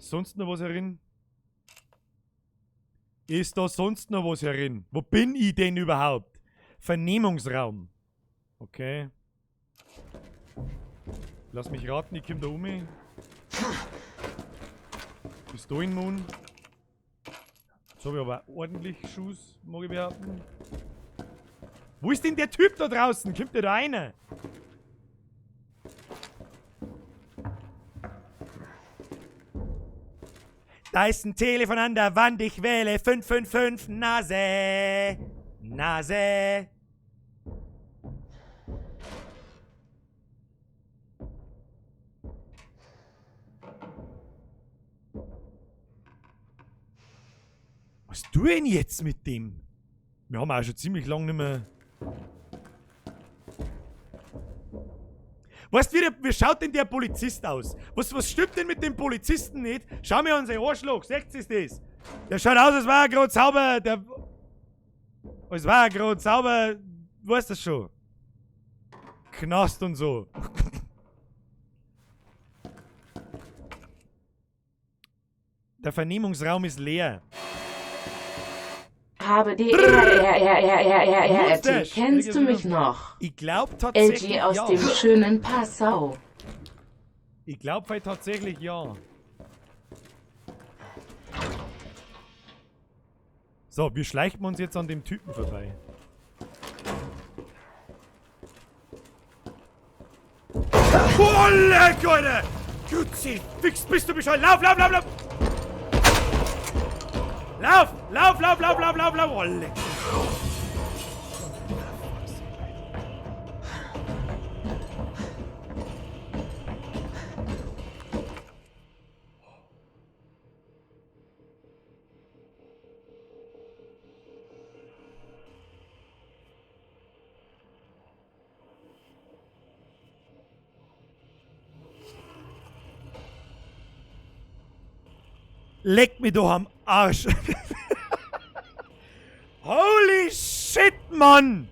Sonst noch was herin? Ist da sonst noch was herin? Wo bin ich denn überhaupt? Vernehmungsraum. Okay. Lass mich raten, ich komm da um. Bist du in Moon? Jetzt hab ich aber ordentlich Schuss, mag ich behaupten. Wo ist denn der Typ da draußen? Kommt der da rein? Da ist ein Telefon an der Wand, ich wähle 555 Nase. Nase. Was tu ich denn jetzt mit dem? Wir haben auch schon ziemlich lange nicht mehr. Weißt du, wie schaut denn der Polizist aus? Was stimmt denn mit dem Polizisten nicht? Schau mir an sein Arschloch, seht ihr das? Der schaut aus, als wäre er grad sauber. Der, als wäre er grad sauber. Weißt du das schon? Knast und so. Der Vernehmungsraum ist leer. Habe D R R R R R R R T. Mustache. Kennst du mich noch? Ich glaub tatsächlich LG aus ja. dem schönen Passau. Ich glaub halt tatsächlich ja. So, wir schleichen uns jetzt an dem Typen vorbei. Oh, leck, Alter! Kruzifix, bist du bescheuert? Lauf, lauf, lauf, lauf! Lauf! Lauf, lauf, lauf, lauf, lauf, lauf! Oh, leck. Leck mich doch am Arsch. Holy shit, Mann!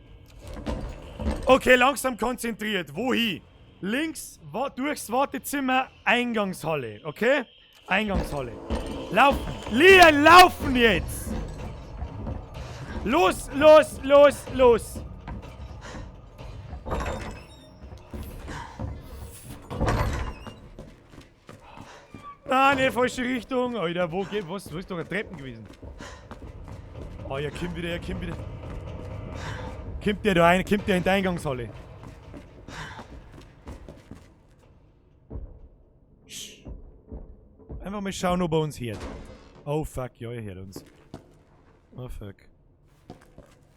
Okay, langsam konzentriert. Wohin? Links durchs Wartezimmer, Eingangshalle. Okay? Eingangshalle. Laufen! Leon, laufen jetzt! Los, los, los, los! Ah, ne, falsche Richtung. Alter, wo geht, was? Wo ist doch ein Treppen gewesen? Oh, er kommt wieder, er kommt wieder. Kommt der da rein, kommt der in die Eingangshalle? Einfach mal schauen, ob er uns hört. Oh fuck, ja, er hört uns. Oh fuck.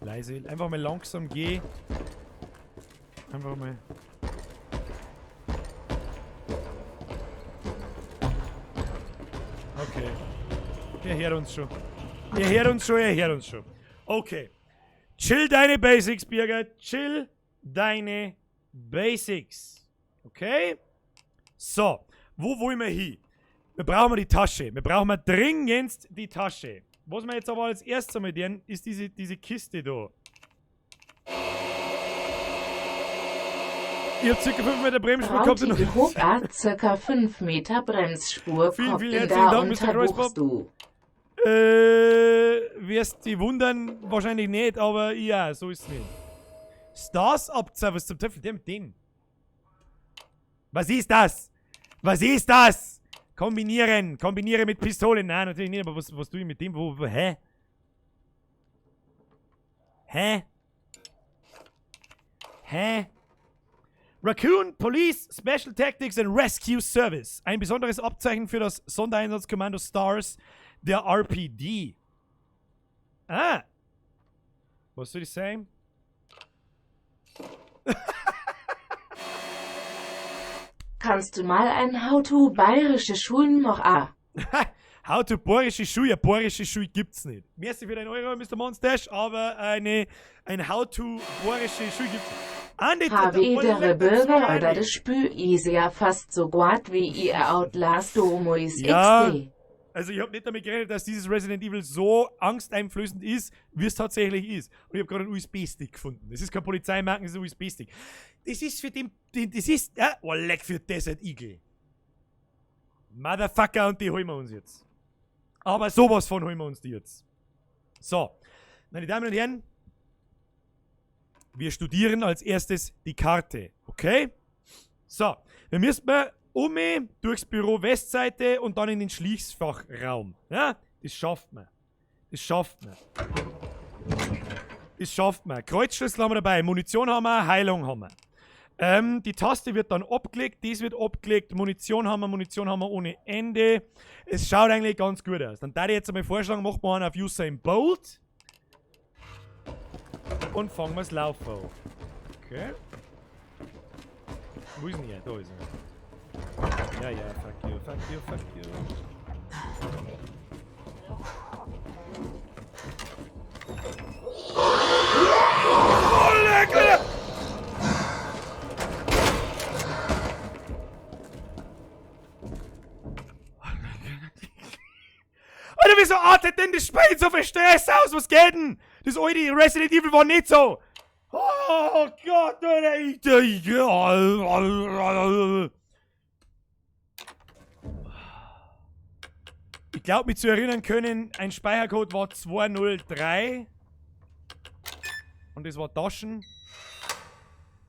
Leise. Einfach mal langsam gehen. Einfach mal. Okay. Er hört uns schon. Er hört uns schon, er hört uns schon. Okay. Chill deine Basics, Birger. Chill deine Basics. Okay? So. Wo wollen wir hin? Wir brauchen die Tasche. Wir brauchen dringendst die Tasche. Was wir jetzt aber als erstes einmal tun, ist diese Kiste da. Ich hab circa 5 Meter Bremsspur gehabt und Rautige Hochart, circa 5 Meter Bremsspur, Vielen, vielen in herzlichen da Dank, Mr. unterbuchst du. Wirst dich wundern, wahrscheinlich nicht, aber ja, so ist es nicht. Stars Abzeichen, was zum Teufel, der mit dem? Was ist das? Was ist das? Kombinieren, kombiniere mit Pistolen. Nein, natürlich nicht, aber was tue ich mit dem? Wo, hä? Hä? Hä? Raccoon Police Special Tactics and Rescue Service. Ein besonderes Abzeichen für das Sondereinsatzkommando STARS der RPD. Ah. Was soll ich sagen? Kannst du mal ein How-to bayerische Schulen noch a? How to bayerische Schule? Ja, bayerische Schule gibt's nicht. Merci für deinen Euro, Mr. Monstache, aber ein How to bayerische Schule gibt's nicht. Andi, Havedere Bürger oder das Spül is ja fast so gut wie ihr Outlast Domois Ja. XD. Also ich hab nicht damit gerechnet, dass dieses Resident Evil so angsteinflößend ist, wie es tatsächlich ist. Und ich hab gerade einen USB-Stick gefunden. Das ist kein Polizeimarken, das ist ein USB-Stick. Das ist für den, das ist, ja, oh leck für Desert Eagle. Motherfucker, und die holen wir uns jetzt. Aber sowas von holen wir uns die jetzt. So, meine Damen und Herren, wir studieren als erstes die Karte, okay? So, wir müssen mal um durchs Büro Westseite und dann in den Schließfachraum. Ja, das schafft man. Das schafft man. Das schafft man. Kreuzschlüssel haben wir dabei, Munition haben wir, Heilung haben wir. Die Taste wird dann abgelegt, das wird abgelegt, Munition haben wir ohne Ende. Es schaut eigentlich ganz gut aus. Dann darf ich jetzt einmal vorschlagen, machen wir einen auf Usain Bolt. Und fangen wir das Laufen an. Okay. Wo ist denn er? Da ist er. Ja, ja, fuck you, fuck you, fuck you. Oh, leck, Alter! Alter, wieso artet denn das Spiel so viel Stress aus? Was geht denn? Das alte Resident Evil war nicht so. Oh Gott, Alter, ich glaube, mich zu erinnern können, ein Speichercode war 203. Und das war Taschen.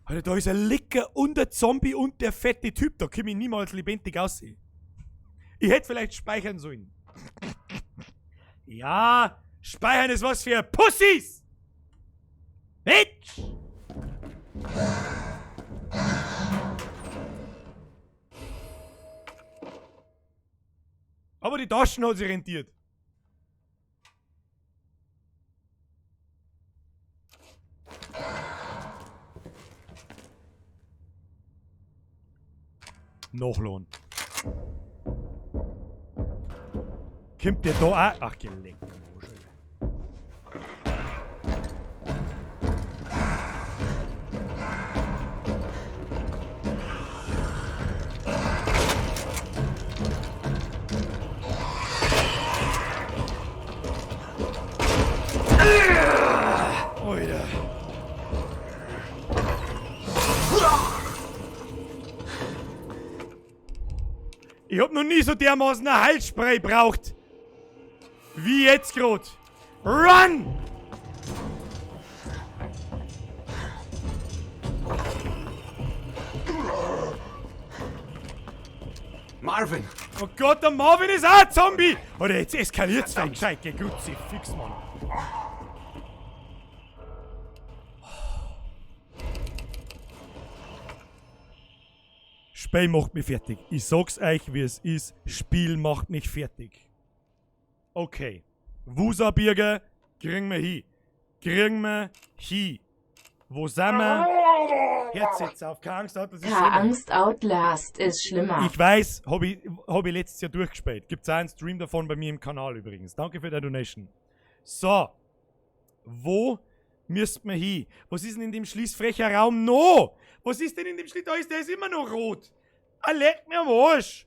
Alter, da ist ein Licker und der Zombie und der fette Typ. Da komm ich niemals lebendig aussehen. Ich hätte vielleicht speichern sollen. Ja, speichern ist was für Pussys! Bitch! Aber die Taschen hat sich rentiert. Nachladen. Kommt der da auch? Ach, geleckt am Arsch, Alter. Ich hab noch nie so dermaßen ein Heilspray braucht. Wie jetzt grad. Run! Marvin! Oh Gott, der Marvin ist auch ein Zombie! Oder jetzt eskaliert's fein gescheit, geh Kruzifix, Mann. Spiel macht mich fertig. Ich sag's euch, wie es ist. Spiel macht mich fertig. Okay. Wusa-Birger, kriegen wir hin. Kriegen wir hin. Wo sind wir? Herz jetzt auf. Keine Angst, Outlast ist Keine schlimmer. Angst, Outlast ist schlimmer. Ich weiß, hab ich letztes Jahr durchgespielt. Gibt's auch einen Stream davon bei mir im Kanal übrigens. Danke für deine Donation. So. Wo müsst man hin? Was ist denn in dem schließfrecher Raum noch? Was ist denn in dem Schließ? Da ist, der ist immer noch rot. Ah, leck mir am Arsch.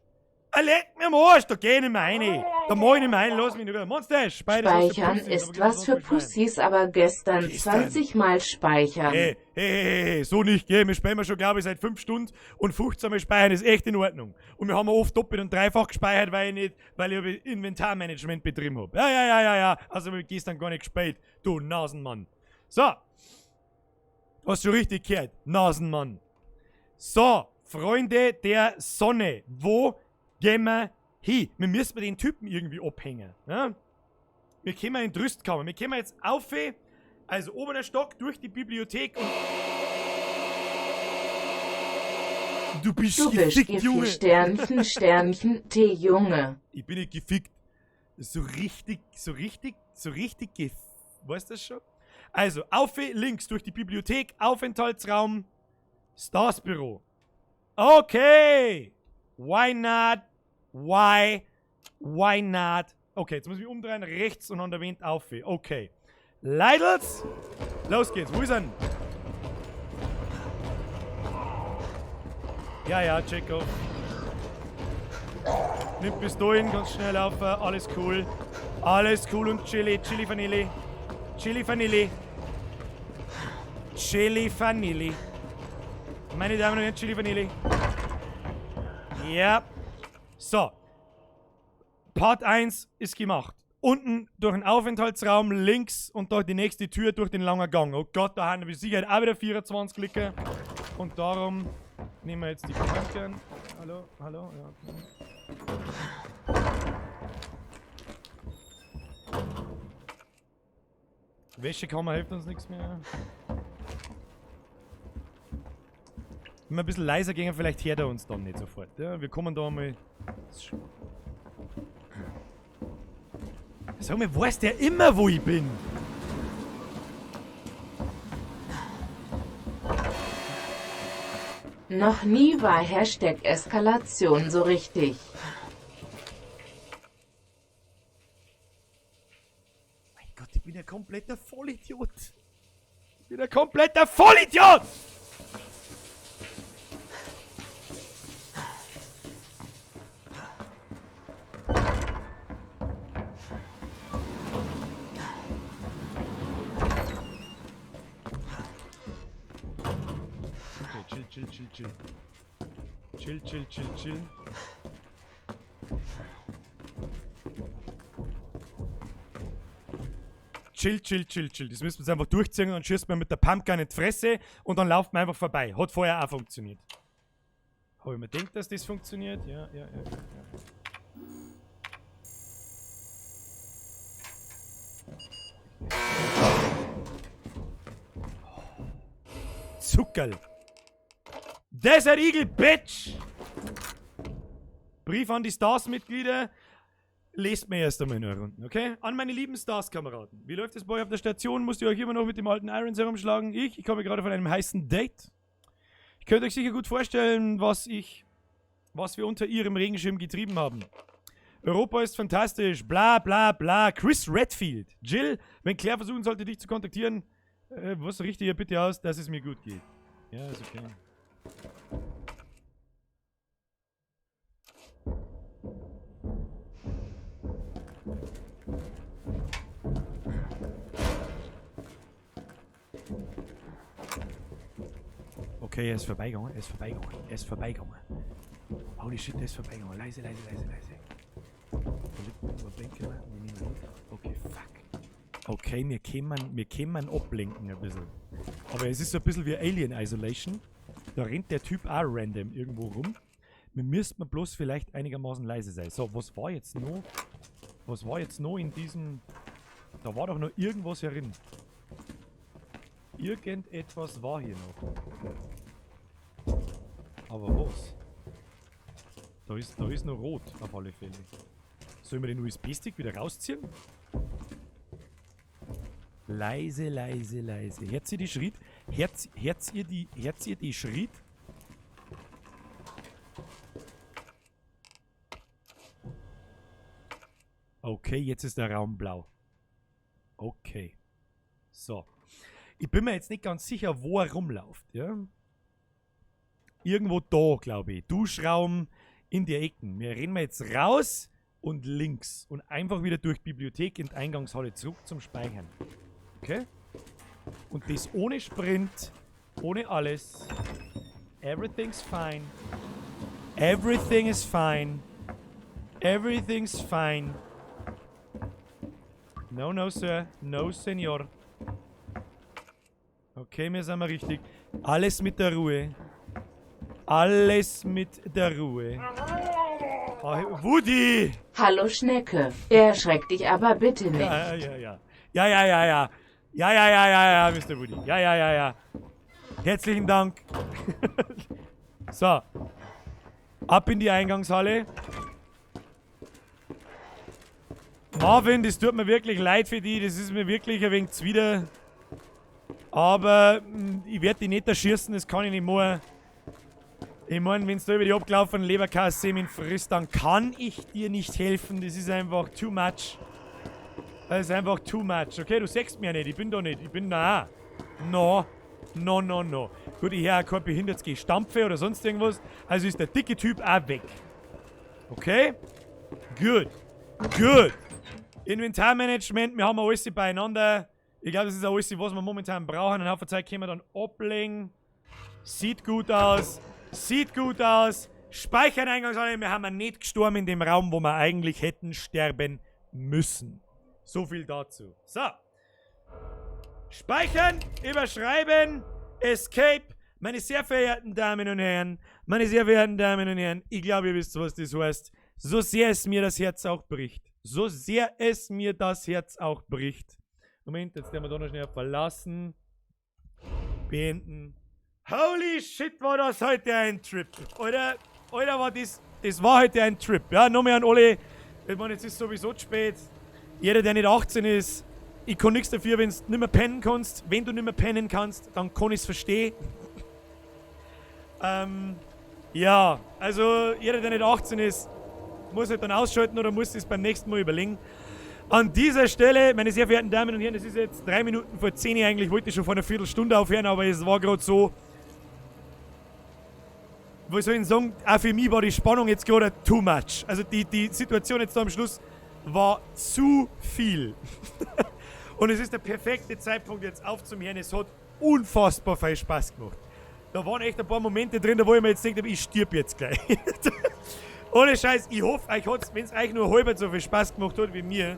Ah, leck mir am Arsch. Da geh ich nicht mehr rein. Da mach ich nicht mehr rein. Lass mich nicht rüber. Monster, Speicher ist was für Speichern Pussys, ist aber genau was so für soll ich sein. Pussys, aber gestern Gestern. 20 Mal speichern. Hey, hey, hey, hey, hey, so nicht, gell? Wir speichern schon, glaube ich, seit 5 Stunden und 15 Mal speichern ist echt in Ordnung. Und wir haben oft doppelt und dreifach gespeichert, weil ich Inventarmanagement betrieben hab. Ja, ja, ja, ja, ja. Also wir gestern gar nicht gespeichert, du Nasenmann. So. Hast du richtig gehört, Nasenmann. So, Freunde der Sonne, wo gehen wir hin? Wir müssen den Typen irgendwie abhängen. Ja? Wir kommen in die Rüstkammer. Wir kommen jetzt auf, also oberer Stock, durch die Bibliothek und... Du bist Du bist gefickt, Junge. gefickt, Sternchen, Sternchen, T, Junge. Ich bin nicht gefickt. So richtig, so richtig, so richtig weißt du das schon? Also, auf links durch die Bibliothek, Aufenthaltsraum, Stars Büro. Okay. Why not? Why? Why not? Okay, jetzt muss ich mich umdrehen, rechts und an der Wand auf. Okay. Leidels! Los geht's. Wo ist er? Ja, ja, Chekhov. Nimm Pistolen, ganz schnell auf. Alles cool. Alles cool und chilly. Chili Vanille. Chili Vanille. Chili Vanille. Meine Damen und Herren, Chili Vanille. Ja. So. Part 1 ist gemacht. Unten durch den Aufenthaltsraum, links und durch die nächste Tür durch den langen Gang. Oh Gott, da haben wir sicher auch wieder 24 Klicke. Und darum nehmen wir jetzt die Pumpkin. Hallo, hallo, ja. Wäschekammer hilft uns nichts mehr. Wenn wir ein bisschen leiser gehen, vielleicht hört er uns dann nicht sofort. Ja, wir kommen da mal. Sag mal, weiß der immer, wo ich bin? Noch nie war Hashtag Eskalation so richtig. Mein Gott, ich bin ein kompletter Vollidiot. Ich bin ein kompletter Vollidiot! Okay, chill, chill, chill, chill. Chill, chill, chill, chill. Chill, chill, chill, chill. Das müssen wir jetzt einfach durchziehen und dann schießt man mit der Pumpgun in die Fresse und dann lauft man einfach vorbei. Hat vorher auch funktioniert. Habe ich mir gedacht, dass das funktioniert? Ja, ja, ja, ja. Zuckerl. Desert Eagle, Bitch! Brief an die Stars-Mitglieder. Lest mir erst einmal eine Runde, okay? An meine lieben Stars-Kameraden. Wie läuft es bei euch auf der Station? Musst ihr euch immer noch mit dem alten Irons herumschlagen? Ich komme gerade von einem heißen Date. Ich könnte euch sicher gut vorstellen, was wir unter ihrem Regenschirm getrieben haben. Europa ist fantastisch, bla bla bla. Chris Redfield. Jill, wenn Claire versuchen sollte, dich zu kontaktieren, was richte ihr bitte aus, dass es mir gut geht. Ja, ist okay. Okay, er ist vorbeigegangen, er ist vorbeigegangen, er ist vorbeigegangen. Holy shit, der ist vorbeigegangen. Leise, leise, leise, leise. Da liegt irgendwo ein Bänke. Die nehmen wir mit. Okay, fuck. Okay, wir kämen ablenken ein bisschen. Aber es ist so ein bisschen wie Alien Isolation. Da rennt der Typ auch random irgendwo rum. Wir müssten bloß vielleicht einigermaßen leise sein. So, was war jetzt noch? Was war jetzt noch in diesem... Da war doch noch irgendwas herin. Irgendetwas war hier noch. Aber was? Da ist noch rot, auf alle Fälle. Sollen wir den USB-Stick wieder rausziehen? Leise, leise, leise. Hört ihr die Schritt? Hört ihr die Schritt? Okay, jetzt ist der Raum blau. Okay. So. Ich bin mir jetzt nicht ganz sicher, wo er rumläuft. Ja? Irgendwo da, glaube ich. Duschraum in der Ecken. Wir rennen jetzt raus und links und einfach wieder durch die Bibliothek in die Eingangshalle zurück zum Speichern. Okay? Und das ohne Sprint, ohne alles. Everything's fine. Everything is fine. Everything's fine. No, no, sir. No, señor. Okay, wir sind mal richtig. Alles mit der Ruhe. Alles mit der Ruhe. Oh, Woody! Hallo Schnecke. Erschreck dich aber bitte nicht. Ja. Ja. Ja, Mr. Woody. Ja. Herzlichen Dank. So. Ab in die Eingangshalle. Marvin, das tut mir wirklich leid für dich. Das ist mir wirklich ein wenig zuwider. Aber ich werde dich nicht erschießen, das kann ich nicht machen. Ich meine, wenn du da über die abgelaufenen Leberkässemmeln frisst, dann kann ich dir nicht helfen. Das ist einfach too much. Das ist einfach too much. Okay, du siehst mich ja nicht. Ich bin da nicht. Ich bin da. No. No, no, no. Gut, ich höre auch kein behindertes Gestampfe oder sonst irgendwas. Also ist der dicke Typ auch weg. Okay? Good. Good. Inventarmanagement, wir haben alles beieinander. Ich glaube, das ist auch alles, was wir momentan brauchen. Einen Haufen Zeit können wir dann ablegen. Sieht gut aus. Sieht gut aus. Speichern Eingangshalle. Wir haben nicht gestorben in dem Raum, wo wir eigentlich hätten sterben müssen. So viel dazu. So. Speichern, überschreiben, Escape. Meine sehr verehrten Damen und Herren, meine sehr verehrten Damen und Herren, ich glaube, ihr wisst, was das heißt. So sehr es mir das Herz auch bricht. So sehr es mir das Herz auch bricht. Moment, jetzt werden wir da noch schnell verlassen. Beenden. Holy shit, war das heute ein Trip. Alter, Alter, das war heute ein Trip. Ja, nochmal an alle. Ich meine, jetzt ist sowieso zu spät. Jeder, der nicht 18 ist, ich kann nichts dafür, wenn du nicht mehr pennen kannst. Wenn du nicht mehr pennen kannst, dann kann ich es verstehen. Ja, also jeder, der nicht 18 ist, muss halt dann ausschalten oder muss es beim nächsten Mal überlegen. An dieser Stelle, meine sehr verehrten Damen und Herren, es ist jetzt 9:57 eigentlich, wollte ich schon vor einer Viertelstunde aufhören, aber es war gerade so. Was soll ich denn sagen? Auch für mich war die Spannung jetzt gerade too much. Also die Situation jetzt da am Schluss war zu viel. Und es ist der perfekte Zeitpunkt jetzt aufzuhören. Es hat unfassbar viel Spaß gemacht. Da waren echt ein paar Momente drin, da wo ich mir jetzt denke, ich stirb jetzt gleich. Ohne Scheiß, ich hoffe, euch hat's, wenn es euch nur halb so viel Spaß gemacht hat wie mir,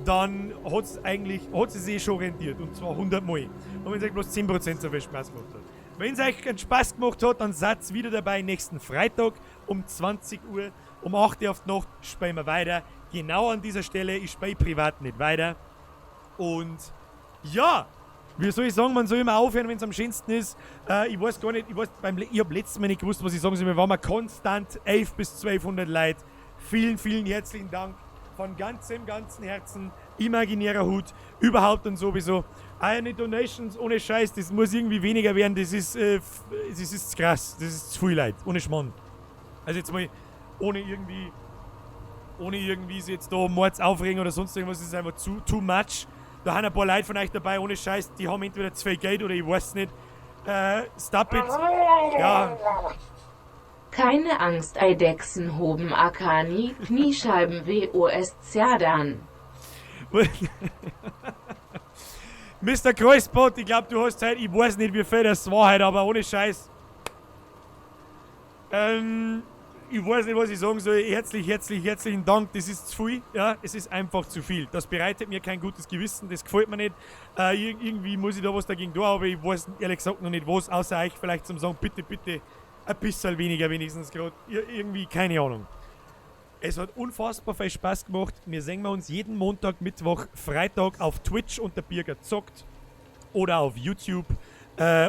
dann hat es eigentlich, hat es sich eh schon rentiert. Und zwar 100 Mal. Und wenn es euch bloß 10% so viel Spaß gemacht hat. Wenn es euch einen Spaß gemacht hat, dann seid wieder dabei nächsten Freitag um 20 Uhr. Um 8 Uhr auf die Nacht spielen wir weiter. Genau an dieser Stelle. Ich spiele privat nicht weiter. Und ja, wie soll ich sagen, man soll immer aufhören, wenn es am schönsten ist. Ich weiß gar nicht, ich habe letztes Mal nicht gewusst, was ich sagen soll. Wir waren mal konstant 11 bis 1200 Leute. Vielen, vielen herzlichen Dank von ganzem, ganzen Herzen. Imaginärer Hut, überhaupt und sowieso. Eine Donations ohne Scheiß, das muss irgendwie weniger werden. Das ist krass, das ist zu viel Leid, ohne Schmarrn. Also jetzt mal ohne irgendwie sich jetzt da Mords aufregen oder sonst irgendwas, das ist einfach too much. Da haben ein paar Leute von euch dabei, ohne Scheiß, die haben entweder zu viel Geld oder ich weiß nicht. Stop it. Ja. Keine Angst, Eidechsen hoben Akani, Kniescheiben WOS Zerdan. Mr. Kreuzbot, ich glaube, du hast Zeit, ich weiß nicht, wie viel das war heute, aber ohne Scheiß. Ich weiß nicht, was ich sagen soll. Herzlich, herzlich, herzlichen Dank. Das ist zu viel. Ja, es ist einfach zu viel. Das bereitet mir kein gutes Gewissen. Das gefällt mir nicht. Irgendwie muss ich da was dagegen tun, aber ich weiß ehrlich gesagt noch nicht was, außer euch vielleicht zum sagen, bitte, bitte, ein bisschen weniger wenigstens gerade. Irgendwie, keine Ahnung. Es hat unfassbar viel Spaß gemacht. Wir sehen wir uns jeden Montag, Mittwoch, Freitag auf Twitch unter Birger zockt oder auf YouTube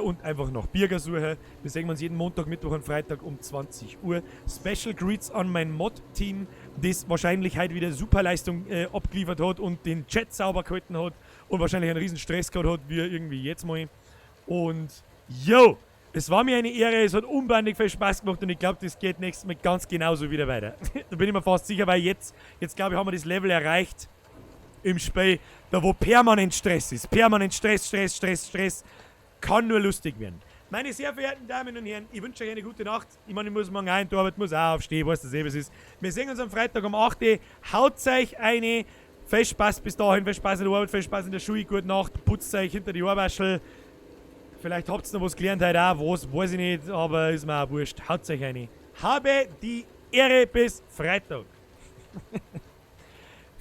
und einfach nach Birger suchen. Wir sehen uns jeden Montag, Mittwoch und Freitag um 20 Uhr. Special Greets an mein Mod-Team, das wahrscheinlich heute wieder Superleistung abgeliefert hat und den Chat sauber gehalten hat und wahrscheinlich einen riesen Stress gehabt hat, wie irgendwie jetzt mal. Und yo, es war mir eine Ehre, es hat unbändig viel Spaß gemacht und ich glaube, das geht nächstes Mal ganz genauso wieder weiter. Da bin ich mir fast sicher, weil jetzt, glaube ich, haben wir das Level erreicht im Spiel, da wo permanent Stress ist. Permanent Stress, Stress, Stress, Stress. Kann nur lustig werden. Meine sehr verehrten Damen und Herren, ich wünsche euch eine gute Nacht. Ich meine, ich muss morgen auch in die Arbeit, muss auch aufstehen, weißt du eh, was ist. Wir sehen uns am Freitag um 8 Uhr. Haut euch eine. Viel Spaß bis dahin, viel Spaß in der Arbeit, viel Spaß in der Schule, gute Nacht, putzt euch hinter die Ohrwaschel. Vielleicht habt ihr noch was gelernt heute auch, was, weiß ich nicht, aber ist mir auch wurscht. Haut euch eine. Habe die Ehre, bis Freitag.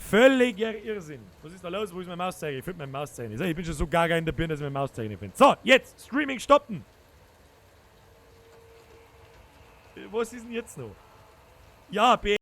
Völliger Irrsinn. Was ist da los? Wo ist mein Mauszeiger? Ich finde meinen Mauszeiger nicht. Ich bin schon so gaga in der Birne, dass ich meinen Mauszeiger nicht finde. So, jetzt Streaming stoppen. Was ist denn jetzt noch? Ja, B.